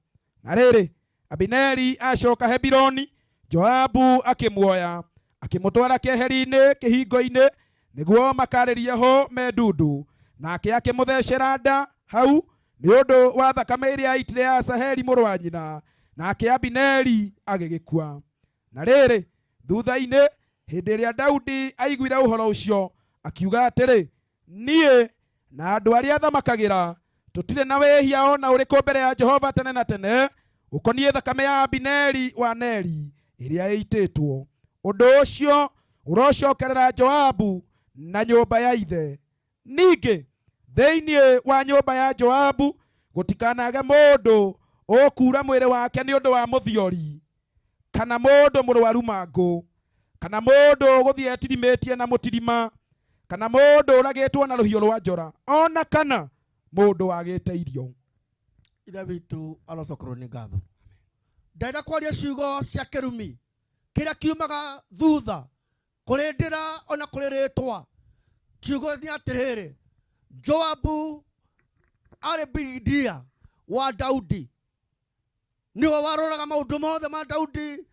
Na rĩrĩ, Abineri acoka Hebironi, Joabu akĩmuoya, akĩmũtwara keheri-inĩ kĩhingo-inĩ nĩguo makarĩrie ho me ndundu. Nake akĩmũthecera nda hau nĩ ũndũ wa thakame ĩrĩa aitire ya Asaheli mũrũ wa nyina. Nake Abineri agĩgĩkua. Na rĩrĩ, thutha-inĩ hĩndĩ ĩrĩa Daudi aiguire ũhoro ũcio, akiuga atĩrĩ, niĩ na andũ arĩa thamakagĩra tũtirĩ na wĩhia ona ũrĩkũ mbere ya Jehova tene na tene ũkoniĩ thakame ya Abineri wa Neri ĩrĩa ĩitĩtwo. Ũndũ ũcio ũrocokerera Joabu na nyũmba ya ithe. Ningĩ thĩinĩ wa nyũmba ya Joabu gũtikanage mũndũ ũkura mwĩrĩ wake nĩ ũndũ wa mũthiori, kana mũndũ mũrwaru mangũ, kana mũndũ ũgũthiĩ etirimĩtie na mũtirima, kana mũndũ ũragĩtwo na rũhiũ rwa njora, ona kana mũndũ wagĩte irio. Ithe witũ arocokerwo nĩ ngatho. Ndenda kwaria ciugo cia kĩrumi kĩrĩa kiumaga thutha kũrĩ ndĩra ona kũrĩ rĩtwa. Kiugo nĩ atĩrĩrĩ, Joabu arĩ biridia wa Daudi, nĩwe waroraga maũndũ mothe ma Daudi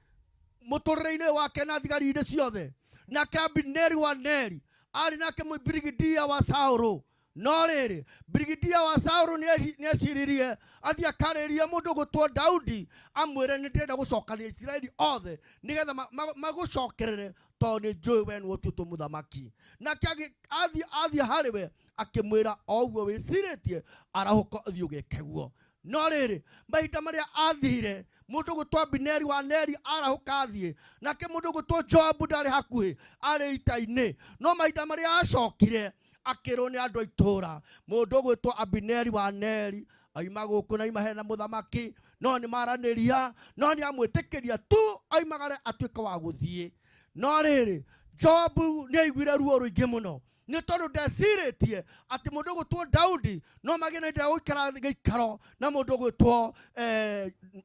mũtũrĩre-inĩ wake na thigari-inĩ ciothe. Nake Abineri wa Neri arĩ nake birigidia wa Saũlũ. No rĩrĩ, birigidia wa Saũlũ nĩeciririe athiĩ akarĩrie mũndũ gũtwo Daudi amwĩre nĩ ndĩrenda gũcokania Isiraeli othe nĩgetha magũcokerere tondũ nĩ njũĩ we nĩwe ũtuĩtwo mũthamaki. Nake athiĩ harĩ we akĩmwĩra o ũguo wĩcirĩtie, arahũka ũthiĩ ũgeke guo. No rĩrĩ, mahinda marĩa athire mũndũ gũtwo Abineri wa Neri arahũka athiĩ, nake mũndũ gũtwo Joabu ndarĩ hakuhĩ, arĩ ita-inĩ. No mahinda marĩa acokire akĩrwo nĩ andũ a itũũra, mũndũ ũgwĩtwo Abineri wa Neri aima gũkũ na aima hena mũthamaki, no nĩ maranĩria, no nĩ amwĩtĩkĩria tu aimagare atuĩke wa gũthiĩ. No rĩrĩ, Joabu nĩ aiguire ruo rũingĩ mũno nĩ tondũ ndecirĩtie atĩ mũndũ ũgwĩtwo Daudi no magĩe na ihinda rĩa gũikara gĩikaro na mũndũ ũgwĩtwo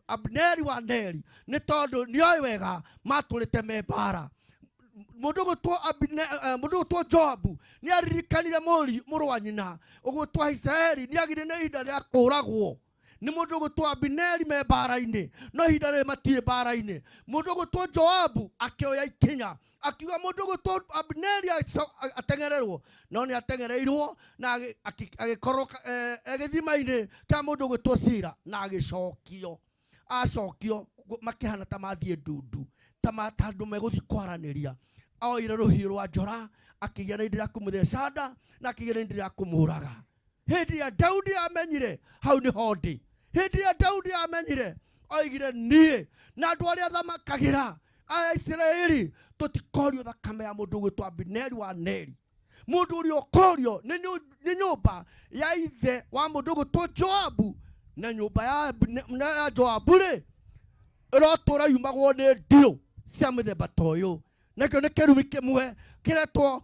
Abineri wa Neri, nĩ tondũ nĩoĩ wega matũrĩte me mbara. Mũndũ ũgwĩtwo Joabu nĩ aririkanire mũrũ wa nyina ũgwĩtwo Ahisaheli nĩ agĩire na ihinda rĩa kũũragwo nĩ mũndũ ũgwĩtwo Abineri me mbara-inĩ, no ihinda rĩrĩ matirĩ mbara-inĩ. Mũndũ ũgwĩtwo Joabu akĩoya ikinya akiuga mũndũ ũgwĩtwo Abineri ateng'ererwo, no nĩ ateng'ereirwo na agĩkorwo gĩthima-inĩ kĩa mũndũ ũgwĩtwo Sira na agĩcokio. Acokio makĩhana ta mathiĩ ndundu, ta andũ megũthiĩ kwaranĩria. Oire rũhiũ rwa njora akĩgĩa na ihinda rĩa kũmũtheca nda na akĩgĩa na ihinda rĩa kũmũũraga. Hĩndĩ ĩrĩa Daudi amenyire hau nĩho ndĩ. Hĩndĩ ĩrĩa Daudi amenyire oigire niĩ na andũ arĩa thamakagĩra aya Isiraeli tũtikorio thakame ya mũndũ ũgwĩtwo Abineri wa Neri. Mũndũ ũrĩa ũkorio nĩ nyũmba ya ithe wa mũndũ ũgwĩtwo Joabu, na nyũmba ya Joabu rĩ ĩrotũra yumagwo nĩ ndirũ cia mĩthemba ta ũyũ. Nakĩo nĩ kĩrumi kĩmwe kĩretwo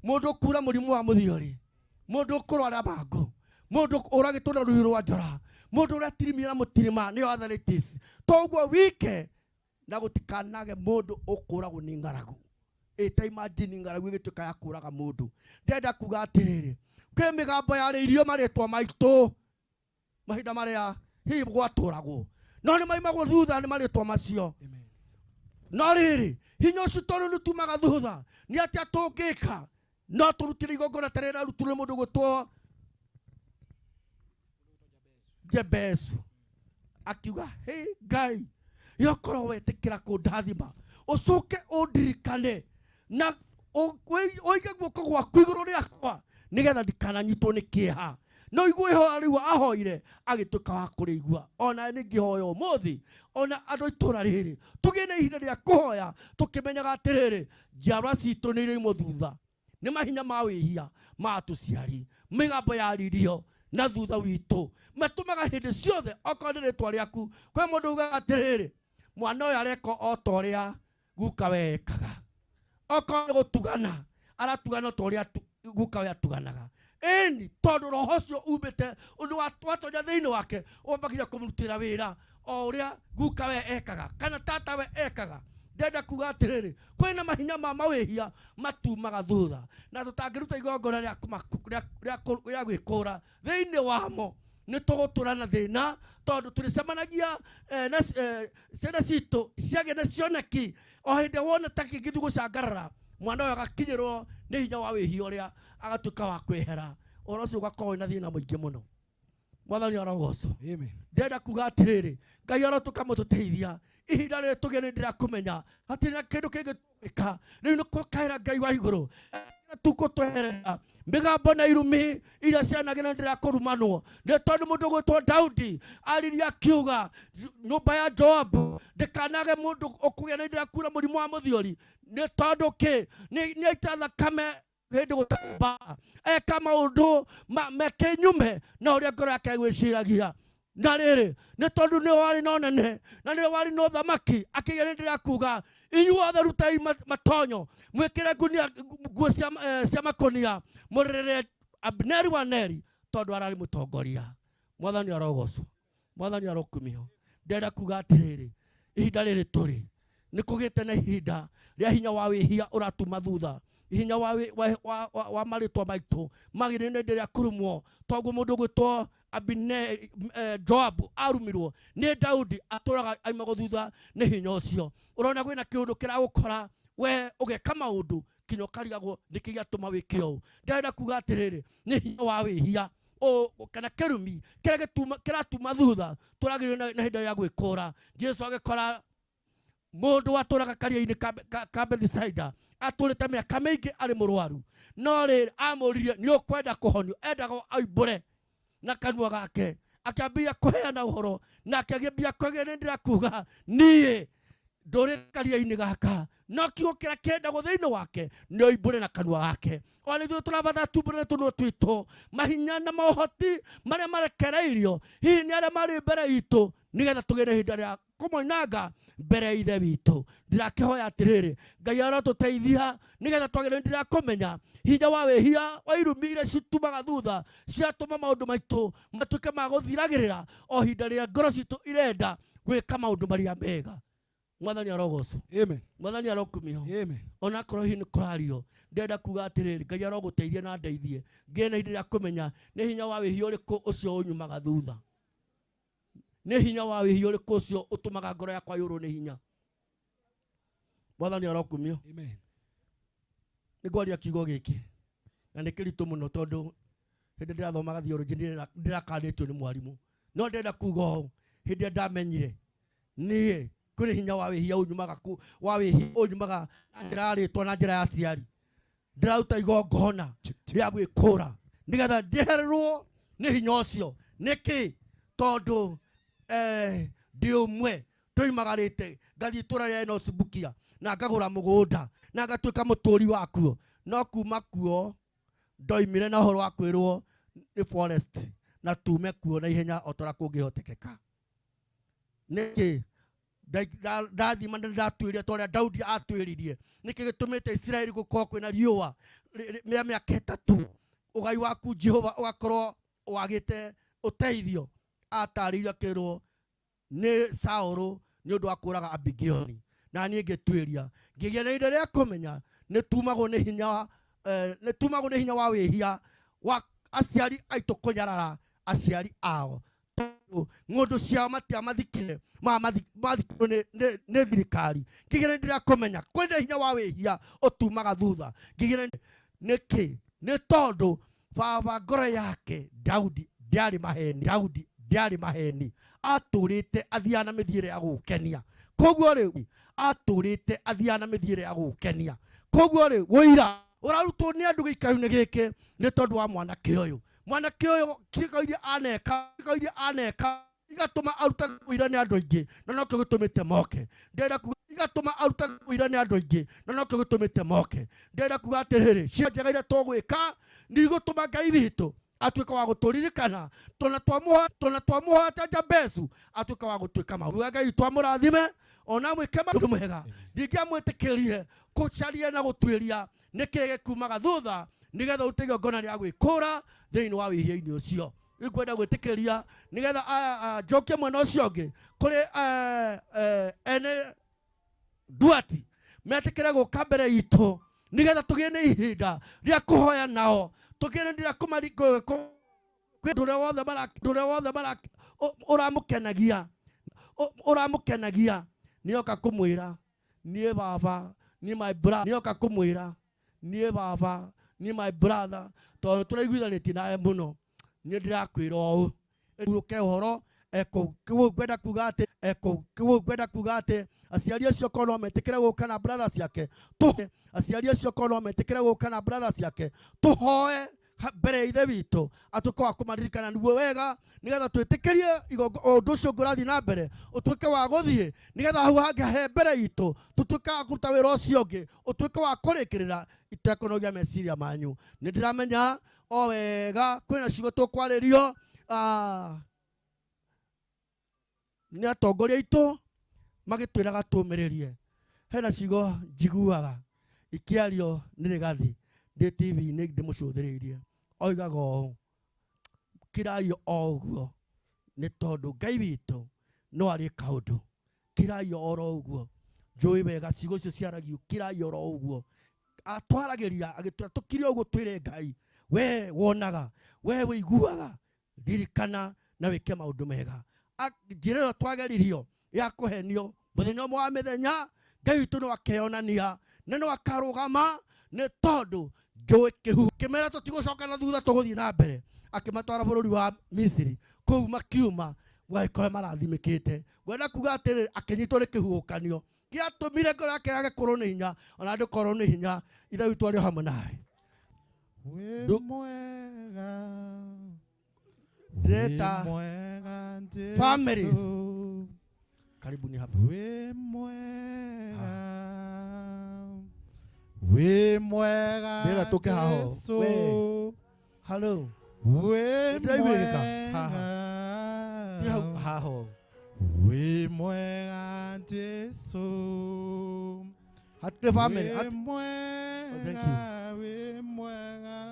mũndũ ũkura mũrimũ wa mũthiori, mũndũ ũkũrwara mangũ, mũndũ ũragĩtwo na rũhiũ rwa njora, mũndũ ũrĩa tirimia na mũtirima nĩyo arthritis. Toguo wike na gũtikanage mũndũ ũkũragwo nĩ ng'aragu. Ĩta imagine ng'aragu ĩgĩtuĩka ya kũraga mũndũ. Ndĩrenda kuga atĩrĩrĩ, kwĩ mĩgambo yarĩirio marĩtwa maitũ mahinda marĩa hihi gwatũragwo, no nĩ maimagwo thutha nĩ marĩtwa macio. No rĩrĩ, hinya ũcio tondũ nĩ tumaga thutha, nĩ atĩa tũngĩka? No tũrutire igongona ta rĩrĩa rĩarutirwo nĩ mũndũ ũgwĩtwo Jebesu. Akiuga, hey Ngai, yokorwo wetĩkĩra kũndathima, ũcoke ũndirikane na ũige guoko gwaku igũrũ rĩakwa nĩgetha ndikananyitwo nĩ kĩeha. No igue ihoya rĩu ahoire agĩtuĩka wa kũrĩigua. Ona nĩ ngĩhoya ũmũthĩ, ona andũ a itũũra rĩrĩ tũgĩe na ihinda rĩa kũhoya tũkĩmenyaga atĩrĩrĩ, njiarwa citũ nĩ iraimwo thutha. Nĩ mahinya ma wĩhia ma tũciari mĩgambo yaririo na thutha witũ matũmaga hĩndĩ ciothe okorwo nĩ rĩtwa rĩaku kwĩ mũndũ ugaga atĩrĩrĩ mwana ũyũ areka o ta ũrĩa guka we ekaga okorwo nĩ gũtugana aratugana ta ũrĩa guka we atuganaga ĩni tondũ roho ũcio umĩte ũndũ watonya thĩinĩ wake wambagia kũmũrutĩra wĩra o ũrĩa guka we ekaga kana tata we ekaga ndenda kuga atĩrĩrĩ kwĩna mahinya ma mawĩhia matumaga thutha na tũtangĩruta igongona rĩa gwĩkũra thĩinĩ wamo nĩ tũgũtũra na thĩna tondũ tũrĩcemanagia na ciana citũ ciagĩa na cioneki o hĩndĩ wona ta kĩngĩthiĩ gũcangarara mwana ũyũ agakinyĩrwo nĩ hinya wa wĩhia ũrĩa agatuĩka wa kwĩhera ũhoro ũcio ũgakorwo wĩna thĩna mũingĩ mũno mwathani arogocwo. Amen. Ndĩrenda kuga atĩrĩrĩ Ngai arotũka mũtũteithia ihinda rĩrĩ tũgĩe nĩ ndĩrakũmenya hatirĩ na kĩndũ kĩngĩ tũgwĩka rĩu nĩ kũkaĩra Ngai wa igũrũ tukũtweherera mĩgambo na irumi iria cianagĩra ndĩrakũrumanwo nĩ tondũ mũndũ ũgwĩtwo Daudi aririe akiuga nyũmba ya Joabu ndĩkanage mũndũ ũkũgĩa na ndĩrakura mũrimũ wa mũthiori nĩ tondũ kĩ nĩ aita thakame hĩndĩ gũtarĩ mbara eka maũndũ mekĩnyume na ũrĩa ngoro yake ĩgwĩciragia na rĩrĩ nĩ tondũ nĩwe warĩ na ũnene na nĩwe warĩ na ũthamaki akĩgĩa nĩ ndĩrakuga inyuothe rutai matonyo mwĩkĩre nguo cia makũnia mũrĩrĩre Abineri wa Neri tondũ ararĩ mũtongoria. Mwathani arogocwo, mwathani arokumio. Ndĩrenda kuga atĩrĩrĩ ihinda rĩrĩ tũrĩ nĩ kũgĩte na ihinda rĩa hinya wa wĩhia ũratuma thutha hinya wa marĩtwa maitũ magĩrĩire nĩ rĩrĩa kũrumwo toguo mũndũ ũgwĩtwo Abineri Joabu arumirwo nĩ Daudi atũraga aimagwo thutha nĩ hinya ũcio. Ũrona kwĩna kĩũndũ kĩragũkora we ũgeka maũndũ kinya ũkarigagwo nĩkĩ gĩatũma wĩke ũũ. Ndĩrenda kuga atĩrĩrĩ nĩ hinya wa wĩhia kana kĩrumi kĩrĩa kĩratuma thutha tũragĩrĩirwo na hĩndĩ ya gwĩkũra. Jesu agĩkora mũndũ watũraga karia-inĩ ka Bethisaida atũrĩte mĩaka mĩingĩ arĩ mũrwaru no rĩrĩ amũririe nĩ ũkwenda kũhonio endaga aimbũre na kanua gake akĩambia kũheana ũhoro nake agĩambia kũgĩa nĩ ndĩrakuga niĩ ndũrĩ karia-inĩ gaka no kiugo kĩrĩa kĩendagwo thĩinĩ wake nĩ oimbũre na kanua gake. Ona ithuĩ tũrabatara tumbũre tũnua twitũ mahinya na maũhoti marĩa marekereirio hihi nĩ arĩa marĩ mbere itũ nĩgetha tũgĩe na ihinda rĩa kũmoinanga mbere ya ithe witũ. Ndĩrakĩhoya atĩrĩrĩ Ngai arotũteithia nĩgetha twagĩrĩirwo ndĩrakũmenya hinya wa wĩhia wa irumi iria citumaga thutha ciatũma maũndũ maitũ matuĩke ma gũthiragĩrĩra o ihinda rĩrĩa ngoro citũ irenda gwĩka maũndũ marĩa mega. Mwathani arogocwo. Amen. Mwathani arokumio. Amen. Ona akorwo hihi nĩ kũrario ndĩrenda kuga atĩrĩrĩ Ngai arogũteithia na ndeithie ngĩe na ihinda rĩa kũmenya nĩ hinya wa wĩhia ũrĩkũ ũcio ũnyumaga thutha nĩ hinya wa wĩhia ũrĩkũ ũcio ũtũmaga ngoro yakwa yũrwo nĩ hinya. Mwathani arokumio. Amen. Nĩ ngwaria kiugo gĩkĩ na nĩ kĩritũ mũno tondũ hĩndĩ ndĩrathomaga theology ndĩrakanĩtio nĩ mwarimũ no ndĩrenda kuga ũũ hĩndĩ ĩrĩa ndamenyire niĩ kũrĩ hinya wa wĩhia ũnyumaga wa wĩhia ũnyumaga na njĩra ya rĩtwa na njĩra ya aciari ndĩraruta igongona rĩa gwĩkũra nĩgetha njehererwo nĩ hinya ũcio. Nĩkĩ? Tondũ ndĩ ũmwe tũimagarĩte ngathiĩ itũũra rĩa Enosibukia na ngagũra mũgũnda na ngatuĩka mũtũũri wakuo no kuma kuo ndoimire na ũhoro wa kwĩrwo nĩ forest na tume kuo na ihenya o ta ũrĩa kũngĩhotekeka. Nĩkĩ? Ndathima na ndatuĩria ta ũrĩa Daudi atuĩririe. Nĩkĩ gĩtũmĩte Isiraeli gũkorwo kwĩna riũa rĩa mĩaka 3 ũgai waku Jehova ũgakorwo wagĩte ũteithio? Atarĩirio akĩrwo nĩ Saũlũ nĩ ũndũ wa kũũraga Abigioni. Na niĩ ngĩtuĩria ngĩgĩa na ihinda rĩa kũmenya nĩ tumagwo nĩ hinya nĩ tumagwo nĩ hinya wa wĩhia wa aciari aitũ kũnyarara aciari ao tondũ ng'ũndũ ciao matiamathikire mathikirwo nĩ thirikari. Ngĩgĩa na ihinda rĩa kũmenya kwĩna hinya wa wĩhia ũtumaga thutha. Ngĩgĩa nĩkĩ? Nĩ tondũ baba ngoro yake Daudi ndĩarĩ maheni, Daudi ndĩarĩ maheni, atũrĩte athiaga na mĩthiĩre ya gũkenia. Koguo rĩ atũrĩte athiaga na mĩthiĩre ya gũkenia. Koguo rĩ wũira ũrarutwo nĩ andũ gĩikaro-inĩ gĩkĩ nĩ tondũ wa mwanake ũyũ. Mwanake ũyũ ciĩko iria aneka, ciĩko iria aneka igatũma arutage ũira nĩ andũ aingĩ na nokĩo gĩtũmĩte moke. Ndĩrenda kuga Igatũma aruta ũira nĩ andũ aingĩ na nokĩo gĩtũmĩte moke. Ndĩrenda kuga atĩrĩrĩ, cia njega iria tũgwĩka nĩ igũtũma Ngai witũ atuĩke wa gũtũririkana tona twamũhota Jabezu atuĩke wa gũtuĩka maũndũ. Ngai witũ amũrathime ona mwĩke maũndũ mega. Ndingĩamwĩtĩkĩrie kũcaria na gũtuĩria nĩkĩ gĩkumaga thutha nĩgetha ũrute igongona rĩa gwĩkũra thĩinĩ wa wĩhia-inĩ ũcio. Ngwenda gwĩtĩkĩria nĩgetha njokie mwena ũcio ũngĩ kũrĩ ene Duati metĩkĩre gũka mbere itũ nĩgetha tũgĩe na ihinda rĩa kũhoya nao, tũgĩe na rĩa kũmariko ndũrĩa wothe ũramũkenagia nĩoka kũmwĩra niĩ baba niĩ my brother, nĩoka kũmwĩra niĩ baba niĩ my brother, tondũ tũraiguithanĩtie nawe mũno niĩ ndĩrakwĩra ũũ ũke ũhoro ngwenda kuga atĩ ngwenda kuga atĩ aciari acio korwo no metĩkĩre gũka na brother ciake aciari acio korwo no metĩkĩre gũka na brother ciake tũhoe mbere ya ithe witũ atuĩke wa kũmaririkana nĩguo wega nĩgetha twĩtĩkĩrie ũndũ ũcio ũngĩ ũrathiĩ na mbere ũtuĩke wa gũthiĩ nĩgetha hau hangĩ he mbere itũ tũtuĩke wa kũruta wĩra ũcio ũngĩ ũtuĩke wa kũrĩkĩrĩra itekũnogia meciria manyu. Nĩ ndĩramenya o wega kwĩna ciugo tũkwarĩrio nĩ atongoria aitũ magĩtwĩraga tũmĩrĩrie. Hena ciugo njiguaga ikĩario nĩ Rigathi ndĩ TV-inĩ ndĩmũcũthĩrĩirie oigaga ũũ kirai o ũguo nĩ tondũ Ngai witũ no arĩ kaũndũ, kirai oro ũguo. Njũĩ wega ciugo icio ciaragio kirai oro ũguo, atwaragĩria agĩtwĩra tũkire ũguo twĩre Ngai we wonaga we wĩiguaga ririkana na wĩke maũndũ mega. Njĩra ĩyo twageririo ya kũhenio mũthenya ũmwe wa mĩthenya Ngai witũ no akeyonania na no akarũgama nĩ tondũ njũĩ kĩhu kĩmera tũtigũcoka na thutha tũgũthiĩ na mbere. Akĩmatwara bũrũri wa Misiri kũu makiuma gwagĩkorwo marathimĩkĩte. Ngwenda kuga atĩrĩ akĩnyitwo nĩ kĩhuhũkanio gĩatũmire ngoro yake yage kũrwo nĩ hinya ona ndũkorwo nĩ hinya. Ithe witũ arĩ o hamwe nawe. Wĩ mwega Ndĩreta families karibuni hapa. Wĩ mwega wĩ mwega ndĩrenda tũke haho we hello wĩ mwega haha ti hau haho wĩ mwega Jesu hatirĩ family wĩ mwega thank you wĩ mwega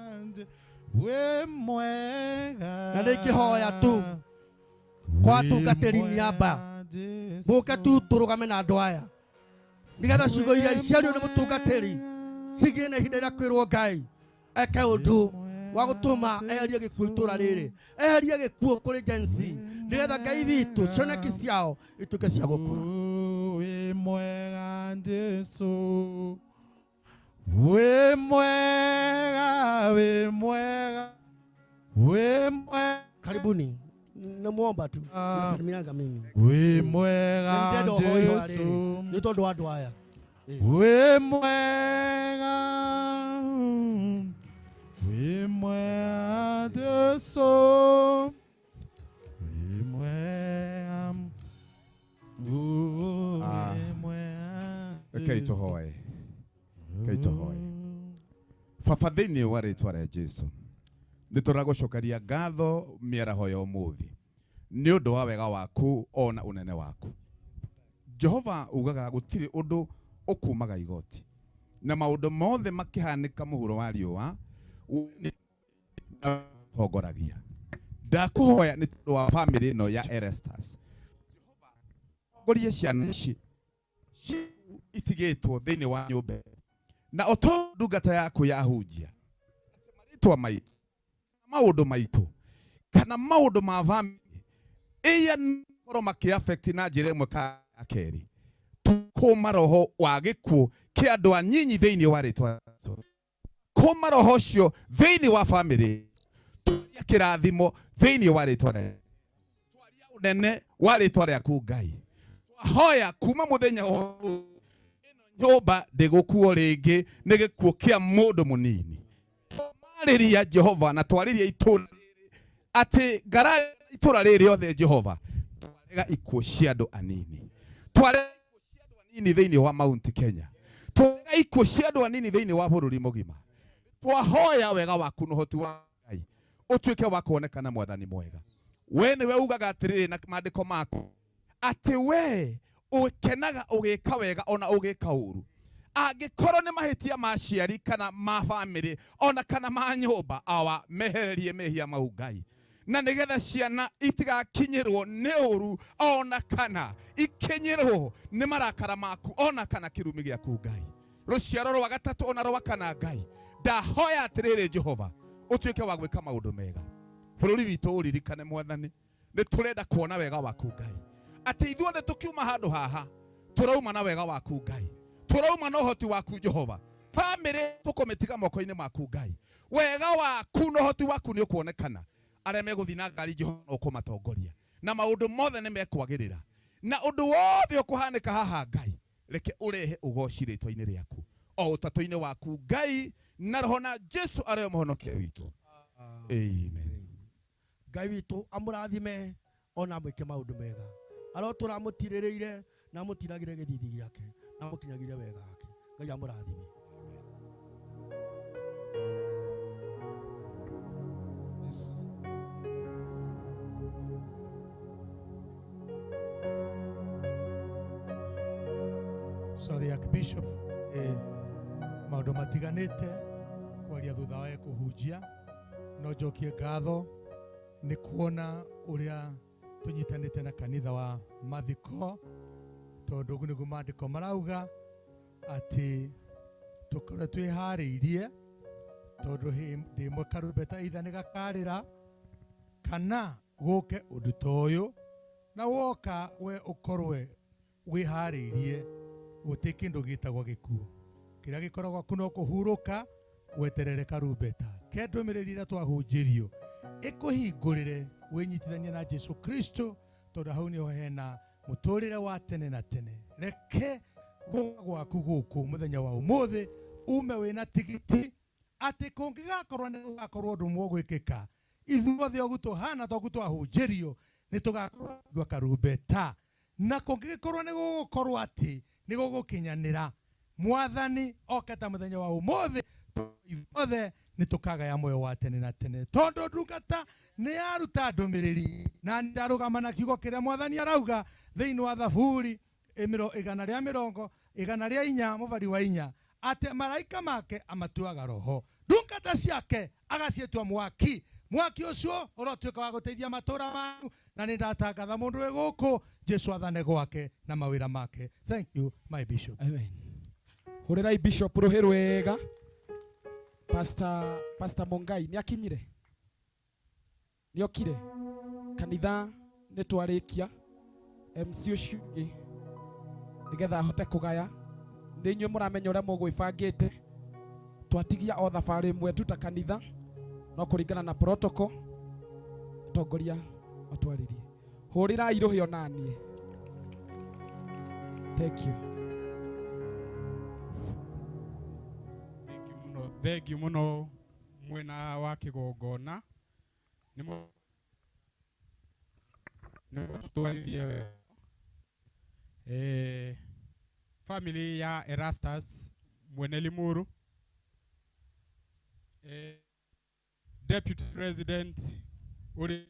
wĩ mwega na nĩ ingĩhoya tu kwa atungatĩri niaba mũke tu tũrũgame na andũ aya nĩgetha ciugo iria ciario nĩ mũtungatĩri cigĩe na ihinda rĩa kwĩrwo Ngai eke ũndũ wa gũtũma eherie gĩkuũ itũra rĩrĩ, eherie gĩkuũ kũrĩ Gen Z nĩgetha Ngai witũ cioneki ciao ituĩke cia gũkũra. Wĩ mwega Jesu wĩ mwega wĩ mwega wĩ mwega. Karibuni namuomba tu nisalimianga mimi wĩ mwega Jesu nĩ tondũ wa andũ aya wĩ mwega wĩ mwega Jesu wĩ mwega wĩ mwega. Rekei tũhoe, rekei tũhoe. Baba thĩinĩ wa rĩtwa rĩa Jesu nĩ tũragũcokeria ngatho mĩaraho ya ũmũthĩ nĩ ũndũ wa wega waku ona ũnene waku. Jehova ugaga gũtirĩ ũndũ ũkumaga igoti na maũndũ mothe makĩhanĩka mũhuro wa riũa tongoragia. Ndakũhoya nĩ tondũ wa family ĩno ya Erastus, tongoria ciana ici itigĩtwo thĩinĩ wa nyũmba na oto ndungata yaku yahunjia marĩtwa maitũ maũndũ maitũ kana maũndũ ma family iya korwo makĩ-affect na njĩra ĩmwe kana ya kerĩ, kũma roho wa gĩkuũ kĩa andũ anyinyi thĩinĩ wa rĩtwa kũma roho ũcio thĩinĩ wa family, twaria kĩrathimo thĩinĩ wa rĩtwa rĩa twaria ũnene wa rĩtwa rĩaku Ngai. Twahoya kuma mũthenya ĩno nyũmba ndĩgũkuo rĩngĩ nĩ gĩkuũ kĩa mũndũ mũnini. Twarĩria Jehova na twarĩria itũra atĩ ngara itũra rĩrĩ rĩothe Jehova twarega ikuũ cia andũ anini, twarega ikuũ cia andũ Nini thĩinĩ wa Mount Kenya, tũrega ikuũ cia andũ anini thĩinĩ wa bũrũri mũgima. Twahoya wega waku na ũhoti wa Ngai ũtuĩke wa kuonekana mwathani mwega. We nĩwe ugaga atĩrĩrĩ na maandĩko maku atĩ we ũkenaga ũgĩka wega ona ũgĩka ũru. Angĩkorwo nĩ mahĩtia ma aciari kana ma bamĩrĩ ona kana ma nyũmba, awa mehererie mehia mau Ngai, na nĩgetha ciana itigakinyĩrwo nĩ ũru ona kana ikinyĩrwo nĩ marakara maku ona kana kĩrumi gĩaku Ngai. Rũciaro rwa gatatũ ona rwa kana Ngai, ndahoya atĩrĩrĩ Jehova ũtuĩke wa gwĩka maũndũ mega. Bũrũri witũ ũririkane mwathani, nĩ tũrenda kuona wega waku Ngai, atĩ ithuothe tũkiuma handũ haha tũrauma na wega waku Ngai, tũrauma na ũhoti waku Jehova. Bamĩrĩ tũkũmĩtiga moko-inĩ maku Ngai, wega waku na ũhoti waku nĩ ũkuonekana. Arĩa megũthiĩ na ngari Jehova no ũkũmatongoria, na maũndũ mothe nĩ mekwagĩrĩra, na ũndũ wothe ũkũhanĩka haha Ngai, reke ũrehe ũgoci rĩtwa-inĩ rĩaku o ũtatũ-inĩ waku Ngai na roho na Jesu arĩo mũhonokia witũ. Amen. Ngai witũ amũrathime ona amwĩke maũndũ mega. Arotũra amũtirĩrĩire na amũtiragĩre gĩthithi gĩake na amũkinyagĩre wega wake. Ngai amũrathime. Yes. Sorry, Archbishop, maũndũ matiganĩte kwaria thutha wa kũhunjia, no njokie ngatho nĩ kuona ũrĩa tũnyitanĩte na kanitha wa mathiko, tondũ ũguo nĩguo maandĩko marauga atĩ tũkorwo twĩharĩirie, tondũ hĩndĩ ĩmwe karumbeta itha nĩ gakarĩra kana gũke ũndũ ta ũyũ, na woka we ũkorwe wĩharĩirie. Gũtirĩ kĩndũ gĩtagwo gĩkuũ, kĩrĩa gĩkoragwo kuo no kũhurũka weterere karumbeta. Ke ndũmĩrĩri ĩrĩa twahunjĩrio ĩkũhingũrĩre wĩnyitithanie na Jesu Kristo, tondũ hau nĩho hena mũtũrĩre wa tene na tene. Reke gũka gwaku gũkũ mũthenya wa ũmũthĩ ume wĩna tigiti atĩ kũngĩgakorwo nĩ gũgakorwo ũndũ ũmwe ũgwĩkĩka, ithuothe ũguo tũhana ta ũguo twahunjĩrio nĩ tũgakorwo twaigua karumbeta, na kũngĩgĩkorwo nĩ gũgũkorwo atĩ nĩ gũgũkinyanĩra, mwathani oke ta mũthenya wa ũmũthĩ, ithuothe nĩ tũkagaya muoyo wa tene na tene, tondũ ndungata nĩ yaruta ndũmĩrĩri na ndarũgama na kiugo kĩrĩa mwathani arauga thĩinĩ wa Thaburi 104 mũbari wa 4 atĩ maraika make amatuaga roho, ndungata ciake agaciĩtua mwaki. Mwaki ũcio ũrotuĩka wa gũteithia matũũra manyu, na nĩ ndatangatha mũndũ wĩ gũkũ Jesu athane gwake na mawĩra make. Thank you my bishop. Amen. Hũrĩrai bishop rũhĩ rwega. Pastor Mungai nĩ akinyire, nĩ okire kanitha, nĩ twarĩkia MC ũcio ũngĩ nĩgetha ahote kũgaya. Nĩ inyuĩ mũramenya ũrĩa mũgwĩbangĩte, twatigia o thabarĩ ĩmwe tu ta kanitha, no kũringana na protocol atongoria matwarĩrie. Hũrĩrai rũhĩ onaniĩ. Thank you. Thank you mũno mwena wa kĩgongona. Nĩ mũtwarithie wega. Family ya Erastus mwene Limuru, Deputy President ũrĩa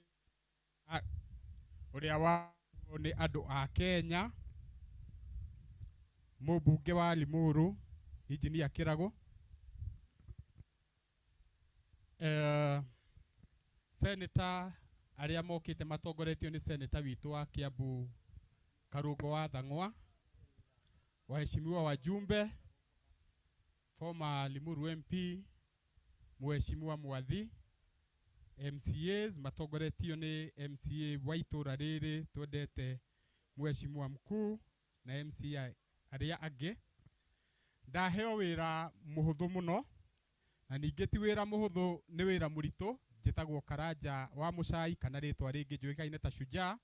wa nĩ andũ a Kenya, mũmbunge wa Limuru Engineer Kĩrago, Senator arĩa mokĩte matongoretio nĩ senator witũ wa Kiambu Karungo wa Thang'wa, waheshimiwa wajumbe, former Limuru MP Mheshimiwa Mwathi, MCAs matongoretio nĩ MCA wa itũra rĩrĩ twendete Mheshimiwa mkuu na MCA arĩa angĩ. Ndaheo wĩra mũhũthũ mũno, na ningĩ ti wĩra mũhũthũ, nĩ wĩra mũritũ. Njĩtagwo Karanja wa Mũcai kana rĩtwa rĩngĩ njũĩkaine ta Shujaa.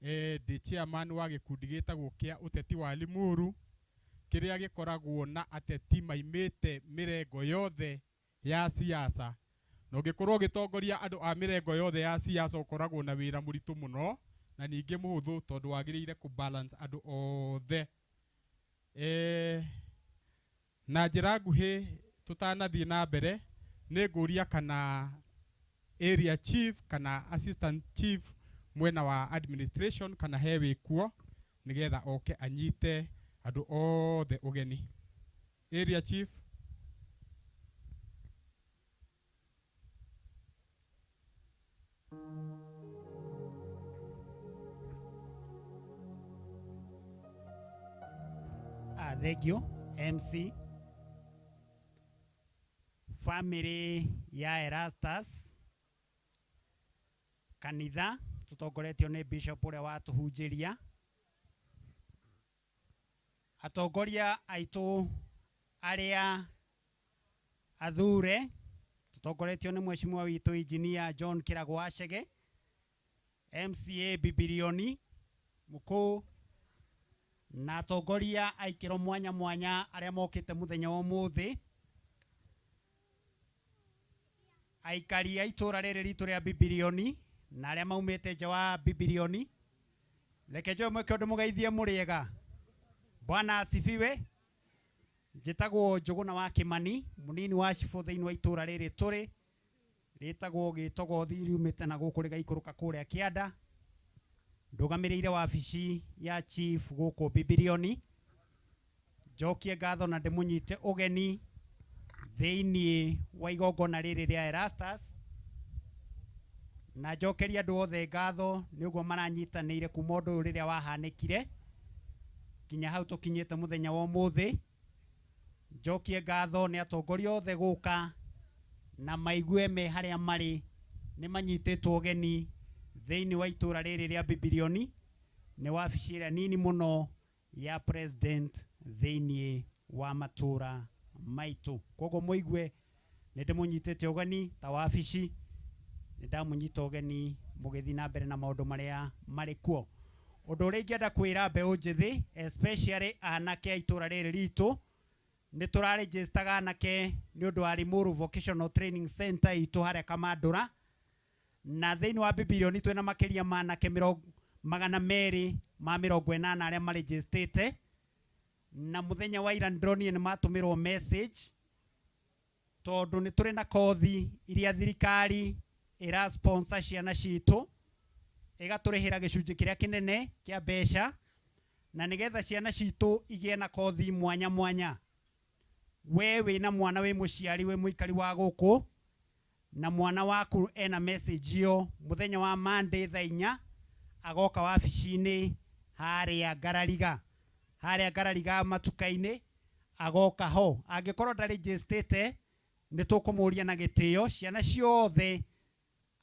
Ndĩ chairman wa gĩkundi gĩtagwo kĩa ũteti wa Limuru, kĩrĩa gĩkoragwo na ateti maimĩte mĩrengo yothe ya siasa. Na ũngĩkorwo ũgĩtongoria andũ a mĩrengo yothe ya siasa, ũkoragwo na wĩra mũritũ mũno na ningĩ mũhũthũ, tondũ wagĩrĩire kũ balance andũ othe. Na njĩra nguhĩ tũtanathiĩ na mbere nĩ ngũria kana area chief kana assistant chief mwena wa administration kana he wĩkuo nĩgetha oke anyite andũ othe ũgeni. Area chief. Thank you MC. Family ya Erastus kanitha tutongoretio nĩ bishop ũrĩa watuhunjĩria, atongoria aitũ arĩa athure tutongoretio nĩ mheshimiwa witũ engineer John Kĩrago Wachege, MCA Bibilioni mũkũũ, na atongoria a ikĩro mwanya mwanya arĩa mokĩte mũthenya wa ũmũthĩ, aikari a itũra rĩrĩ ritũ rĩa Bibilioni na arĩa maumĩte nja wa Bibilioni. Reke njoe mweke ũndũ mũgeithie mũrĩega. Bwana asifiwe. Njĩtagwo Njũgũna wa Kĩmani, mũnini wa cibũ thĩinĩ wa itũra rĩrĩ tũrĩ, rĩtagwo Gĩtogothi, riumĩte na gũkũ rĩgaikũrũka kũrĩa kĩanda. Ndũgamĩrĩire wabici ya chief gũkũ Bibilioni. Njokie ngatho na ndĩmũnyite ũgeni thĩinĩ wa igongona rĩrĩ rĩa Erastus, na njokerie andũ othe ngatho nĩ ũguo maranyitanĩire kuma ũndũ ũyũ rĩrĩa wahanĩkire nginya hau tũkinyĩte mũthenya wa ũmũthĩ. Njokie ngatho nĩ atongoria othe gũka na maigue me harĩa marĩ nĩ manyitĩtwo ũgeni thĩinĩ wa itũra rĩrĩ rĩa Bibilioni nĩ wabici ĩrĩa nini mũno ya president thĩinĩ wa matũra maitũ. Koguo mũigue nĩ ndĩmũnyitĩte ũgeni ta wabici, nĩ ndamũnyita ũgeni mũgĩthiĩ na mbere na maũndũ marĩa marĩ kuo. Ũndũ ũrĩa ingĩenda kwĩra mbeũ njĩthĩ especially anake a itũra rĩrĩ ritũ, nĩ tũraregistaga anake nĩ ũndũ wa Limuru Vocational Training Center itũ harĩa Kamandũra, na thĩinĩ wa Bibilioni twĩna makĩria ma anake 280 arĩa marejistĩte, na mũthenya wa ira ndĩronire nĩ matũmĩrwo message tondũ nĩ tũrĩ na kothi iria thirikari ĩra sponsor ciana citũ ĩgatũrĩhĩra gĩcunjĩ kĩrĩa kĩnene kĩa mbeca, na nĩgetha ciana citũ igĩe na kothi mwanya mwanya. We wĩna mwana wĩ mũciari wĩ mũikari wa gũkũ na mwana waku ena message ĩyo mũthenya wa Monday thaa 4 agoka wabici-inĩ harĩa Ngarariga, harĩa Ngarariga matuka-inĩ agoka ho. Angĩkorwo ndarejistĩte nĩ tũkũmũria na gĩtĩo ciana ciothe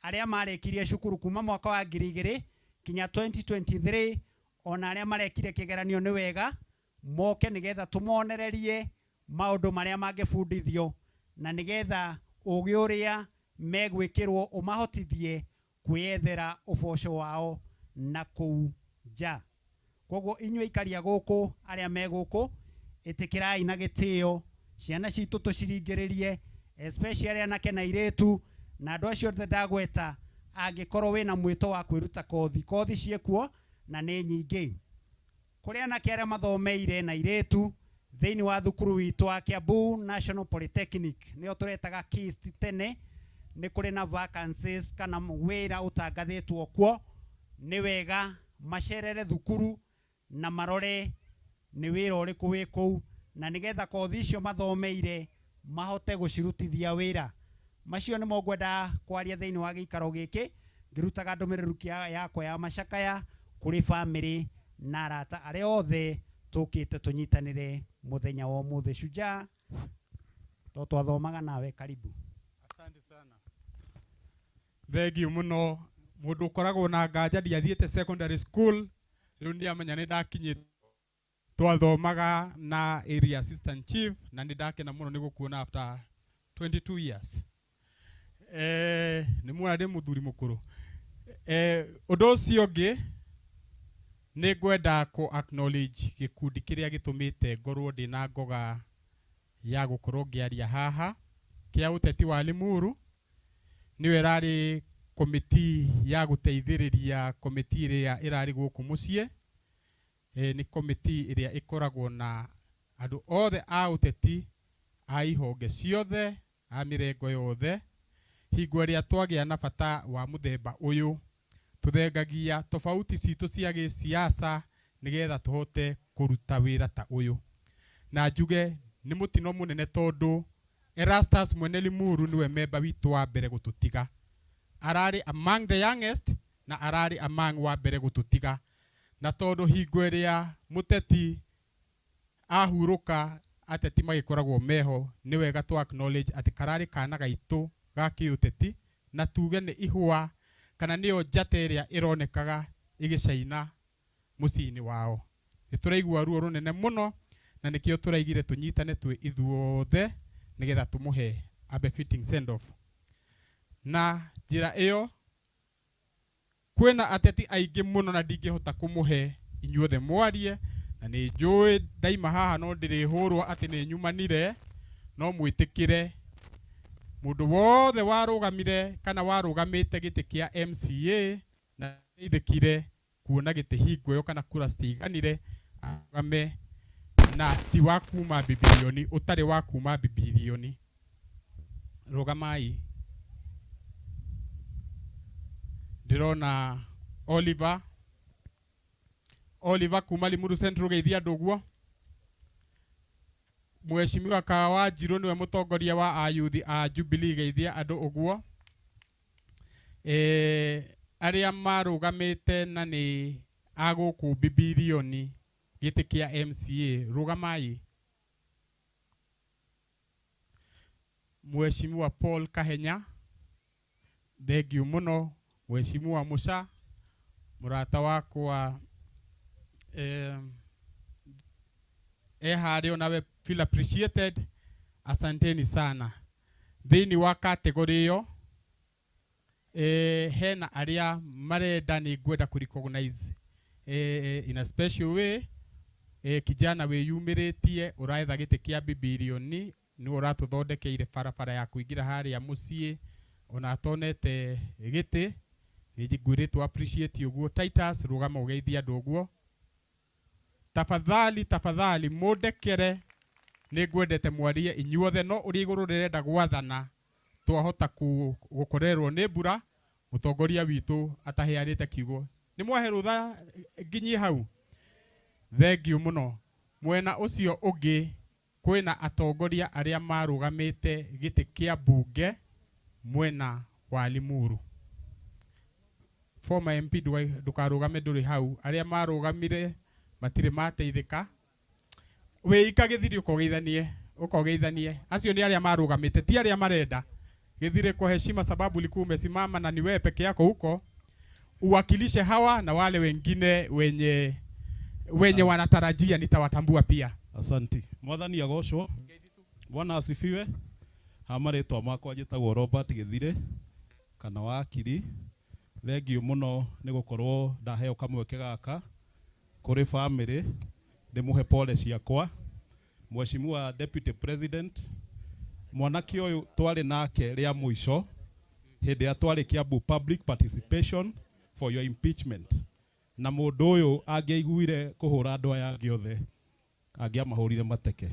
arĩa marĩkirie cukuru kuma mwaka wa 2000 kinya 2023, ona arĩa marekire kĩgeranio nĩ wega moke nĩgetha tũmonererie maũndũ marĩa mangĩbundithio na nĩgetha ũgĩ ũrĩa megwĩkĩrwo ũmahotithie kwĩyethera ũboco wao na kũu nja. Koguo inyuĩ ikaria gũkũ arĩa me gũkũ ĩtĩkĩrai na gĩtĩo ciana citũ tũciringĩrĩrie especially anake na airĩtu na andũ acio othe ndagweta. Angĩkorwo wĩna mwĩto wa kwĩruta kothi, kothi ciĩkuo na nĩ nyingĩ. Kũrĩ anake arĩa mathomeire na airĩtu thĩinĩ wa thukuru witũ wa Kiambu National Polytechnic, nĩyo tũretaga KIST tene, nĩ kũrĩ na vacancies kana wĩra ũtangathĩtwo kuo. Nĩ wega macerere thukuru na marore nĩ wĩra ũrĩkũ wĩ kũu, na nĩgetha kothi icio mathomeire mahote gũcirutithia wĩra. Macio nĩmo ngwenda kwaria thĩinĩ wa gĩikaro gĩkĩ ngĩrutaga ndũmĩrĩri yakwa ya macakaya kũrĩ family na arata arĩa othe tũkĩte tũnyitanĩre mũthenya wa ũmũthĩ. Shujaa, to twathomaga nawe, karibu. Asante sana. Thengiũ mũno. Mũndũ ũkoragwo na nganja ndiathiĩte secondary school, rĩu nĩamenya nĩ ndakinyĩte. Twathomaga na area assistant chief na nĩ ndakena mũno nĩ gũkuona after 22 years. Nĩ muona ndĩ mũthuri mũkũrũ. Ũndũ ũcio ũngĩ nĩ ngwenda kũ acknowledge gĩkundi kĩrĩa gĩtũmĩte ngorwo ndĩna ngoga ya gũkorwo ngĩaria haha kĩa ũteti wa Limuru. Nĩyo ĩrarĩ komiti ya gũteithĩrĩria komiti ĩrĩa ĩrarĩ gũkũ mũciĩ. Nĩ komiti ĩrĩa ĩkoragwo na Andũ othe a ũteti, a ihonge ciothe, a mĩrengo yothe, hingo ĩrĩa twagĩa na bata wa mũthemba ũyũ, tũthengagia tofauti citũ cia gĩsiasa nĩgetha tũhote kũruta wĩra ta ũyũ. Na njuge nĩ mũtino mũnene tondũ Erastus Mwene Limuru nĩwe memba witũ wa mbere gũtũtiga. Ararĩ among the youngest na ararĩ among wa mbere gũtũtiga. Na tondũ hingo ĩrĩa mũteti ahurũka ateti magĩkoragwo meho, nĩ wega tũ acknowledge atĩ kararĩ kana gaitũ ga kĩũteti, na tuge nĩ ihũa kana nĩyo njata ĩrĩa ĩronekaga ĩgĩcaina mũciĩ-inĩ wao. Nĩ tũraigua ruo rũnene mũno, na nĩkĩo tũraigire tũnyitane twĩ ithuothe nĩgetha tũmũhe a befitting send off. Na njĩra ĩyo kwĩna ateti aingĩ mũno na ndingĩhota kũmũhe inyuothe mwarie, na nĩ njũĩ ndaima haha no ndĩrĩhũrwo atĩ nĩ nyumanire, no mwĩtĩkĩre mũndũ wothe warũgamire kana warũgamĩte gĩtĩ kĩa MCA na ithĩkire kuona gĩtĩ hingo ĩyo kana kura citiiganire, arũgame na ti wa kuma bibilioni, ũtarĩ wa kuma bibilioni. Rũgamai. Ndĩrona Oliver kuma Limuru Central geithia andũ ũguo. Mheshimiwa Kawanjiru niwe mũtongoria wa ayuthi a Jubilee geithia andũ ũguo. Arĩa marũgamĩte na nĩ a gũkũ bibilioni gĩtĩ kĩa MCA, rũgamai. Mheshimiwa Paul Kahenya, thengiũ mũno. Mheshimiwa Musa, mũrata wakwa, harĩa onawe feel appreciated. Asanteni sana. Thĩinĩ wa category ĩyo, hena arĩa marenda nĩ ngwenda kũ recognize in a special way, kijana wĩyumĩrĩtie ũraetha gĩtĩ kĩa bibilioni, nĩwe ũratũthondekeire barabara ya kũingĩra harĩa mũciĩ ona atonete gĩtĩ, nĩ ngwĩrĩtwo appreciate ũguo. Titus, rũgama ũgeithie andũ ũguo. Tafadhali, tafadhali mũndekere, nĩ ngwendete mwarie inyuothe, no ũrĩa igũrũ rĩrenda gwathana twahota gũkorerwo nĩ mbura mũtongoria witũ ataheanĩte kiugo. Nĩ mwahe rũtha nginyie hau. Thengiũ mũno. Mwena ũcio ũngĩ kwĩna atongoria arĩa marũgamĩte gĩtĩ kĩa mbunge mwena wa Limuru. Former MP ndũkarũgame ndũrĩ hau. Arĩa marũgamire matirĩ mateithĩka. Wĩika gĩthiri ũkogeithanie. Acio nĩ arĩa marũgamĩte, ti arĩa marenda. Gĩthiri kwa heshima, sababu ulikuwa umesimama na ni wewe peke yako huko, uwakilishe hawa na wale wengine wenye wanatarajia nitawatambua pia. Asanti. Mwathani agocwo. Bwana asifiwe. Ha marĩtwa makwa njĩtagwo Robert Gĩthire kana wakiri. Thengiũ mũno nĩ gũkorwo ndaheo kamweke gaka kũrĩ family ndĩmũhe pole ciakwa. Mheshimiwa Deputy President, mwanake ũyũ twarĩ nake rĩa mũico hĩndĩ ĩrĩa twarĩ Kiambu public participation for your impeachment, na mũndũ ũyũ angĩaiguire kũhũra andũ aya angĩ othe angĩamahũrire mateke.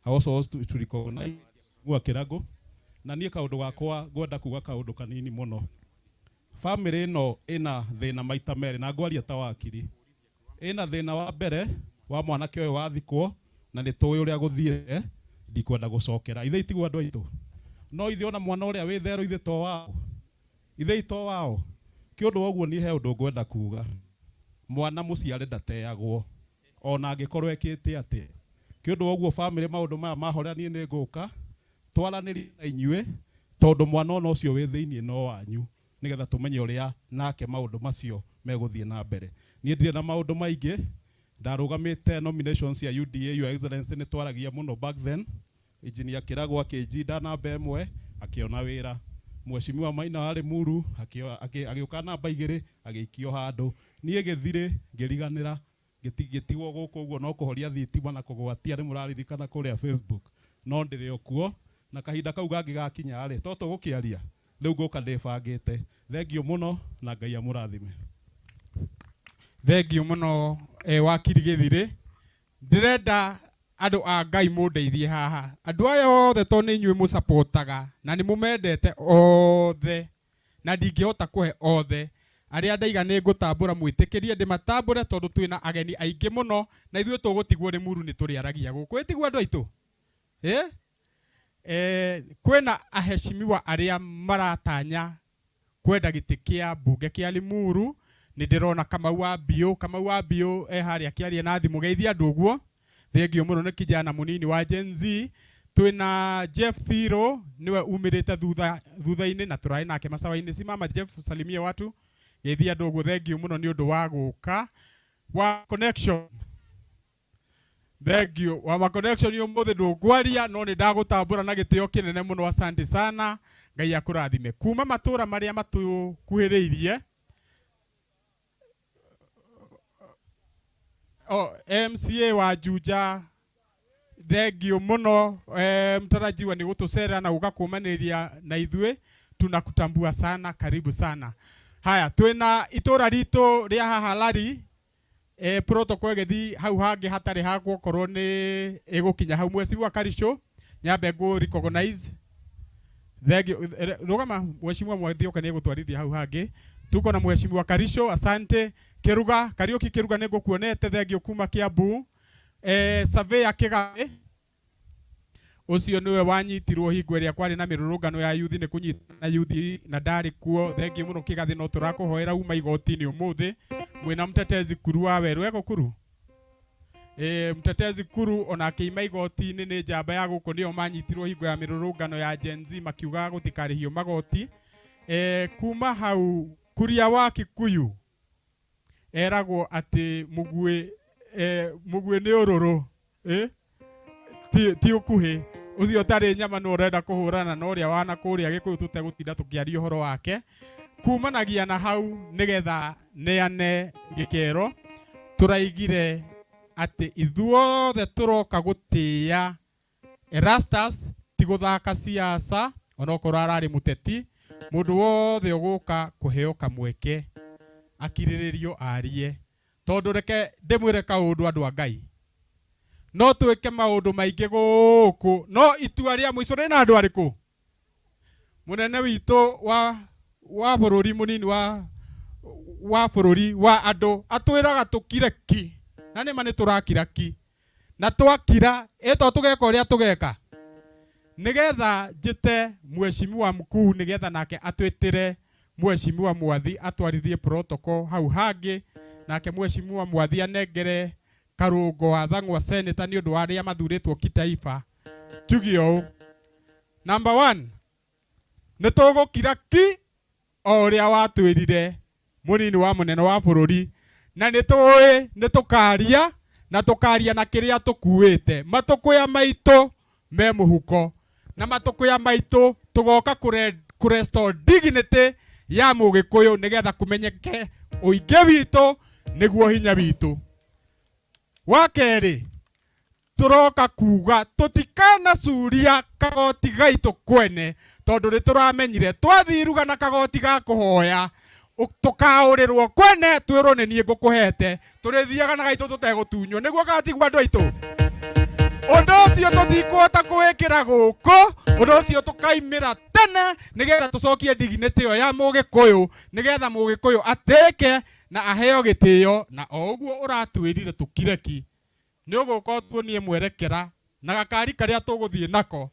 I also want to recognize Mheshimiwa Kĩrangũ, na niĩ kaũndũ gakwa ngwenda kuga kaũndũ kanini mũno. Family ĩno ĩna thĩna maita merĩ, na ngwaria ta wakiri. Ĩna thĩna wa mbere wa mwanake ũyũ wathikwo, na nĩ tũĩ ũrĩa gũthiĩte, ndikwenda gũcokera. Ithe itigwo andũ aitũ, no ithe ona mwana ũrĩa wĩ therũ ithe to wao, ithe to wao. Kĩ ũndũ wa ũguo niĩ he ũndũ ngwenda kuga, mwana mũciare ndateagwo ona angĩkorwo ekĩte atĩa. Kĩ ũndũ wa ũguo family maũndũ maya mahorera, niĩ nĩ ngũka twaranĩrie na inyuĩ, tondũ mwana ona ũcio wĩ thĩiniĩ no wanyu, nĩgetha tũmenye ũrĩa nake maũndũ macio megũthiĩ na mbere. Niĩ ndirĩ na maũndũ maingĩ, ndarũgamĩte nominations cia UDA, Your Excellency nĩ twaragia mũno back then. Engineer Kĩragũ akĩnjinda namba ĩmwe akĩona wĩra. Mheshimiwa Maina wa Limuru agĩũka namba 2 agĩikio handũ. Niĩ Gĩthirĩ ngĩriganĩra, ngĩtigwo gũkũ ũguo no kũhoria thitima na kũgwatia, nĩ mũraririkana kũrĩa Facebook, no ndĩrĩ o kuo. Na kahinda kau gangĩ gakinya rĩ, to tũgũkĩaria rĩu ngũka ndĩbangĩte. Thengiũ mũno na Ngai amũrathime. Thengiũ mũno, wakiri Gĩthirĩ. Ndĩrenda Andũ a Ngai mũndeithie haha. Andũ aya othe tondũ nĩ inyuĩ mũcapotaga na nĩ mũmendete othe na ndingĩhota kũhe othe. Arĩa ndaiga nĩ ngũtambũra mwĩtĩkĩrie ndĩmatambũre tondũ twĩna ageni aingĩ mũno na ithuĩ tũgũtigwo nĩ muru nĩ tũrĩaragia gũkũ. Ĩtigwo andũ aitũ? Kwĩna aheshimiwa arĩa maratanya kwenda gĩtĩ kĩa mbunge kĩa Limuru. Nĩ ndĩrona Kamau wa Biũ. Kamau wa Biũ harĩa akĩaria na thimũ. Geithia andũ ũguo. Thengio mũno nĩ kijana mũnini wa Gen Z. Twĩna Jeff Thiro nĩwe umĩrĩte thutha-inĩ na tũrarĩ nake macawa-inĩ. Simama Jeff, salimia watu. Geithia andũ ũguo. Thengio mũno nĩ ũndũ wa gũka. Wa connection. Thengio wa ma connection ũmũthĩ ndũngwaria no nĩ ndagũtambũra na gĩtĩo kĩnene mũno. Asante sana. Ngai akũrathime. Kuma matũra marĩa matũkuhĩrĩirie. MCA wa Juja thengio mũno mtarajiwa nĩ gũtũcera na gũka kũmanĩria na ithuĩ. Tunakutambua sana, karibu sana. Haya, twĩna itũra ritũ rĩa haha Lari. Protocol ĩgĩthiĩ hau hangĩ hatarĩ hakwo korwo nĩ ĩgũkinya hau. Mheshimiwa Karisho nyambe ngũ recognize. Thengio rũgama Mheshimiwa Mwathioka nĩ egũtwarithia hau hangĩ. Tuko na Mheshimiwa Karisho, asante. Kiruga, Kariuki Kiruga nĩ ngũkuonete, thengio kuma Kiambu. Surveyor Kĩgaĩ ũcio nĩwe wanyitirwo hingo ĩrĩa kwarĩ na mĩrũrũngano ya yuthi nĩ kũnyitana na yuthi na ndarĩ kuo. Thengio mũno Kĩgathĩ, no tũrakũhoera uma igoti-inĩ ũmũthĩ. Mwĩna mtetezi Kuru wa Werũ ego Kuru. Mtetezi Kuru ona akĩima igoti-inĩ nĩ njamba ya gũkũ nĩo manyitirwo hingo ya mĩrũrũngano ya Gen Z makiuga gũtikarĩhio magoti. Kuma hau Kuria wa Kikuyu eragwo atĩ mũguĩ nĩ ũrũrũ ti ũkuhĩ ũcio ũtarĩ nyama nĩ ũrenda kũhũrana na ũrĩa wana kũrĩa Gĩkũyũ tũtegũtinda tũkĩaria ũhoro wake. Kumanagia na hau nĩgetha neane gĩkero tũraigire atĩ ithuothe tũroka gũtĩĩa Erastus ti gũthaka siasa onokorwo ararĩ mũteti. Mũndũ wothe ũgũka kũheo kamweke akirĩrĩrio arie tondũ reke ndĩmwĩre kaũndũ andũ a Ngai no twĩke maũndũ maingĩ gũkũ no itua rĩa mũico rĩna andũ arĩkũ? Mũnene witũ wa bũrũri mũnini wa bũrũri wa andũ atwĩraga tũkire ki na nĩma nĩ tũrakira ki na twakira ĩto tũgeka ũrĩa tũgeka nĩgetha njĩte mheshimiwa mkuu nĩgetha nake atwĩtĩre Mheshimiwa Mwathi atwarithie protocol hau hangĩ nake Mheshimiwa Mwathi anengere Karũngo wa Thang'wa senator nĩ ũndũ wa arĩa mathurĩtwo kitaifa. Tuge ũũ, number 1 nĩ tũgũkira ki o ũrĩa watwĩrire mũnini wa mũnene wa bũrũri na nĩ tũĩ nĩ tũkaria na tũkaria na kĩrĩa tũkuĩte. Matũkũya maitũ me mũhuko na matũkũya maitũ tũgoka kũrestore dignity ya mũgĩkũyũ nĩgetha kũmenyeke ũingĩ witũ nĩguo hinya witũ. Wa kerĩ tũroka kuga tũtikanacuria kagoti gaitũ kwene tondũ nĩ tũramenyire twathiruga na kagoti ga kũhoya tũkaũrĩrwo kwene twĩrwo nĩ niĩ ngũkũhete tũrĩthiaga na gaitũ tũtegũtunywo nĩguo gatigwo andũ aitũ. Ũndũ ũcio tũtikũhota kũwĩkĩra gũkũ, ũndũ ũcio tũkaimĩra tene nĩgetha tũcokie dignity ĩyo ya mũgĩkũyũ nĩgetha mũgĩkũyũ atĩke na aheo gĩtĩo na o ũguo ũratwĩrire tũkire ki nĩ ũgũka ũtuonie mwerekera na gakari karĩa tũgũthiĩ nako.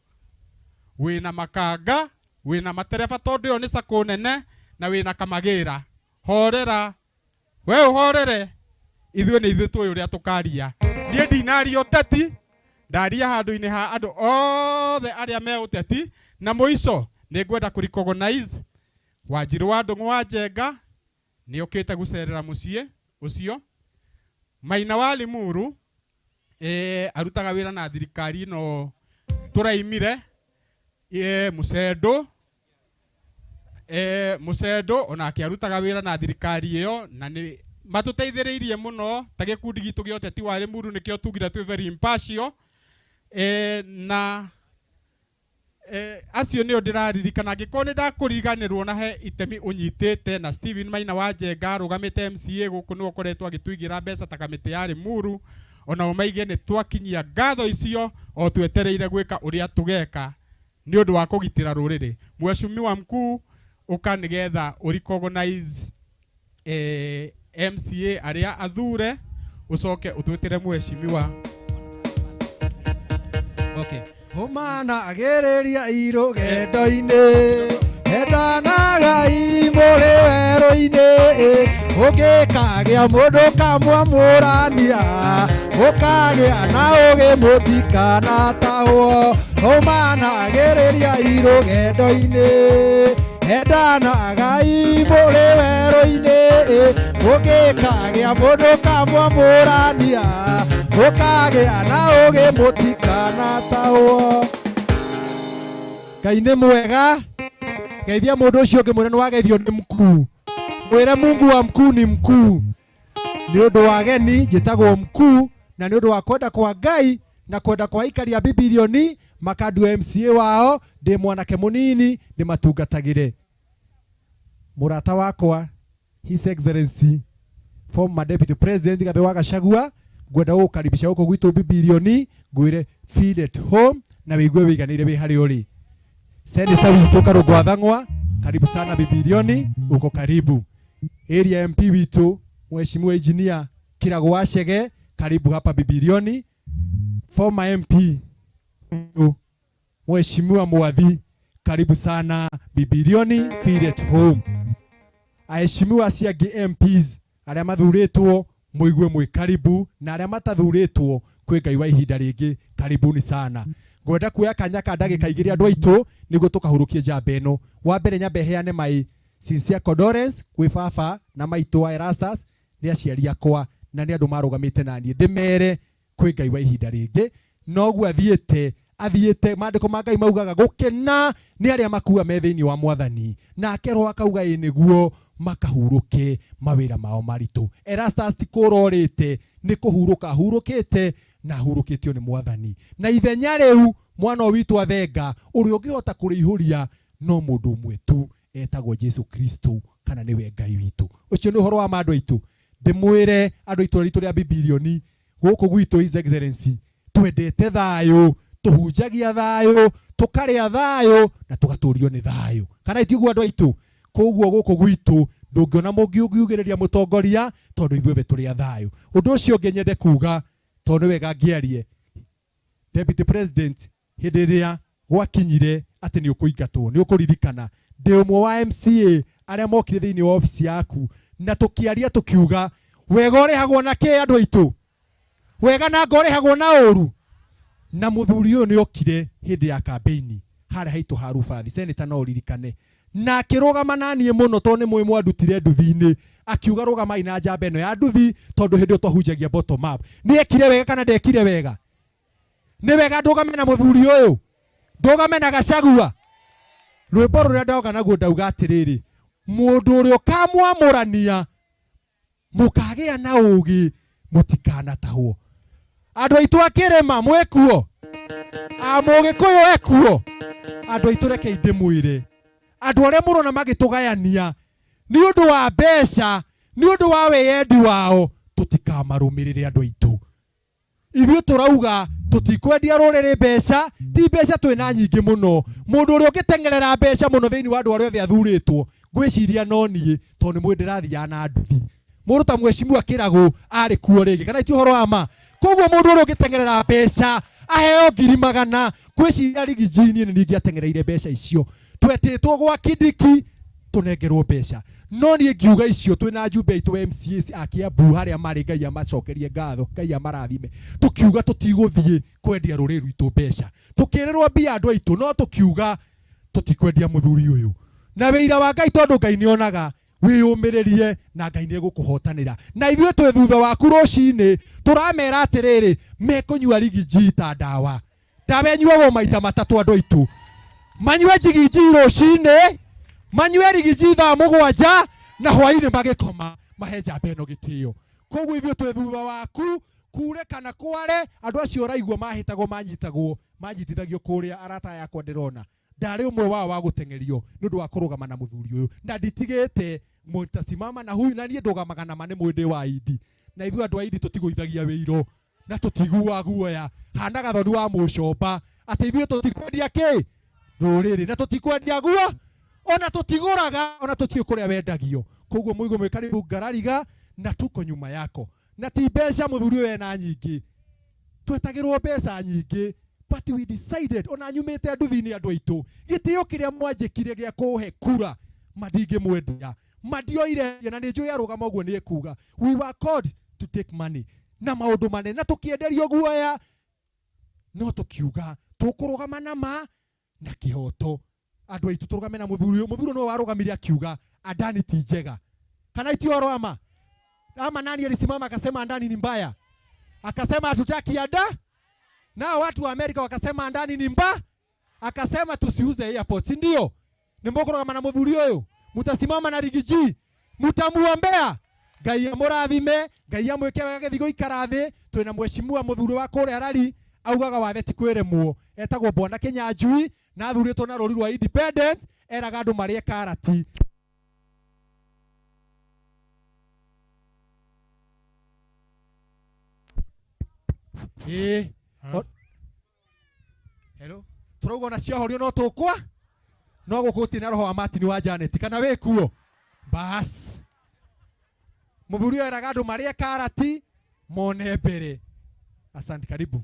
Wĩna makanga, wĩna matereba tondũ ĩyo nĩ sacco nene na wĩna kamagĩra. Horera, we ũhorere, ithuĩ nĩ ithuĩ tũĩ ũrĩa tũkaria. Niĩ ndinaria ũteti, ndaria handũ-inĩ ha andũ othe arĩa me ũteti na mũico nĩ ngwenda kũ recognize Wanjirũ wa Ndũng'ũ wa Njenga nĩ okĩte gũcerera mũciĩ ũcio. Maina wa Limuru arutaga wĩra na thirikari ĩno tũraimire. Mũcendo Mũcendo onake arutaga wĩra na thirikari ĩyo na nĩ matũteithĩrĩirie mũno ta gĩkundi gitũ gĩa ũteti wa Limuru nĩkĩo tugire twĩ very impartial. Na acio nĩo ndĩraririkana angĩkorwo nĩ ndakũriganĩrwo na he itemi ũnyitĩte na Steven Maina wa Njenga arũgamĩte MCA gũkũ nĩwe ũkoretwo agĩtũigĩra mbeca ta kamĩtĩ ya Limuru Onao maige nĩ twakinyia ngatho icio o twetereire gwĩka ũrĩa tũgeka nĩ ũndũ wa kũgitĩra rũrĩrĩ. Mheshimiwa mkuu, ũka nĩgetha ũrecognize MCA arĩa athure, ũcoke ũtwĩtĩre mheshimiwa. Okay. Humana agĩrĩria irũgendo-inĩ, endanagai mũrĩ werũ-inĩ, ũngĩkagĩa mũndũ kamwamũrania, ũkagĩa na ũgĩ mũtikanatahwo. Humana agĩrĩria irũgendo-inĩ, endanagai mũrĩ werũ-inĩ, ũngĩkagĩa mũndũ kamwamũrania, ũkagĩa na ũgĩ mũtikanatahwo. Ngai nĩ mwega. Geithia mũndũ ũcio ũngĩ mwĩre nĩ wageithio nĩ mkuu. Mwĩre Mungu wa mkuu ni mkuu. Nĩ ũndũ wa ageni njĩtagwo mkuu, na nĩ ũndũ wa kwenda kwa Ngai na kwenda kwa aikari a Bibilioni makandua MCA wao, ndĩ mwanake mũnini ndĩmatungatagĩre. Mũrata wakwa His Excellency former Deputy President Rigathi wa Gachagua, ngwenda gũgũkaribisha gũkũ gwitũ Bibilioni, ngwĩre feel at home na wĩigue wĩiganĩire wĩ harĩa ũrĩ. Senator witũ Karũngũ wa Thang'wa, karibu sana Bibilioni, uko karibu. Area MP witũ Mheshimiwa Engineer Kirago wa Chege, karibu hapa Bibilioni. Former MP Mheshimiwa Mwathi, karibu sana Bibilioni, feel at home. Aheshimiwa acio angĩ MPs arĩa mathurĩtwo mũigue mwĩ karibu, na arĩa matathurĩtwo kwĩ Ngai wa ihinda rĩngĩ, karibuni sana. Ngwenda kuoya kanya ka ndagĩka igĩrĩ andũ aitũ nĩguo tũkahurũkie njamba ĩno. Wa mbere nyambe heane mai sincere condolence kwĩ baba na maitũ wa Erastus, nĩ aciari akwa na nĩ andũ marũgamĩte na niĩ, ndĩmere kwĩ Ngai wa ihinda rĩngĩ. Noguo athiĩte maandĩko ma Ngai maugaga gũkena nĩ arĩa makua me thĩinĩ wa Mwathani, nake Roho akauga ĩ nĩguo makahurũke mawĩra mao maritũ. Erastus ti kũrorĩte, nĩ kũhurũka ahurũkĩte na ahurũkĩtio nĩ Mwathani. Na ithenya rĩu mwana ũyũ witũ athenga, ũrĩa ũngĩhota kũrĩihũria no mũndũ ũmwe tu, etagwo Jesu Kristo, kana nĩwe Ngai witũ. Ũcio nĩ ũhoro wa ma andũ aitũ. Ndĩmwĩre andũ itũra ritũ rĩa Bibilioni gũkũ gwitũ His Excellency, twendete thayũ, tũhunjagia thayũ, tũkarĩa thayũ na tũgatũrio nĩ thayũ. Kana itiguo andũ aitũ? Koguo gũkũ gwitũ ndũngĩona mũngiugĩrĩria mũtongoria tondũ ithuĩ tũrĩ a thayũ. Ũndũ ũcio ũngĩ nyende kuga, tondũ nĩ wega ngĩarie, Deputy President hĩndĩ ĩrĩa gwakinyire atĩ nĩ ũkũingatwo, nĩ ũkũririkana ndĩ ũmwe wa MCA arĩa mokire thĩinĩ wa obici yaku na tũkĩaria tũkiuga wega ũrĩhagwo na kĩ andũ aitũ, wega na ngo ũrĩhagwo na ũru. Na mũthuri ũyũ nĩ okire hĩndĩ ya campaign harĩa haitũ ha Rubathi, senator no ũririkane, na akĩrũgama na niĩ mũno tondũ nĩ mũĩ mwandutire nduthi-inĩ, akiuga rũgamai na njamba ĩno ya nduthi tondũ hĩndĩ ĩyo twahunjagia bottom up. Nĩ ekire wega kana ndekire wega? Nĩ wega ndũgame na mũthuri ũyũ, ndũgame na Gachagua. Rwĩmbo rũrĩa ndauga naguo ndauga atĩrĩrĩ, mũndũ ũrĩa ũkamwamũrania mũkagĩa na ũgĩ mũtikanatahwo. Andũ aitũ a kĩrĩma mwĩkuo, a mũgĩkũyũ ekuo, andũ aitũ rekei ndĩmwĩre, andũ arĩa mũrona magĩtũgayania nĩ ũndũ wa mbeca, nĩ ũndũ wa wĩyendi wao, tũtikamarũmĩrĩre andũ aitũ. Ithuĩ tũrauga tũtikwendia rũrĩrĩ mbeca, ti mbeca twĩna nyingĩ mũno. Mũndũ ũrĩa ũngĩteng'erera mbeca mũno thĩinĩ wa andũ arĩa othe athurĩtwo, ngwĩciria no niĩ, tondũ nĩ mũĩ ndĩrathiaga na nduthi. Mũndũ ta Mheshimiwa Kĩragũ arĩ kuo rĩngĩ, kana ti ũhoro wa ma? Koguo mũndũ ũrĩa ũngĩteng'erera mbeca aheo 100,000, ngwĩciria Rigiji niĩ nĩ niĩ ingĩateng'ereire mbeca icio. Twetĩtwo gwa Kindiki tũnengerwo mbeca, no niĩ ngiuga icio twĩna njumbe aitũ MCAs a Kiambu harĩa marĩ, Ngai amacokerie ngatho, Ngai amarathime. Tũkiuga tũtigũthiĩ kwendia rũrĩrĩ rwitũ mbeca, tũkĩrĩrwo mbia andũ aitũ, no tũkiuga tũtikwendia mũthuri ũyũ. Na wĩira wa Ngai, tondũ Ngai nĩonaga, wĩyũmĩrĩrie na Ngai nĩegũkũhotanĩra. Na ithuĩ twĩ thutha waku rũcinĩ, tũramera atĩrĩrĩ, mekũnyua Rigiji ta ndawa. Ndawa ĩnyuagwo maita matatũ andũ aitũ. Manyue Rigiji rũcinĩ, manyue Rigiji thaa 7, na hwainĩ magĩkoma, mahe njamba ĩno gĩtĩo. Koguo ithuĩ twĩ thutha waku, kure kana kware, andũ acio ũraigua mahĩtagwo, manyitagwo, manyitithagio kũrĩa arata aya akwa ndĩrona. Ndarĩ ũmwe wao wa gũteng'erio nĩ ũndũ wa kũrũgama na mũthuri ũyũ, na nditigĩte mũtasimama na huyu, na niĩ ndũgamaga na ma nĩ mwĩndĩ wa Idi, na ithuĩ andũ a Idi tũtigũithagia wĩiro. Na tũtiguaga guoya hanaga thoni wa mũcomba atĩ ithuĩ tũtikwendia kĩ rũrĩrĩ na tũtikwendia guo ona tũtigũraga ona tũtiũ kũrĩa wendagio. Koguo mũigo mwĩ karibu Ngarariga na tuko nyuma yako. Na ti mbeca mũthuri ũyũ ena nyingĩ, twetagĩrwo mbeca nyingĩ, but we decided ona nyumĩte nduthi-inĩ andũ aitũ gĩtĩo kĩrĩa mwanjĩkire gĩa kũhe kura mandingĩmwendia mandioire na nĩ njũĩ arũgama ũguo nĩ ekuga we were called to take money na maũndũ manene na tũkĩenderio guoya no tũkiuga tũkũrũgama na ma na kĩhoto. Andũ aitũ tũrũgame na mũthuri ũyũ. Mũthuri ũyũ nĩwe warũgamire akiuga Adani ti njega kana ti ũhoro wa ma ama nani alisimama akasema Adani ni mbaya, akasema hatutaki ada. Nao watu wa Amerika wakasema Adani ni mbaya, akasema tusiuze airport, si ndio? Ni mbokoro na mũthuri ũyũ mutasimama na Rigiji mutamuombea Ngai amũrathime Ngai amwĩke wega gĩthiĩ gũikara thĩ. Twĩna mheshimiwa mũthuri wa kũrĩa Rari augaga wathe ti kwĩremwo, etagwo Bwana Kinyanjui na athurĩtwo na rũri rwa independent, eraga andũ marĩe karati. Hello turauga ona ciahorio no tũkwa no gũkũ gũtirĩ na roho wa Martin wa Janet kana wĩ kuo bas. Mũthuri ũyũ eraga andũ marĩe karati mone mbere. Asante, karibu.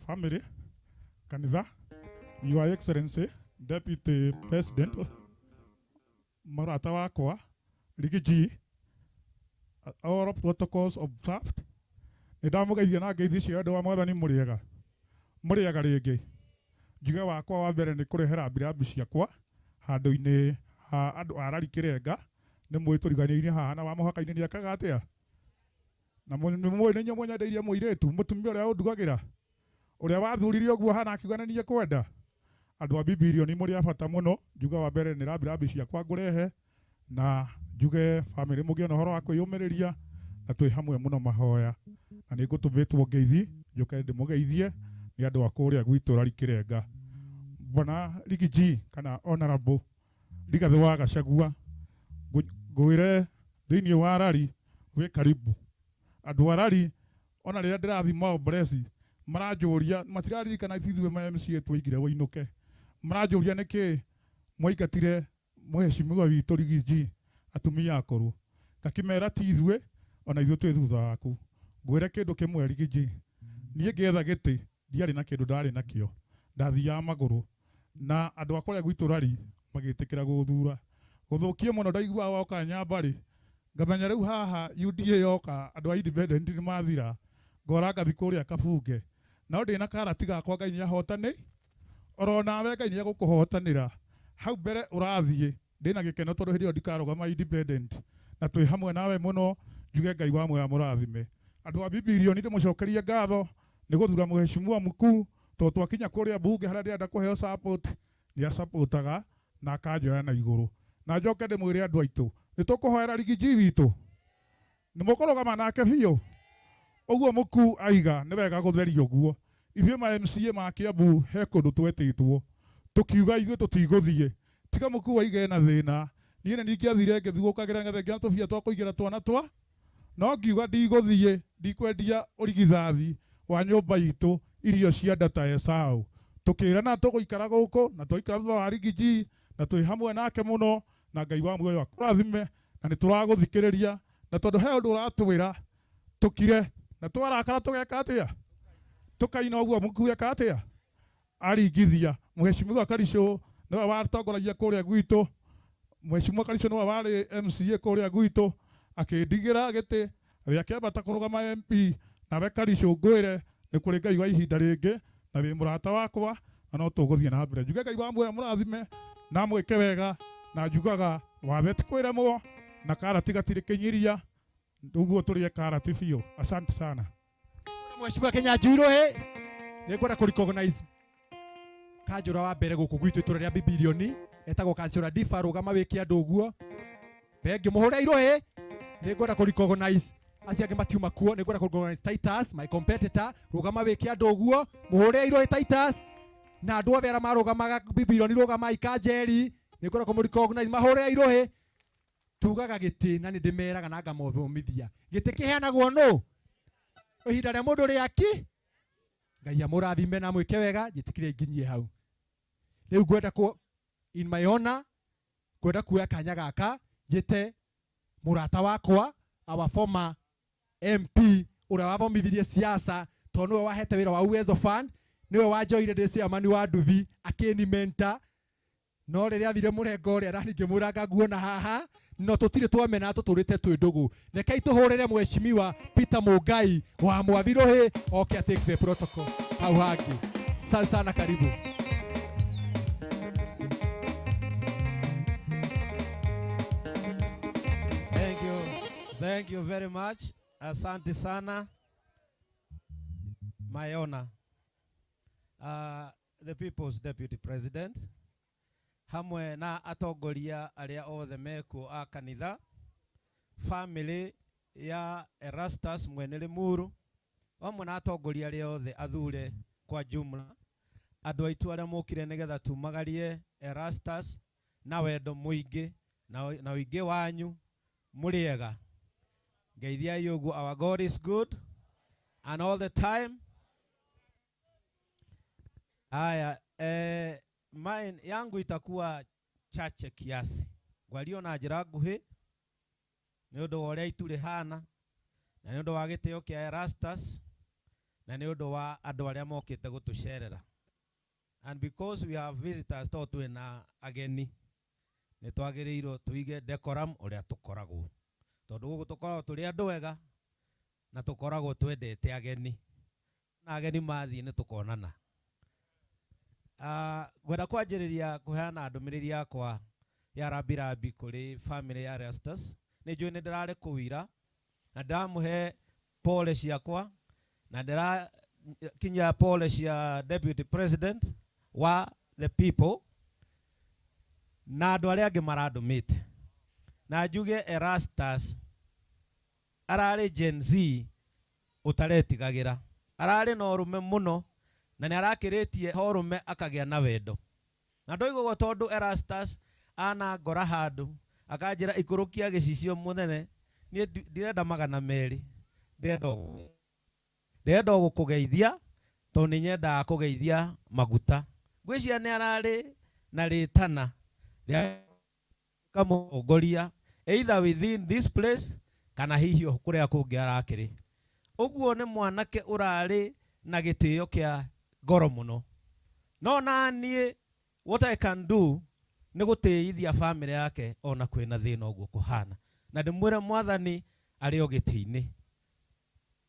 Family, kanitha, Your Excellency, Deputy President, marata wakwa, Rigiji, all protocols observed. Nĩndamũgeithia na ngeithi cia andũ wa Mwathani mũrĩega. Mũrĩega rĩngĩ. Njuge wakwa wa mbere nĩ kũrehera mbirabi ciakwa handũ-inĩ ha andũ a Rari Kĩrenga. Nĩ mũĩ tũriganĩirie haha na wa mũhaka-inĩ nĩ ekaga atĩa? Na nĩ mũĩ nĩ inyuĩ mũnyendeirie mũirĩtu mũtumia ũrĩa ũndugagĩra ũrĩa wathurire ũguo hana akiuga nĩ niĩ kwenda. Andũ a Bibilioni mũrĩ a bata mũno. Njuge wa mbere nĩ rambirambi ciakwa ngũrehe na njuge family mũgĩe na ũhoro wa kwĩyũmĩrĩria na twĩ hamwe mũno mahoya. Na nĩ ngũtũmĩtwo ngeithi njũke ndĩmũgeithie nĩ andũ a kũrĩa gwitũ Rari Kĩrenga. Bwana Rigiji kana Honorable Rigathĩ wa Gachagua ngwĩre thĩinĩ wa Rari wĩ karibu. Andũ a Rari ona rĩrĩa ndĩrathiĩ Maobresi maranjũria matiraririkana ithuĩ ma MCA twaigire wũinũke, maranjũria nĩkĩ mwaingatire mheshimiwa witũ Rigiji atumia akũrũ. Ngakĩmera ti ithuĩ ona ithuĩ twĩ thutha waku. Ngwĩre kĩndũ kĩmwe Rigiji, niĩ ngĩetha gĩtĩ ndiarĩ na kĩndũ ndarĩ nakĩo, ndathiaga magũrũ na andũ a kũrĩa gwitũ Rari magĩtĩkĩra gũthura. Gũthũkie mũno ndaiguaga woka Nyambarĩ ngamenya rĩu haha UDA yoka andũ a independent nĩ mathira, ngora ngathi kũrĩa Kabunge no ndĩna karati gakwa Ngai nĩahotani oro nawe Ngai nĩegũkũhotanĩra hau mbere ũrathiĩ. Ndĩna gĩkeno tondũ hĩndĩ ĩyo ndikarũgama independent na twĩ hamwe nawe mũno. Njuge Ngai wa muoyo amũrathime. Andũ a Bibilioni ndĩmũcokerie ngatho nĩ gũthura mheshimiwa mkuu tondũ twakinya kũrĩa bunge harĩa ndĩrenda kũheo support nĩ asapotaga na akanjoya na igũrũ. Na njoke ndĩmwĩre andũ aitũ nĩ tũkũhoera Rigiji witũ nĩ mũkũrũgama nake biũ ũguo mũkuu aiga nĩ wega gũtheria ũguo. Ithuĩ ma MCA ma Kiambu he kũndũ twetĩtwo tũkiuga ithuĩ tũtigũthiĩ tiga mũkuu aige na thĩna. Niĩ nĩ ningĩathire ngĩthigũkagĩra ngetha nginya tũbia twa kũigĩra twana twa no ngiuga ndigũthiĩ ndikwendia ũrigithathi wa nyũmba itũ irio cia nda ta Esau. Tũkĩrana tũgũikara gũkũ na twaikara thutha wa Rigiji na twĩ hamwe nake mũno na Ngai wa muoyo akũrathime na nĩ tũragũthikĩrĩria na tondũ he ũndũ ũratwĩra tũkire na twarakara tũgeka atĩa tũkaina ũguo mũkuu eka atĩa aringithia. Mheshimiwa Karicũ nĩwe watongoragia kũrĩa gwitũ, Mheshimiwa Karicũ nĩwe warĩ MCA kũrĩa gwitũ akĩndigĩra gĩtĩ gĩakĩambata kũrũgama MP. Nawe Karicũ ngwĩre nĩ kũrĩ Ngai wa ihinda rĩngĩ na wĩ mũrata wakwa na no tũgũthiĩ na mbere. Njuge Ngai wa muoyo amũrathime na amwĩke wega na njugaga wathe ti kwĩremwo na karati gatirĩ kĩnyiria ũguo tũrĩe karati biũ. Asante sana. Mheshimiwa Kinyanjui Rũhĩ nĩ ngwenda kũ recognize kanjũra wa mbere gũkũ gwitũ itũra rĩa Bibilioni etagwo kanjũra Difa rũgama wĩke andũ ũguo thengiũ mũhũre irũhĩ. Nĩ ngwenda kũ recognize acio angĩ matiuma kuo, nĩ ngwenda kũ recognize Titus my competitor rũgama wĩke andũ ũguo mũhũre irũhĩ Titus na andũ othe arĩa marũgamaga Bibilioni rũgamai Kanjeri nĩ ngwenda kũ recognize mahũre irũhĩ. Tugaga gĩtĩ na nĩ ndĩmeraga na ngamothomithia. Gĩtĩ kĩheanagwo nũ? Ihinda rĩa mũndũ rĩaki. Ngai amũrathime na mwĩke wega, njĩtĩkĩre nginyie hau. Rĩu ngwenda ku in my honor ngwenda kuoya kanya gaka njĩte mũrata wakwa our former MP ũrĩa wathomithirie siasa tondũ nĩwe wahete wĩra wa Uwezo Fund, nĩwe wanjoire ndĩ chairman wa nduthi akĩni mentor, no rĩrĩa athire mũrengo ũrĩa arani ngĩmwĩra nguona haha no tũtirĩ twamena tũtũrĩte twĩ ndũgũ. Rekei tũhũrĩre mheshimiwa Peter Mungai wa Mwathiruhi oke take the protocol hau hangĩ. Asante sana, karibu. Thank you. Thank you very much. Asante sana. My honor. The People's Deputy President hamwe na atongoria aria othe mekuo a kanitha, family ya Erastus mwene Limuru hamwe na atongoria aria othe athure kwa jumla, andu aitu aria mokire nigetha tumagarie Erastus na wendo muingi na uingi wanyu muriega. Ngeithiai uguo. Our God is good and all the time. Aya, mine yangu itakuwa chache kiasi. Ngwario na njira nguhi ni undu wa uria itu rihana na ni undu wa gitio kia Erastus na ni undu wa andu aria mokite gutucerera. And because we have visitors to twina ageni ni twagirirwo tuige decorum uria tukoragwo, tondu guku tukoragwo turi andu ega na tukoragwo twendete ageni na ageni mathii ni tukonana. Ngwenda kwanjĩrĩria kũheana ndũmĩrĩri yakwa ya rambirambi kũrĩ family ya Erastus. Nĩ njũĩ nĩ ndĩrarĩ kũu ira na ndĩramũhe pole ciakwa na ndĩrakinyia pole cia Deputy President wa the people na andũ arĩa angĩ marandũmĩte. Na njuge Erastus ararĩ Gen Z ũtaretigagĩra, ararĩ na ũrũme mũno na nĩ arakĩrĩtie ũrũme akagĩa na wendo. Na ndoiga ũguo tondũ Erastus ana ngora handũ akanjĩra ikũrũkia gĩcicio mũnene, niĩ ndirenda 200, ndĩrenda gũkũgeithia tondũ nĩ nyendaga kũgeithia maguta. Ngwĩciria nĩ ararĩ na rĩtana rĩa kamũtongoria either within this place kana hihi kũrĩa kũngĩ arakĩrĩ. Ũguo nĩ mwanake ũrarĩ na gĩtĩo kĩa ngoro mũno. No na niĩ what I can do nĩ gũtĩithia family yake ona kwĩna thĩna ũguo kũhana, na ndĩmwĩre Mwathani arĩ o gĩtĩ-inĩ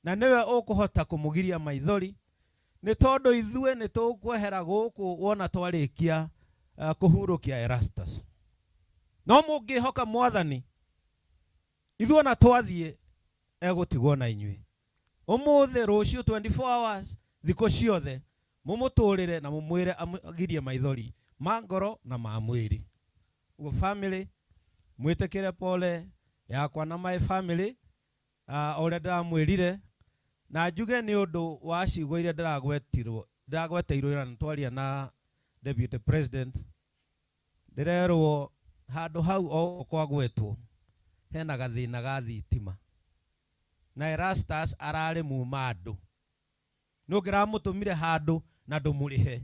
na nĩwe ũkũhota kũmũgiria maithori, nĩ tondũ ithuĩ nĩ tũkwehera gũkũ wona twarĩkia kũhurũkia Erastus. No mũngĩhoka Mwathani, ithuĩ ona twathiĩ egũtigwo na inyuĩ. Ũmũthĩ, rũciũ, 24 hours, thikũ ciothe mũmũtũrĩre na mũmwĩre agirie maithori ma ngoro na ma mwĩrĩ. Ũguo family mwĩtĩkĩre pole yakwa na my family ũrĩa ndĩramwĩrire, na njuge nĩ ũndũ wa ciugo iria ndĩragweteirwo ira twaria na Deputy President. Ndĩrerwo handũ hau o kwagwetwo hena gathĩna ga thitima na Erastus ararĩ muma andũ, nĩ ũngĩramũtũmire handũ na ndũmũrĩhe.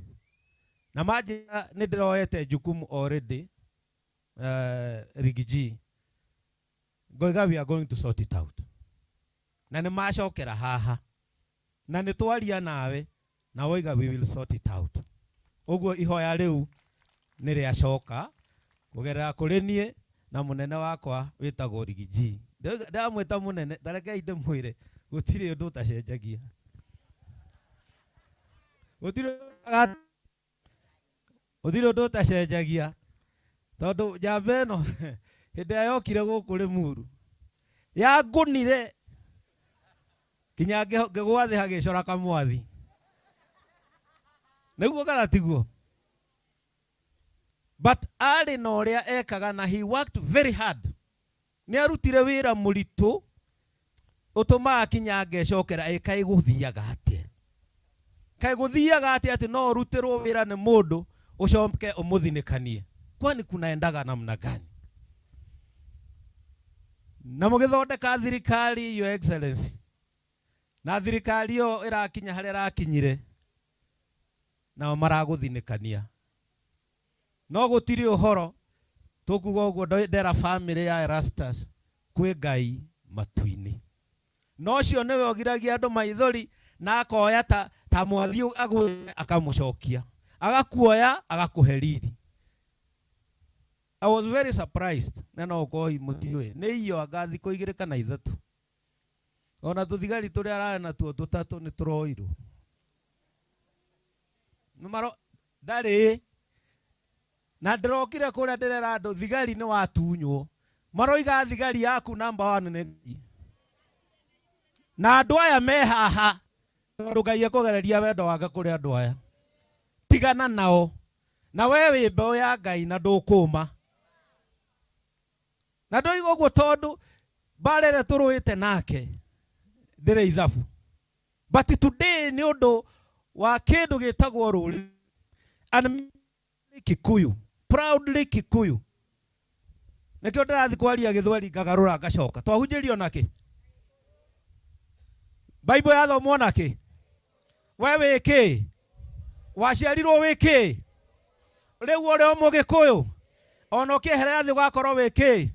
Na manjĩra nĩ ndĩroete jukumu already, Rigiji ngoiga we are going to sort it out, na nĩ macokera haha na nĩ twaria nawe na woiga we will sort it out. Ũguo ihoya rĩu nĩ rĩacoka kũgerera kũrĩ niĩ na mũnene wakwa wĩtagwo Rigiji. Ndamwĩta mũnene, tarekei ndĩmwĩre gũtirĩ ũndũ ũtacenjagia, gũtirĩ ũndũ ũtacenjagia, tondũ njamba ĩno hĩndĩ ĩrĩa yokire gũkũ Limuru yangũnire kinya ngĩgwa thĩ hagĩcora kamwathi. Nĩguo kana tiguo? But arĩ na ũrĩa ekaga na he worked very hard. Nĩ arutire wĩra mũritũ ũtũmaga kinya ngecokera ĩ kaĩ gũthiaga atĩa, kaĩ gũthiaga atĩa atĩ no ũrutĩrwo wĩra nĩ mũndũ ũcoke ũmũthinĩkanie, kwani kunaendaga namna gani? Na mũgĩthondeka thirikari, Your Excellency, na thirikari ĩyo ĩrakinya harĩa ĩrakinyire, nao maragũthinĩkania. No gũtirĩ ũhoro tũkuga ũguo ndera family ya Erastus kwĩ Ngai matu-inĩ. Na ũcio nĩwe ũgiragia andũ maithori na akoya ta mwathi agwe akamũcokia, agakuoya agakũhe riri. I was very surprised na no ũkorwo mũtiũĩ nĩ iyo anga thikũ igĩrĩ kana ithatũ, ona tũthigari tũrĩa ararĩ natuo tũtatũ nĩ tũroirwo. Nĩ ndarĩ na ndĩrokire kũrĩa ndĩrera andũ thigari nĩ watunywo, maroiga thigari yaku number 1 nĩ Ngai. Na andũ aya me haha tondũ Ngai ekũgereria wendo wake kũrĩ andũ aya, tigana nao, na we wĩ mbeũ ya Ngai na ndũkũma. Na ndoiga ũguo tondũ mbara ĩrĩa tũrũĩte nake ndĩrĩ ithabu, but today nĩ ũndũ wa kĩndũ gĩtagwo rũrĩrĩ and Kikuyu, proudly Kikuyu. Nĩkĩo ndĩrathiĩ kwaria gĩthweri ngagarũra ngacoka. Twahunjĩrio nakĩ? Bible yathomwo nakĩ? We wĩ kĩ? Waciarirwo wĩ kĩ? Rĩu ũrĩ o Mũgĩkũyũ, ona ũkĩehera thĩ ũgakorwo wĩ kĩ?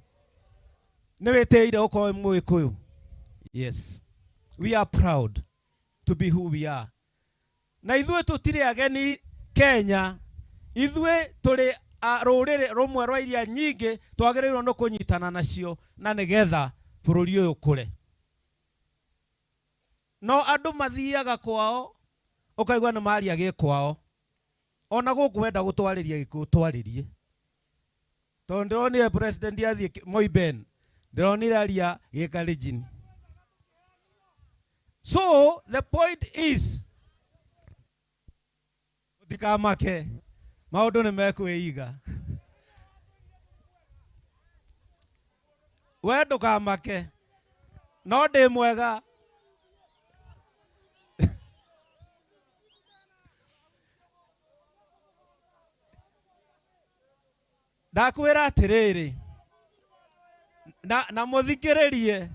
Nĩ wĩtĩire ũkorwo wĩ Mũgĩkũyũ. Yes, we are proud to be who we are. Na ithuĩ tũtirĩ ageni Kenya, ithuĩ tũrĩ rũrĩrĩ rũmwe rwa iria nyingĩ twagĩrĩirwo nĩ kũnyitana nacio na nĩgetha bũrũri ũyũ ũkũre. No andũ mathiaga kwao ũkaigua nĩ maria gĩ kwao, ona gũkũ wenda gũtwarĩria gĩkũyũ twarĩrie, tondũ ndĩronire president athiĩ Moi Ben, ndĩronire aria gĩkalenjin. So the point is, mũtikamake, maũndũ nĩ mekwĩiga. We ndũkamake, no ndĩ mwega. Ndakwĩra atĩrĩrĩ, na mũthikĩrĩrie,